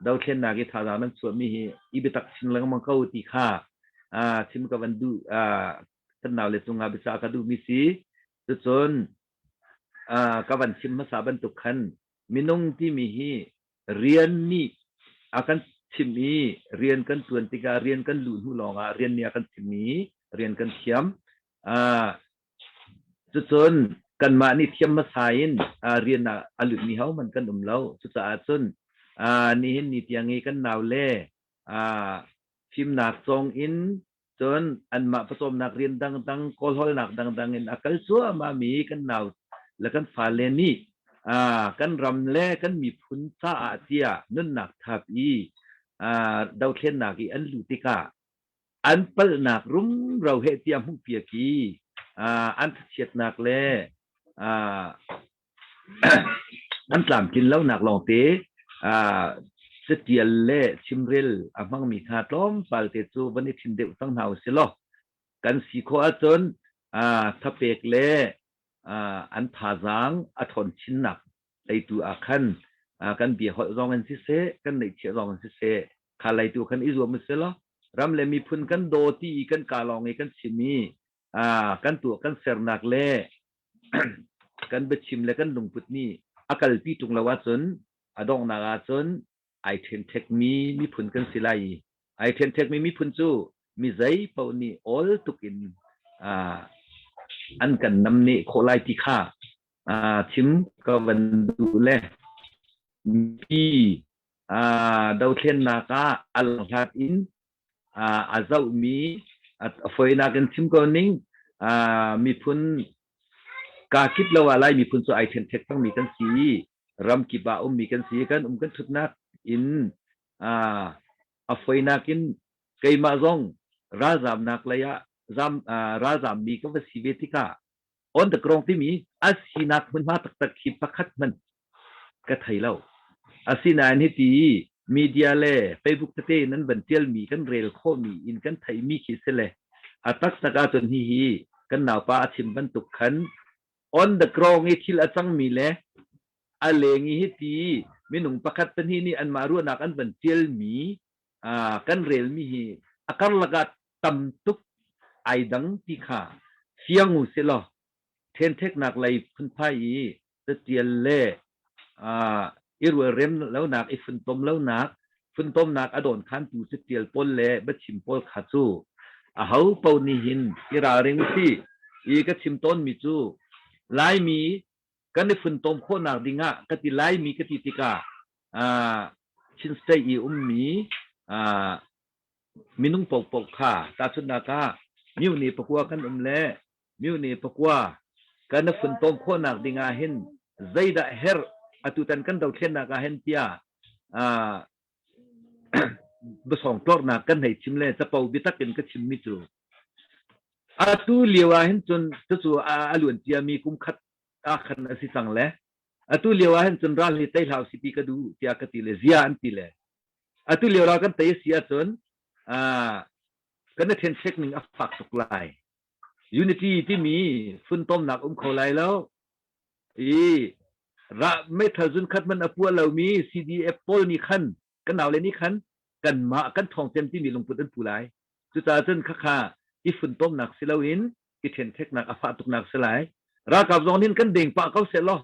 dothlennak i thazaang nan chuahmi hi i biatak chin lengmang ko ti kha chim ka van duh kan naule cungah biasa ka duhmi si. Cucun ka van chim hmasa bantuk khan minung timi hi rian nih a kan chimh i rian kan ṭuan tikah rian kan luh hnu lawngah rian nih a kan chimh i rian kan thiam. Uh, cucun kanmah nih thiam hmasa in uh, rian ah a lutmi hohmanh kan um lo. Cucaah cun uh, nihin ni tiang i kan naule uh, fimnak cawng in Cun anmah pawcawmnak rian dangdang, kawlhawlnak dangdang in a kal cuahmahmi kan nau le kan fale nih kan ram le kan miphun caah tiah nunnak thap i dothlennak i an luh tikah an palhnak rumro heh tiah hmuhpiak i an thlachiatnak le An tlamtlin lonak lawngte catial le chimrel a hmangmi hna tlawmpal te cu van i thim deuh cang hna usih law kan si khawh ahcun thapek le an thazaang a ṭhawn chinnak leitu ah khan kan bia holh zong in siseh kan neihchiah zong in siseh kha leitu khan i zuam usih law ram le miphun kan daw ti i kan kaa lawng i kan chim i kan tuah kan sernak le kan biachim le kan lungput nih a kalpi ṭung lo ahcun a donghnak ahcun ai ṭhenṭhekmi miphun kan si lai i ai ṭhenṭhekmi miphun cu mi zei paoh nih awl tuk in an kan namneh khawh lai ti kha chim ka van duh le mipi dothlennak ah a langhlat in a zohmi a foinak in chim ko ning miphun kaa kip lo ah Lai miphun cu ai ṭhenṭhek cangmi kan si i ramkip ah ummi kan si kan um kan ṭhutnak in a foinak in keimah zong ralzamnak lei ah zam ralzammi ka va si ve tikah on the ground timi a sinak hmunhma taktak khi pakhat hmanh ka thei lo. Asinain hiti media le Facebook tete in an van tialmi kan rel khawhmi in kan theihmi khi si le a taktak ahcun hihi kan naupa a chim bantuk khan on the ground i thil a cangmi le A leng i hiti minung pakhat pahnih nih anmah ruahnak an van ṭialmi kan relmi hi a karlak ah tam tuk ai dang ti kha fiang u silaw ṭhenṭheknak lei phunphai i catial le i rualrem lonak, i funtom lonak, funtomnak a dawnkhantu catial pawl le biachim pawl kha cu aho paoh nih hin i ralring usih. I ka chim tawnmi cu Laimi kan i funtom khawhnak dingah ka ti Laimi ka ti tikah Chin State i ummi minung paohpaoh kha tahchunhnak ah myo pakua kan um le myo pakua kan i funtom khawhnak ding ah hin zeidah herh atutan kan dothlennak ah hin tiah biasawng tlornak kan hei chim le capo biatak in ka chimmi cu atu lio ah hin cun cucu a luan ciami kum khat ah khan a si cang le atu lio ah hin cun ral hi tei hlah usih ti ka duh tiah ka ti le zia an ti le atu lio ral kan tei a si ahcun kan i ṭhenṭhek ning a fak tuk lai. Unity timi funtomnak um kho lai lo. I ra meithal zun khat man a puah lomi CDF pawl nih khan kan naule nih khan kanmah kan ṭhawng cem timi lungput an pu lai. Cucaah cun khakha i funtomnak si loin i ṭhenṭheknak a fah tuknak si lai. Ralkap zong nih kan deng pah ko seh law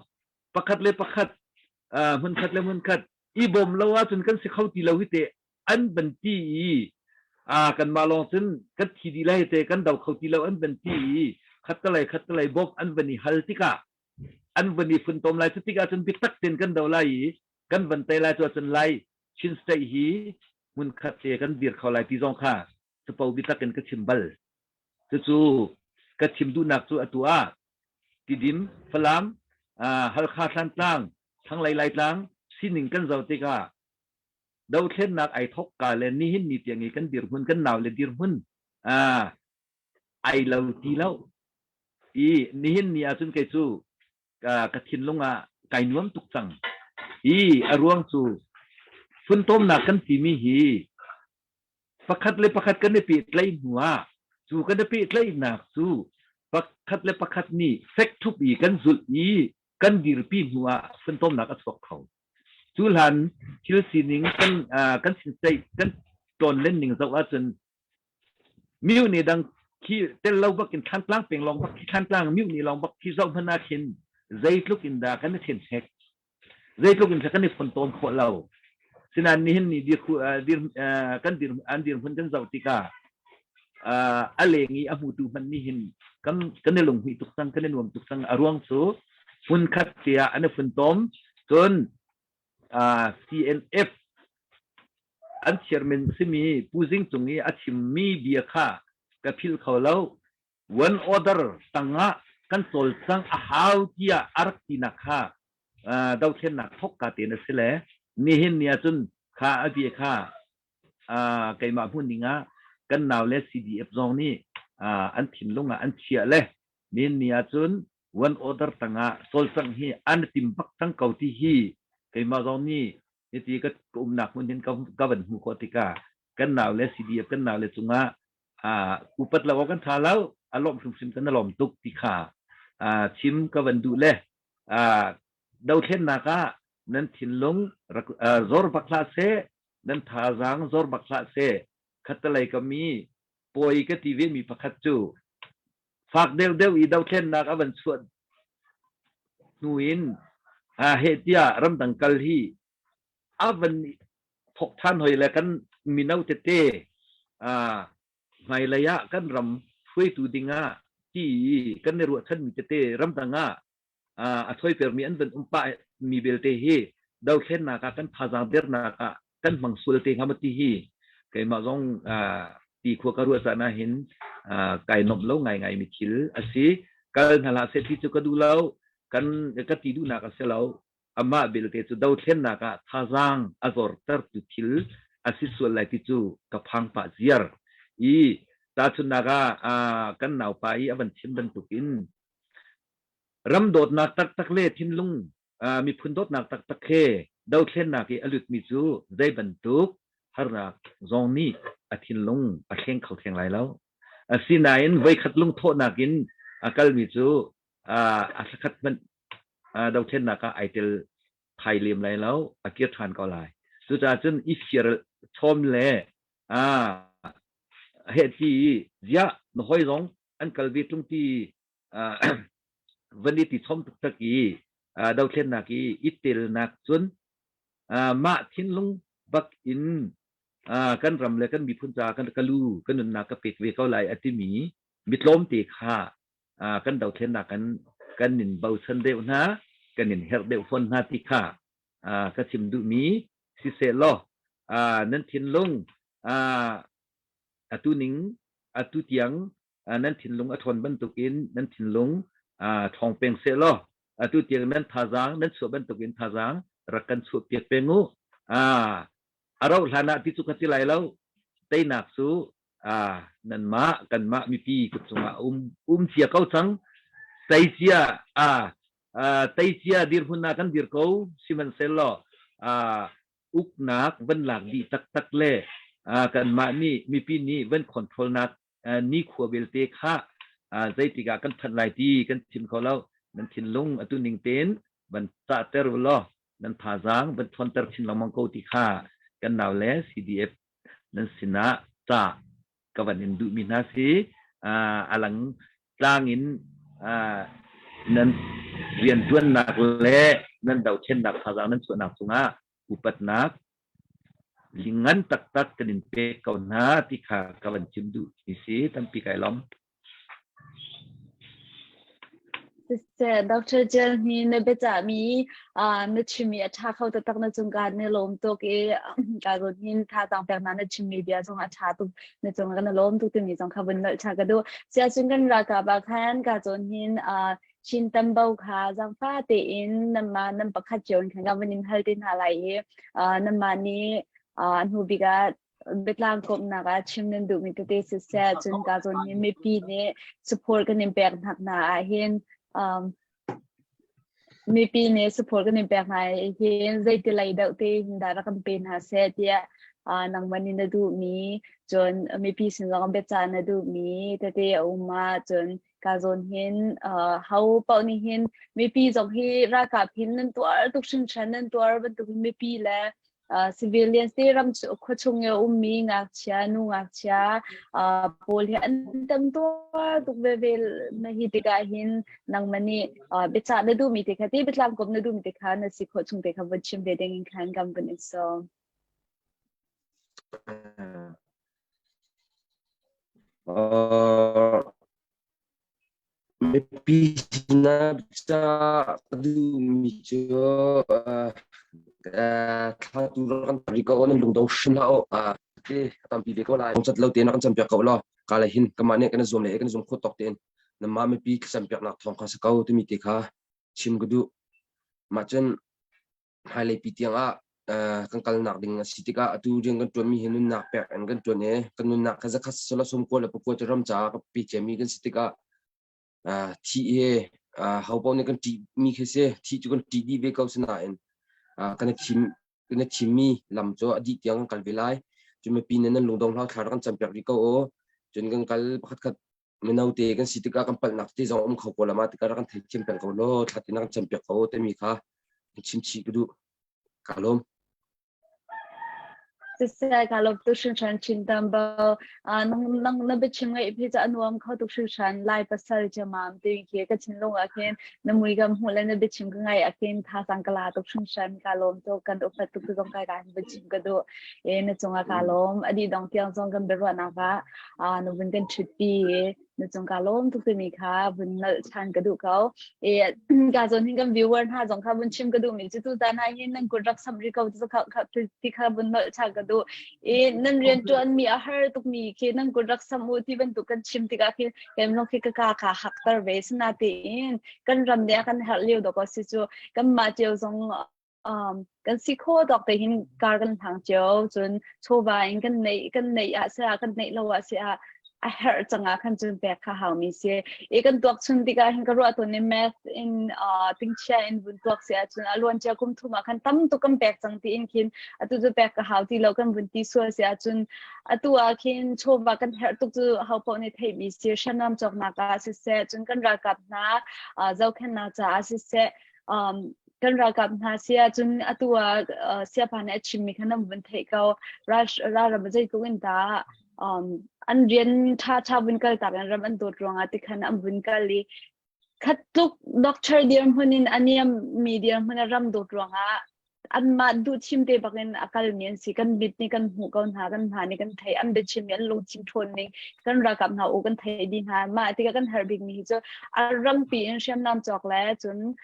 pakhat le pakhat hmunkhat le hmunkhat i bawm lo ahcun kan si kho ti lo hi te an van ti i kanmah lawng cun kan thi dih lai te kan do kho ti lo an van ti i khattelei khattelei bawmh an van i hal tikah an van i funtom lai cu tikah cun biatak tein kan do lai i kan van tei lai cu ahcun lai Chin State hi hmunkhat te kan dir kho lai ti zong kha capo biatak in ka chim bal. Cucu ka chim duhnak cu atu ah Tidim, Falam, Halkha Thlantlang, Thlanglei Laitlang sining kan zoh tikah dothlennak ai thawk ka le nihin ni tiang i kan dirhmun kan nau le dirhmun ai lo ti lo i nihin ni ahcun kei cu ka thinlung ah kai nuam tuk cang i a ruang cu funtomnak kan timi hi pakhat le pakhat kan i pehtlaih hnu ah cu kan i pehtlaihnak cu pakhat le pakhat nih fek ṭhup i kan zulh i kan dirpi hnu ah funtomnak a chuak kho. Cu hlan thil sining kan kan sinseih kan tlawnlen ning zoh ahcun myu nih dang khi tel lo bak in Thlantlang peng lawng bak khi Thlantlang myu nih lawng bak khi zoh hmanh ah khin zeitluk in dah kan i ṭhenṭhek zeitluk in kan i fontawn khawh lo sinain nihin ni dir dir kan dir an dirhmun kan zoh tikah a leng i a hmutu hmanh nih hin kan kan i lunghmuih tuk cang kan i nuam tuk cang a ruang cu hmunkhat tiah an i funtom cun CNF an chairman simi Pu Zing Cung i a chimmi bia kha ka philh kho lo one order tangah kan cawlcangh a hau tiah a rak tinak kha dothlennak thawkka tein a si le nihin ni ahcun kha a bia kha keimah hmun ning ah kan nau le CDF zong nih an thinlung ah an chiah le nihin ni ahcun one order tangah cawlcangh hi an tim bak cang ko ti hi keimah zong nih hiti ka umnak hmun hin ka van hmuh khawh tikah kan nau le CDF kan nau le cungah upat lo kan tha lo a lawm hrimhrim kan lawm tuk ti kha chim ka van duh le dothlennak ah nan thinlung zor bak hlah seh nan thazaang zor bak hlah seh khattelei ka mi pawi ka ti ve mi pakhat cu fak deuh deuh i dothlennak a van chuah hnu in heh tiah ramdang kal hi a van thawk ṭhan hoi le kan mino tete hmailei ah kan ram hruaitu dingah ti i kan i ruahchanmi tete ramdang ah a choipermi an van um pah mi belte hi dothlennak ah kan thazaang dernak ah kan hmang sual te hnga maw ti hi keimah zong ti khua ka ruah caan ah hin kai nomh lo ngaingai mi thil a si kal hna hlah seh ti cu ka duh lo kan ka ti duhnak a si lo amah belte cu dothlennak ah thazaang a zortertu thil a si sual lai ti cu ka phang pah ziar. I tahchunhnak ah kan naupa i a van chim bantukin ram dawtnak taktak le thinlung miphun dawtnak taktak he dothlennak i a lutmi cu zei bantuk harnak zong nih a thinlung a thleng kho theng lai lo. Asinain voikhat lungthawhnak in a kalmi cu a thlakhat hmanh dothlennak ah ai tel. thai lem lai lo, a kir ṭhan ko lai. Cucaah cun i fir chawm le a heh ti ziah na hoi zong an kal ve ṭung ti van i ti chom taktak i dothlennak i i telnak cun mah thinlung bak in kan ram le kan miphun caah kan ka lu ka nunnak ka pek ve ko lai a timi mitlawmte kha kan dothlennak kan kan in bochan deuh hna kan in herh deuh fawn hna ti kha ka chim duhmi siseh law nan thinlung atu ning atu tiang nan thinlung a ṭhawn bantukin nan thinlung ṭhawng peng seh law atu tiang nan thazaang nan chuah bantukin thazaang rak kan chuah piak peng u. A rauh hlan ah ti cu ka ti lai lo. Teinak cu nanmah kanmah mipi kut cungah um um cia ko cang. Tei cia tei cia dirhmun ah kan dir ko sihmanhsehlaw uknak van lak dih taktak le kanmah nih mipi nih van control nak nikhua belte kha zeitik ah kan phanh lai ti kan chim kho lo. Nan thinlung atu ning tein van cahter u law nan thazaang van ṭhawnter chin lengmang ko ti kha kan nau le CDF nan sinah ca ka van in duhmi hna si. A lang tlang in nan rianṭuannak le nan dothlennak thazaang nan chuahnak cungah upatnak Ngan taktak kan in pek ko hna ti kha ka van chim duh mi si tampi kai lawm. Siseh, Dr. Jill hi na biacahmi na chimmi a ṭha kho taktak na cung ka na lawm tuk i ka zawn hin thazaang pek na na chimmi bia zong a ṭha tuk na cung ka na lawm tuk timi zong kha vun nolh ṭha ka duh. Siahcun kan ralkap ah khan ka zawn hin Chin tambo kha zaangfah tein nanmah nan pakhat cio in khan ka van in hal te hna lai i nanmah nih a hnu bik ah biatlang komhnak ah chim nan duhmi tete siseh cun ka zawn hi mipi nih support kan in pek hnak hna ah hin mipi nih support kan in pek hna hin zeiti lei deuh te hin dah rak kan pe hna seh tiah nangmah nih na duhmi cun mipi sin zong biacah na duhmi tete a um ah cun Ka zawn hin ho paoh nih hin mipi zong hi ralkap hin nan tuar tuk hringhran nan tuar bantukin mipi le civilians te ram khuachung i a ummi ngakchia nu ngakchia pawl hi an tam tuar tuk veve na hi tikah hin nangmah nih biacah na duhmi te kha ti biatlang kom na duhmi te kha na si khawh chung te kha vun chim ve ding in khan kan vun in sawm. Mipi sinah ca ka duhmi cu thlatu rak kan tar rih ko nan lungdong hrim hlah u. Ti a tampi ve ko lai. Cat lo tein rak kan campiak ko law ka le hin kanmah nih kan i zuam le kan i zuam khawh tawk tein nanmah mipi thlacampiaknak thawng kha si ko timi te kha chim ka duh. Mah cun hmailei pi tiang ah kan kalnak ding a si tikah atu rian kan ṭuanmi hi nunnak pek in kan ṭuan i kan nunnak kha zakhat sala sum kua le pakua cu ram caah ka pe ciami kan si tikah thih hi ho paoh nih kan ṭihmi khi si thih cu kan ṭih dih ve ko sinain kan i thim kan i thimmi lam cu a dih tiang kan kal ve lai cu mipi nih nan lungdong hlau thla rak kan campiak rih ko u cun kan kal pakhat khat mino te kan si tikah kan palhnak te zong um kho ko la ma tikah rak kan theithiam peng ko law thla tin kan campiak ko timi kha chim chih ka duh ka lawm Siseh ka lawm tuk hringhran chin tam bo nang nang na biachim ngai phi cha anuam kho tuk hringhran lai pasal chamam ti khi ka thinlung ah khin na mui gam hmu le na biachim ka ngai ah khin tha sang ka la tuk hringhran ka lawm tuk kan upat tuk zong kai ka biachim ka duh e na cungah ka lawm adi dong tiang zong kan biaruahnak ah na vun kan ṭhutpi i na cung ka lawm tuk timi kha vun nalh ṭhan ka duh ko. E ka zawn hin kan viewer hna zong kha vun chim ka duhmi cu tuzan ah hin nan kut rak samh rih ko ti kha vun nalh ṭhan ka duh. E nan rian ṭuanmi a har tukmi khi nan kut rak samh u ti bantuk kan chim tikah khin kem lawng khi ka ka kha hakter ve sinatein kan ram nih a kan herh lio dawk si cu kanmah cio zong um, kan si kho tawk te hin kar kan hlang cio cun chawva in kan neih kan neih ah si ah kan neih lo ah si ah a herh cangah khan cun pek kha hau mi si i kan tuak chun tikah hin ka ruah tawn i math in uh, tingchia in vun tuak si ahcun a luan cia kum thum ah khan tam tuk kan pek cang ti in khin atu cu pek ka hau ti lo kan vun ti sual si ahcun atu ah khin chawva kan herh tuk cu ho paoh nih theih mi si hriamnam cawknak ah siseh cun kan ralkap hna uh, zohkhenhnak caah siseh um, Kan ralkap hna si ahcun atu ah siapa nih a chimmi kha nan vun theih ko. Ralram zeitluk in dah an rian ṭhaṭha vun kaltak in ram an dawt ruangah tikhan an vun kal i khat tluk doctor dirhmun in a niammi dirhmun a ram dawt ruangah anmah duhthim te bakin a kalmi an si. Kan mit nih kan hmuh ko hna, kan hna nih kan theih, an biachim i an lungthin ṭhawn ning kan ralkap hna u kan theih dih hna. Mah tikah kan har bikmi hi cu a rampi in hriamnam cawk le cun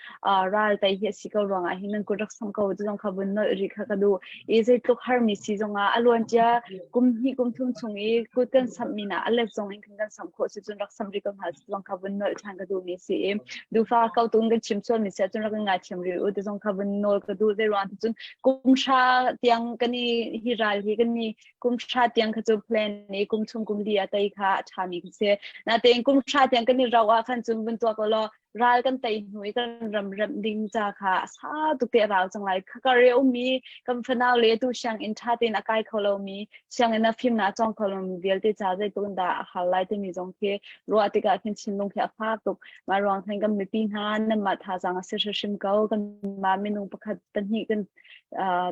ral tei hi a si ko ruangah hin nan kut rak sangh ko cu zong kha vun nolh rih kha ka duh. I zeitluk harmi si zongah a luancia kum hnih kum thum chung i kut kan samhmi na a let zong in kan samh khawh si cun rak samh rih ko hna zong kha vun nolh ṭhan ka duhmi si i dufa ko tung kan chim sualmi si ahcun rak kan ngaithiam rih u ti zong kha vun nawl ka duh. Zei ruang ti cun kum hra tiang kan i hi ral hi kan i kum hra tiang kha cu plan i kum chung kum li a tei kha a ṭhami kha si. Natein kum hra tiang kan i rauh ah khan cun vun tuak law ral kan tei hnu i kan ram remh ding ca kha a sa tuk te a rau cang lai. Khakar i a ummi kan fanau le tu sianginn ṭha tein a kai kho lomi, sianginn ah fimnak a cawng kho lomi vialte ca zeitluk in dah a har lai timi zong khi ruah tikah khin thinlung khi a fak tuk. Mah ruang khan kan mipi hna nanmah thazaang a si hrimhrim ko. Kanmah minung pakhat pahnih kan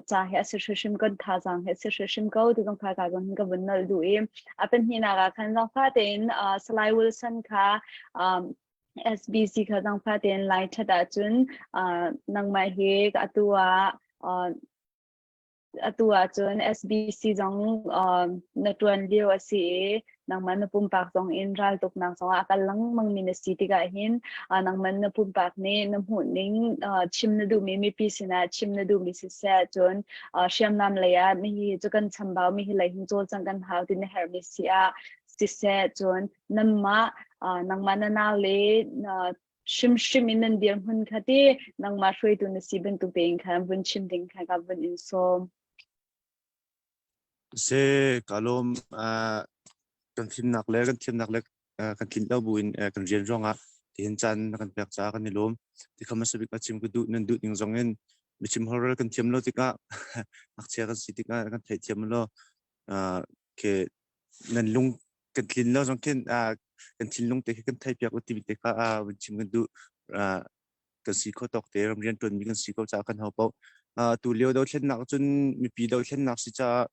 ca hi a si hrimhrim kan thazaang hi a si hrimhrim ko ti zong kha ka zong hin ka vun nolh duh i a pahnihnak ah khan zangfah tein Salai Wilson kha SBC kha zangfah tein lai ṭhat ahcun nangmah hi atu ah atu ahcun SBC zong na ṭuan lio a si i nangmah na pumpak zong in raltuknak zongah a kal lengmang mi na si tikah hin nangmah na pumpak nih na hmuh ning chim na duhmi mipi sinah chim na duhmi siseh cun hriamnam lei ah mihi cu kan chambau mi hi lei hin cawlcangh kan hau ti na herhmi si ah siseh cun nanmah nangmah na nau le hrimhrim in nan dirhmun kha ti nangmah hruaitu na si bantuk tein khan vun chim ding kha ka vun in sawm. Se ka lawm kan fimnak le kan thiamnak le kan tlinh lo buin kan rian ruangah tihin caan na kan pek caah kan i lawm. Ti kha hmasa bik a chim ka duh nan duh ning zong in biachim holhrel kan thiam lo tikah ngakchia kan si tikah kan theihthiam lo ke nan lung kan tlin lo zong khin kan thinlung te khi kan thei piak u timi te kha vun chim kan duh. Kan si kho tawk te ram rian ṭuanmi kan si ko caah kan ho paoh tu lio dothlennak cun mipi dothlennak si caah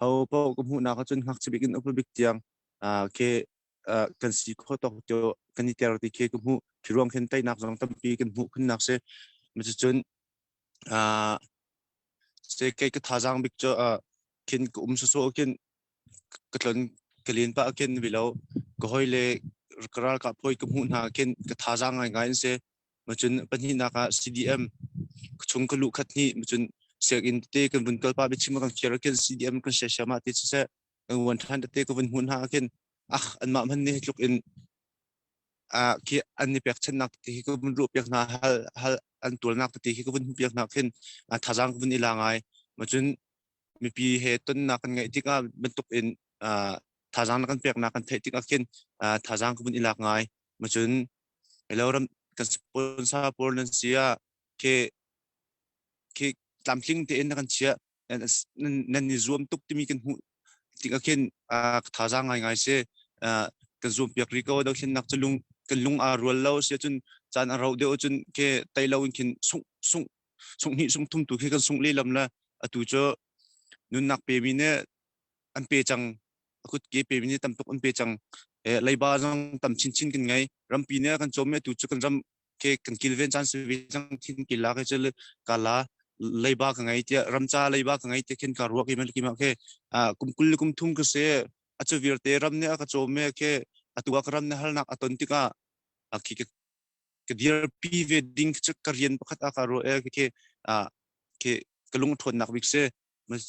ho paoh ka hmuhnak ahcun ngakchia bik in upa bik tiang ke kan si kho tawk tio kan i ter ti khi ka hmuh. Khi ruang khin teinak zong tampi kan hmuh khunnak si. Cucun se kei ka thazaang bik cu khin ka um sawsawh khin ka tlon ka len pah khin vilo ka hoi le ka ralkap hawi ka hmuh hna khin ka thazaang ngaingai an si. Macun pahnihnak ah CDM chung ka luh khat hnih macun sianginn tete kan vun kal pah biachim kan fir khin CDM kan share siam ah ti siseh kan wan than tete ka vun hmuh hna khin ah anmah hman nih tluk in khi an i pekchannak tete hi ka vun ruah piak hna hal hal an tualnak tete hi ka vun hmuh piak hna khin thazaang ka vun i la ngai. Macun mipi he tonnak kan ngeih tikah bantuk in thazaang na kan peknak kan theih tikah khin thazaang ka vun i lak ngai. Macun elo ram kan sponsor pawl nan si ah khi khi tlamtling tein na kan chiah nan i zuam tuk timi kan hmuh tikah khin thazaang ngaingai si. Kan zuam piak rih ko dothlennak cu lung kan lung aa rual lo si ahcun caan a rauh deuh ahcun khi tei lo in khin sungh sungh sungh hnih sungh thum tu khi kan sungh lehlam le atu cu nunnak pemi nih an pe cang a kutke pemi nih tam tuk an pe cang. Leiba zong tam chinchin kan ngei rampi nih a kan cawm i atu cu kan ram ke kan kilven caan si ve cang thin kila ke cu kala leiba ka ngei tiah ramca leiba ka ngei tiah khin ka ruak i man ke kum kul le kum thum ka se a cu vialte ram nih a ka cawm i ke atu ah ka ram nih halnak a ton tikah a khi ka dirpi ve ding cu ka rian pakhat a ka ruah e ke ke ka lung ṭhawnnak bik si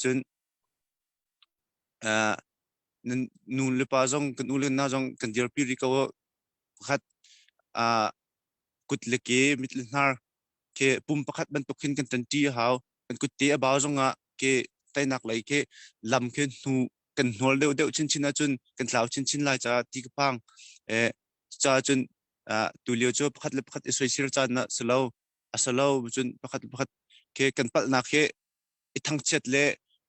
cun nu le pa zong kan u le na zong kan dirpi rih ko pakhat kut le ke mit le hnar ke pum pakhat bantuk khin kan ṭanṭi a hau kan kut te a bau zongah ke teinak lei ke lam khi hnu kan hnual deuh deuh chinchin ahcun kan tlau chinchin lai caah ti ka phang eh caah cun tulio cu pakhat le pakhat i soisel caan ah si lo a si lo cun pakhat le pakhat ke kan palhnak hi i thangchiat le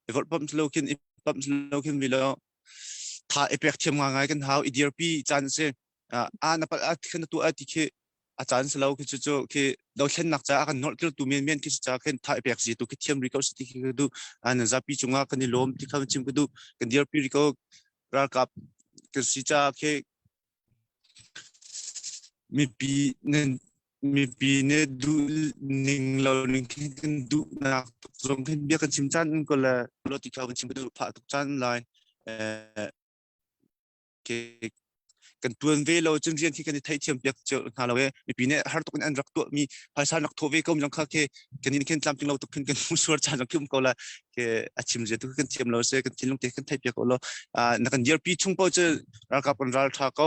i volhpamh lo khin i pamh lo khin vi lo tha i pek thiam ngai kan hau i dirpi caan a si a na palh a khin tu a ti khi. A caan si lo khi cu cu khi dothlennak caah a kan nolh tu men men khi ca khin tha i pek zi tu khi thiam ri ko si ti khi ka duh. An zapi cungah kan i lawm ti kha chim ka duh. Kan dirpi ri ko ralkap kan si ca khi mipi nan mipi ne duh ning lo ning khi kan duh nak tuk zong khin bia kan chim caan ko le lo ti kha kan chim ka duh phah tuk caan lai. Kan tuan ve lo cun rian khi kan i theihthiam piak cio hna lo e. Mipi nih har tuk in an rak tuah mi phaisa rak thawh ve ko mi zong kha khi kan in khin tlamtling lo tuk khin kan suar caan zong khi um ko la. Ke a chim zia tu kan thiam lo se kan thinlung te kan theih piak ko lo. Na kan dirpi chung po cu ralkap kan ral tha ko,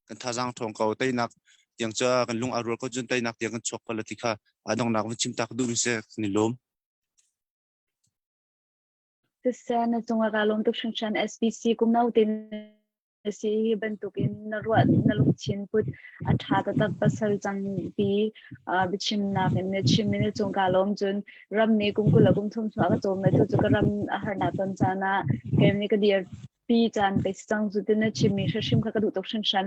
kan thazaang thawng ko, teinak tiang cu kan lung a rual ko cun teinak tiang kan chuak ko la ti kha adongnak van chim ta ka duh mi se kan i lawm. Siseh na cungah kaa lawm tuk hringhran. SBC kum no te na si hi bantukin na ruah na lungthin put a ṭha taktak pasal cang pi biachimnak in na chim i na cung kaa lawm. Cun ram nih kum 20 le kum 30 chung a ka cawm le tu cu ka ram a harnak ton caan ah keim nih ka dirpi caan pe si cang cu ti na chimmi hrimhrim kha ka duh tuk hringhran.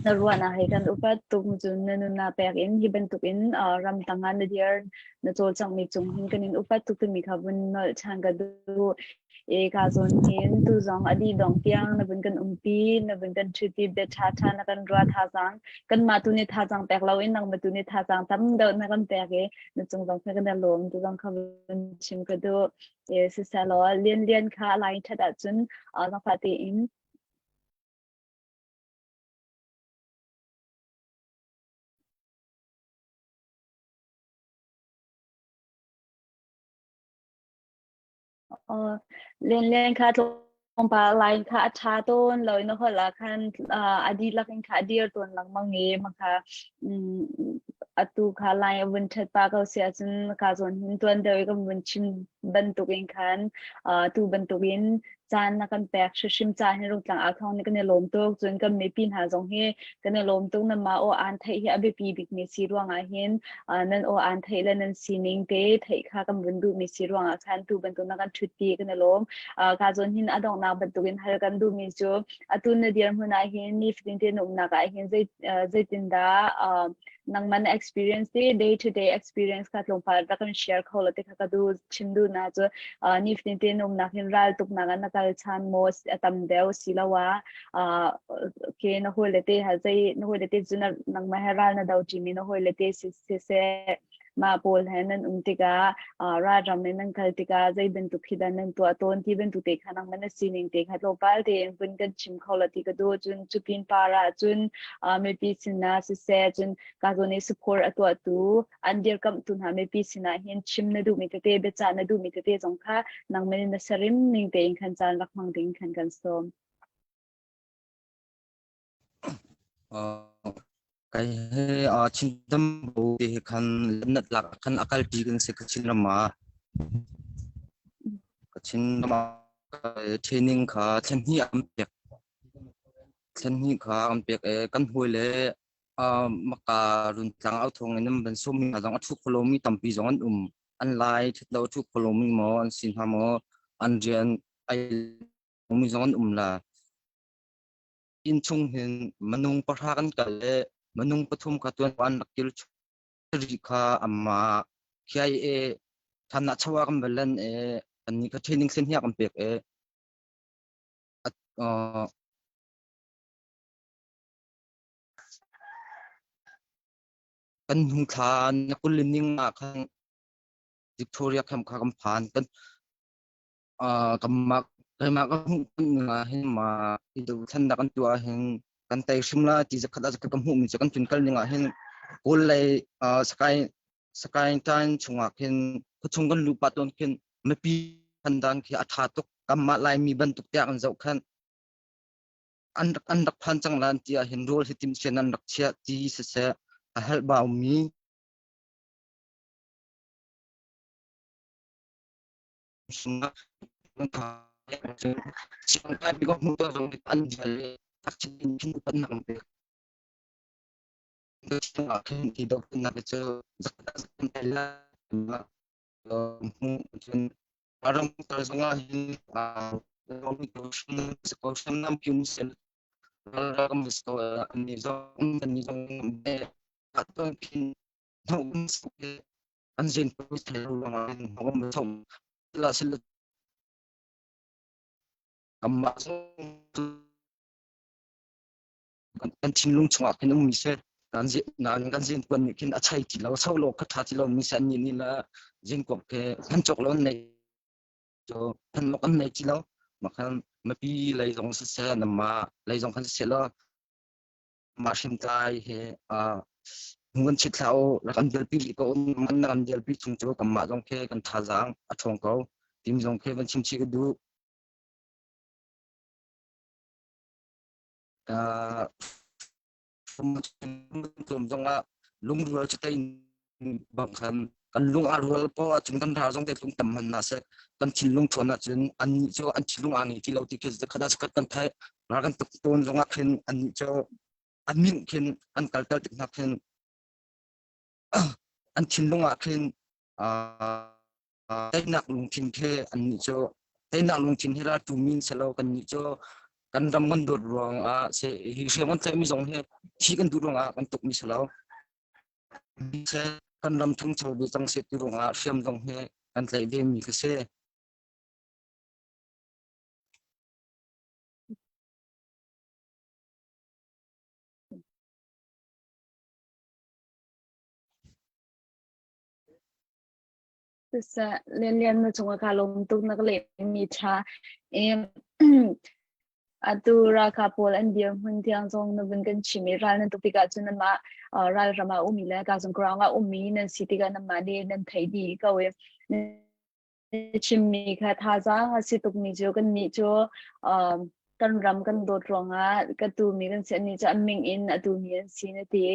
Na ruahnak he kan upat tuk cun na nunnak pek in hi bantuk in ramtang ah na dir na cawlcanghmi cung hin kan in upat tuk timi kha vun nolh ṭhan ka duh. E ka zawn hin tu zong a dih dong tiang na vun kan umpi, na vun kan ṭhuti bia ṭha ṭha na kan ruah thazaang kanmah tu nih thazaang pek loin nangmah tu nih thazaang tam deuh na kan pek i na cung zong kha kan i lawm tu zong kha vun chim ka duh. E siseh law Lian Lian kha a lai ṭhat ahcun zaangfah tein Lenlen kha tlawmpal line kha a ṭha tawn lo i na holh ah khan a dihlak in kha a dir tawn lengmang i maka atu kha line a vun ṭhat pah ko si ahcun ka zawn hin tuan deuh i kan vun chim bantukin khan tu bantukin caan na kan pek hrimhrim ca hin Rungtlang ah thawng nih kan i lawm tuk. Cun kan mipi hna zong hi kan i lawm tuk. Nanmah aw aan theih hi a biapi bikmi si ruangah hin nan aw aan theih le nan sining te theih kha kan vun duhmi si ruangah khan tu bantuk na kan ṭhutpi kan i lawm. Ka zawn hin a donghnak bantukin hal kan duhmi cu atu na dirhmun ah hin nifatin te na umnak ah hin zeitindah nangmah na experience te day to day experience kha tlawmpal rak kan share kho la te kha ka du chim du na cu nifatin te numnak hin ral tuk nak na kal chan mo a tam deuh siloah ke na hoi le te ha zei na hoi le te cu nangmah he ral na do ṭi mi na hoi le te si se mah pawl he nan um tikah ralram in nan kal tikah zei bantuk khi dah nan tuah tawn ti bantuk te kha nangmah na sining te kha tlawmpal tein vun kan chim kho la ti ka duh. Cun cupin para cun mipi sinah siseh, cun ka zawn i support a tuahtu an dirkamhtu hna mipi sinah hin chim na duhmi tete, biacah na duhmi tete zong kha nangmah nih na sarim ning tein khan caan rak hmang ding khan kan sawm. Kai he Chinram bo te he khan nat lak khan akal pi kan si Kachin ram ah Kachin ram ah training kha thlen hnih an pek thlen hnih kha an pek e kan hawi le maka run tlang au thong in an ban sum mi zong a thu kholo mi tampi zong an um an lai thut lo thu kholo mi maw an sin ha maw an rian ai mi zong an um la. Inn chung hin minung pahra kan kal i minung pathum kha tuan an rak kil rih kha amah khiai i than ah chawa kan va lan i kannih kha training sen hi a kan pek i kan hung thla na kul ning ah khan Victoria camp kha kan phan kan Kanmah keimah ka hmuh ah hin ma hi dothlennak kan tuah ahhin kan tei hrim la ti zakhat ah zakhat ka hmuhmi cu kan tlun kal ning ah hin Kawl lei Sakae Sakae ṭain chungah khin khuachung kan luh pah tawn khin mipi phandan khi a ṭha tuk. Kanmah Laimi bantuk tiah kan zoh khan an rak phan cang la an ti ahhin rawl hi timhcia an rak chiah ti siseh a helh baumi Ral ko an nih zong kan nih zong tuan khin an zen ko thei ruangah la sil kanmah kan thinlung chungah khin ummi si kan nain kan zin kuan nih khin a chai ti lo so lo kha tha ti lo mi san ni ni la zin kuak ke kan chok lo nei cho kan lok an nei ti lo makhan mapi lei zong si se nama lei zong khan si lo mah hrim tlai he a ngun chit thla o rak an delpi ko man na kan delpi chung chu kanmah zong khe kan thazaang a ṭhawng ko tim zong khe van chim chi ka duh tlawm zongah lungrual cu tei bang khan kan lung a rual po ahcun kan ral zong te tlung tam hman na seh kan thinlung ṭhawn ahcun annih cu an thinlung aa ngei ti lo ti khi zakhat ah zakhat kan theih ral kan tuk tawn zongah khin annih cu an min khin an kalter tik hna khin an thinlung ah khin teinak lungthin khi annih cu teinak lungthin hi raltu min selo kannih cu kan ram kan dawt ruangah se hi hriam kan tlaihmi zong hi thi kan duh ruangah kan tukmi si lo kan ram thangcho ve cang seh ti ruangah hriam zong hi kan tlaih ve mi ka si. Siseh, Lianlian na cungah kaa lawm tuk na ka lehmi ṭha. Atu ralkap pawl an dirhmun tiang zong na vun kan chim i ral nan tuk tikah cun nanmah ralram ah ummi le Kazung ground ah ummi nan si tikah nanmah nih nan theih dih ko i na chimmi kha thazaang a si tukmi cu kannih cu kan ram kan dawt ruangah ka tumi kan si annih cu an ming in a tumi an si na ti.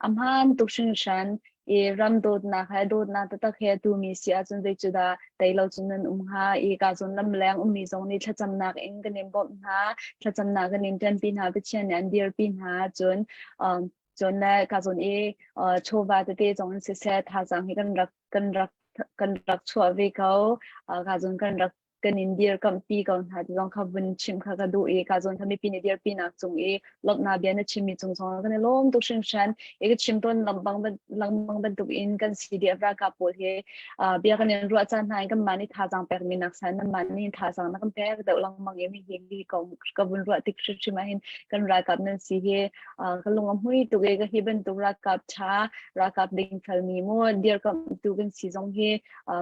A hmaan tuk hringhran i ram dawtnak he dawtnak taktak he a tumi si ahcun zei cu dah tei lo cun nan um hnga i ka zawn lam leng ummi zong nih thlacamnak in kan in bawmh hna thlacamnak kan in ṭanpi hna Pathian nih an dirpi hna cun um, cun le ka zawn i uh, chawva tete zong in siseh thazaang hi kan rak kan rak kan rak chuah ve ko uh, ka zawn kan rak kan in dirkamhpi ko hna ti zong kha vun chim kha ka duh i ka zawn kha mipi nih dirpinak cung i lawmhnak bia na chimmi cung zong kan i lawm tuk hringhran i ka chim tawn lengmang lengmang bantuk in kan CDF ralkap pawl hi bia kan in ruah caan hna in kanmah nih thazaang pekmi nak san nanmah nih thazaang na kan pek deuh lengmang i hi hi kong ka vun ruah tik hrimhrim ah hin kan ralkap nan si hi ka lung a hmui tuk i ka hi bantuk ralkap ṭha ralkap dingfelmi mu dirkamhtu kan si zong hi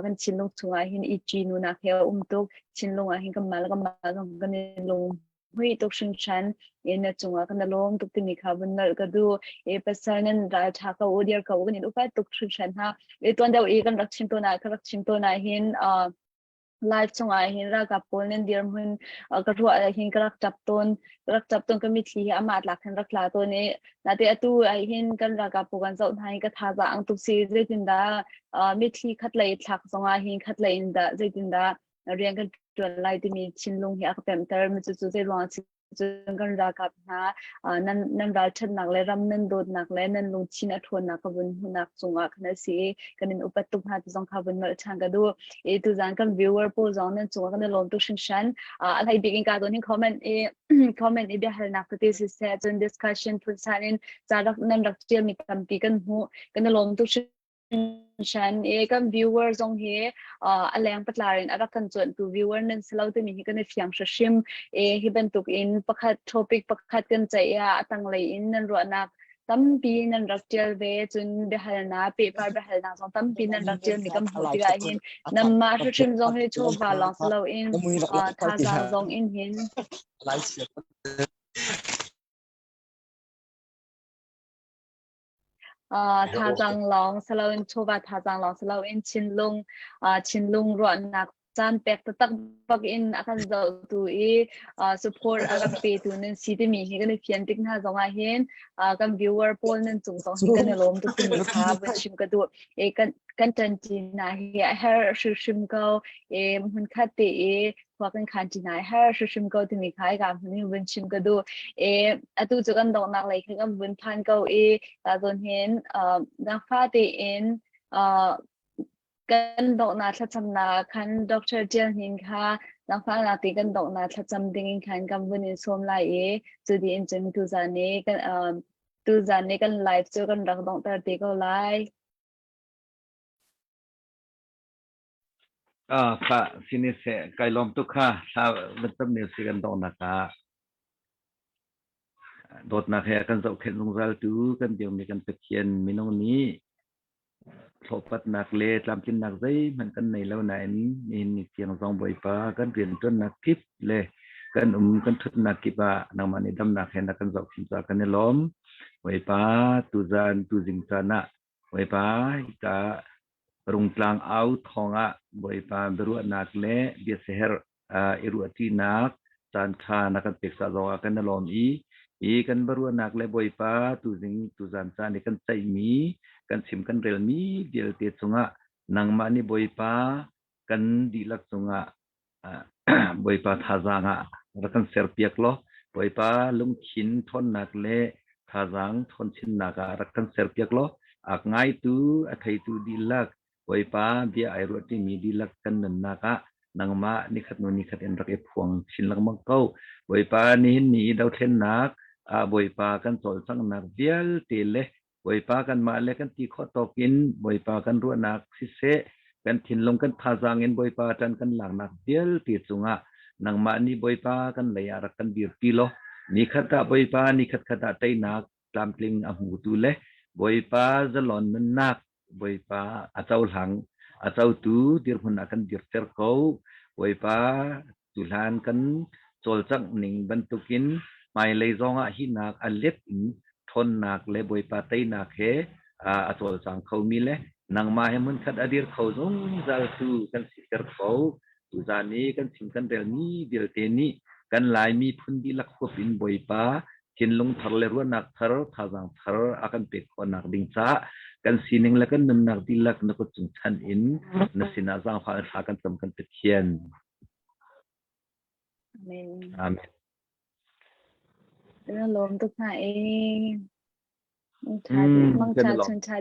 kan thinlung chungah hin i ṭihnunak he a um tuk thinlung ah hin kanmah le kanmah zong kan i lung hmui tuk hringhran i na cungah kan i lawm tuk timi kha vun nolh ka duh i pasal nan ral ṭha ko u dir ko u kan in upat tuk hringhran hna i tuan deuh i kan rak chim tawn ah ka rak chim tawn ah hin live chungah hin ralkap pawl nan dirhmun ka ruah ah hin ka rak ṭap tawn ka rak ṭap tawn ka mitthli hi amah tlak khan rak tla tawn i nate atu ah hin kan ralkap pawl kan zoh hna hi ka thazaang ang tuk si zeitindah mitthli khat lei thlak zongah hin khat lei in dah zeitindah rian kan ṭuan lai timi thinlung hi a ka pemhter mi cu cu zei ruang si cun kan ralkap hna nan nan ralṭhatnak le ram nan dawtnak le nan lungthin a ṭhawnnak ka vun hmuhnak cungah khan a si i kan in upat tuk hna ti zong kha vun nolh ṭhan ka duh. I tuzan kan viewer pawl zong nan cungah kan i lawm tuk hringhran. A hlei bik in ka tawn hin comment i comment i biahalnak tete siseh cun discussion phunsan in ca rak nan rak ṭialmi tampi kan hmuh. Kan i lawm tuk Shan i kan viewer zong hi a leng patlar in a rak kan cuanhtu viewer nan si lo timi hi kan i fiang hrim. E hi bantuk in pakhat topic pakhat kan ceih ah a tanglei in nan ruahnak tampi nan rak tial ve cun biahalnak pehpar biahalnak zong tampi nan rak tial mi kan hmuh tikah hin nanmah hrimhrim zong hi chawva lawng si loin thazaang zong in hin Thazaang lawng si loin chawva thazaang lawng si loin thinlung thinlung ruahnak caan pek taktak bak in a kan zohtu i support a kan petu nan si timi hi kan i fian tik hna zong ah hin kan viewer pawl nan cung zong hi kan i lawm tuk timi kha vun chim ka duh. I kan kan ṭanṭi hna hi a herh hrimhrim ko. I hmunkhat te i khua kan khan ṭi hna her hrimhrim ko timi kha ka hmun in vun chim ka duh. E atu cu kan donghnak lei kha kan vun phan ko i ta zawn hin nangfa tein kan donghnak thlacamnak khan Dr. Tial Hnin kha Zaangfahnak ti kan donghnak thlacam ding in khan kan vun in sawm lai i cu di in cun tuzan i kan um, tuzan i kan live cu kan rak donghter te ko lai. Ah, kha sini se kai lawm tuk kha thla van cam ne si kan donghnak ah dawtnak he kan zohkhenh zungzal tu kan biakmi kan Pathian minung nih Thlawhpatnak le tlamtlinnak zeihmanh kan nei lo nain nihin ni tiang zong Bawipa kan rianṭuannak kip le kan um kan ṭhutnak kip ah nangmah nih damnak he na kan zohkhenh caah kan i lawm. Bawipa tuzan tuzing caan ah Bawipa hika Rungtlang au thawng ah Bawipa biaruahnak le biasiherh i ruahṭinak caanṭha na kan pek ca zongah kan i lawm i hi kan biaruahnak le Bawipa tuzing tuzan caan i kan ceihmi kan chim kan relmi vialte cungah nangmah nih Bawipa kan dihlak cungah Bawipa thazaang ah rak kan serpiak law Bawipa lungthin ṭhawnnak le thazaang ṭhawnchinnak ah rak kan serpiak law a ngaitu a theitu dihlak Bawipa bia ai ruah ṭimi dihlak kan nunnak ah nangmah nikhat hnu nikhat in rak i phuang chin lengmang ko. Bawipa nihin ni dothlennak ah Bawipa kan cawlcanghnak vialte le Bawipa kanmah le kan ti khawh tawk in Bawipa kan ruahnak siseh kan thinlung kan thazaang in Bawipa ṭan kan laknak vialte cungah nangmah nih Bawipa kan lei ah rak kan dirpi law nikhat ah Bawipa nikhat khat ah teinak tlamtling a hmutu le Bawipa zalon nunnak Bawipa a cohlang a cotu dirhmun ah kan dirter ko. Bawipa tuhlan kan cawlcangh ning bantukin hmailei zongah hinak a let in ṭhawnnak le Bawipa teinak he a cawlcang khomi le nangmah he hmunkhat a dir kho zungzal tu kan siter ko. Tuzan i kan chim kan relmi vialte nih kan Laimi phun dihlak huap in Bawipa thinlung thar le ruahnak thar, thazaang thar a kan pek khawhnak ding caah kan sining le kan nunnak dihlak na kut cung chanh in na sinah zaangfah in thla kan cam kan Pathian. Amen. Amen. Na lawm tuk hna e. Mang tha chun tha.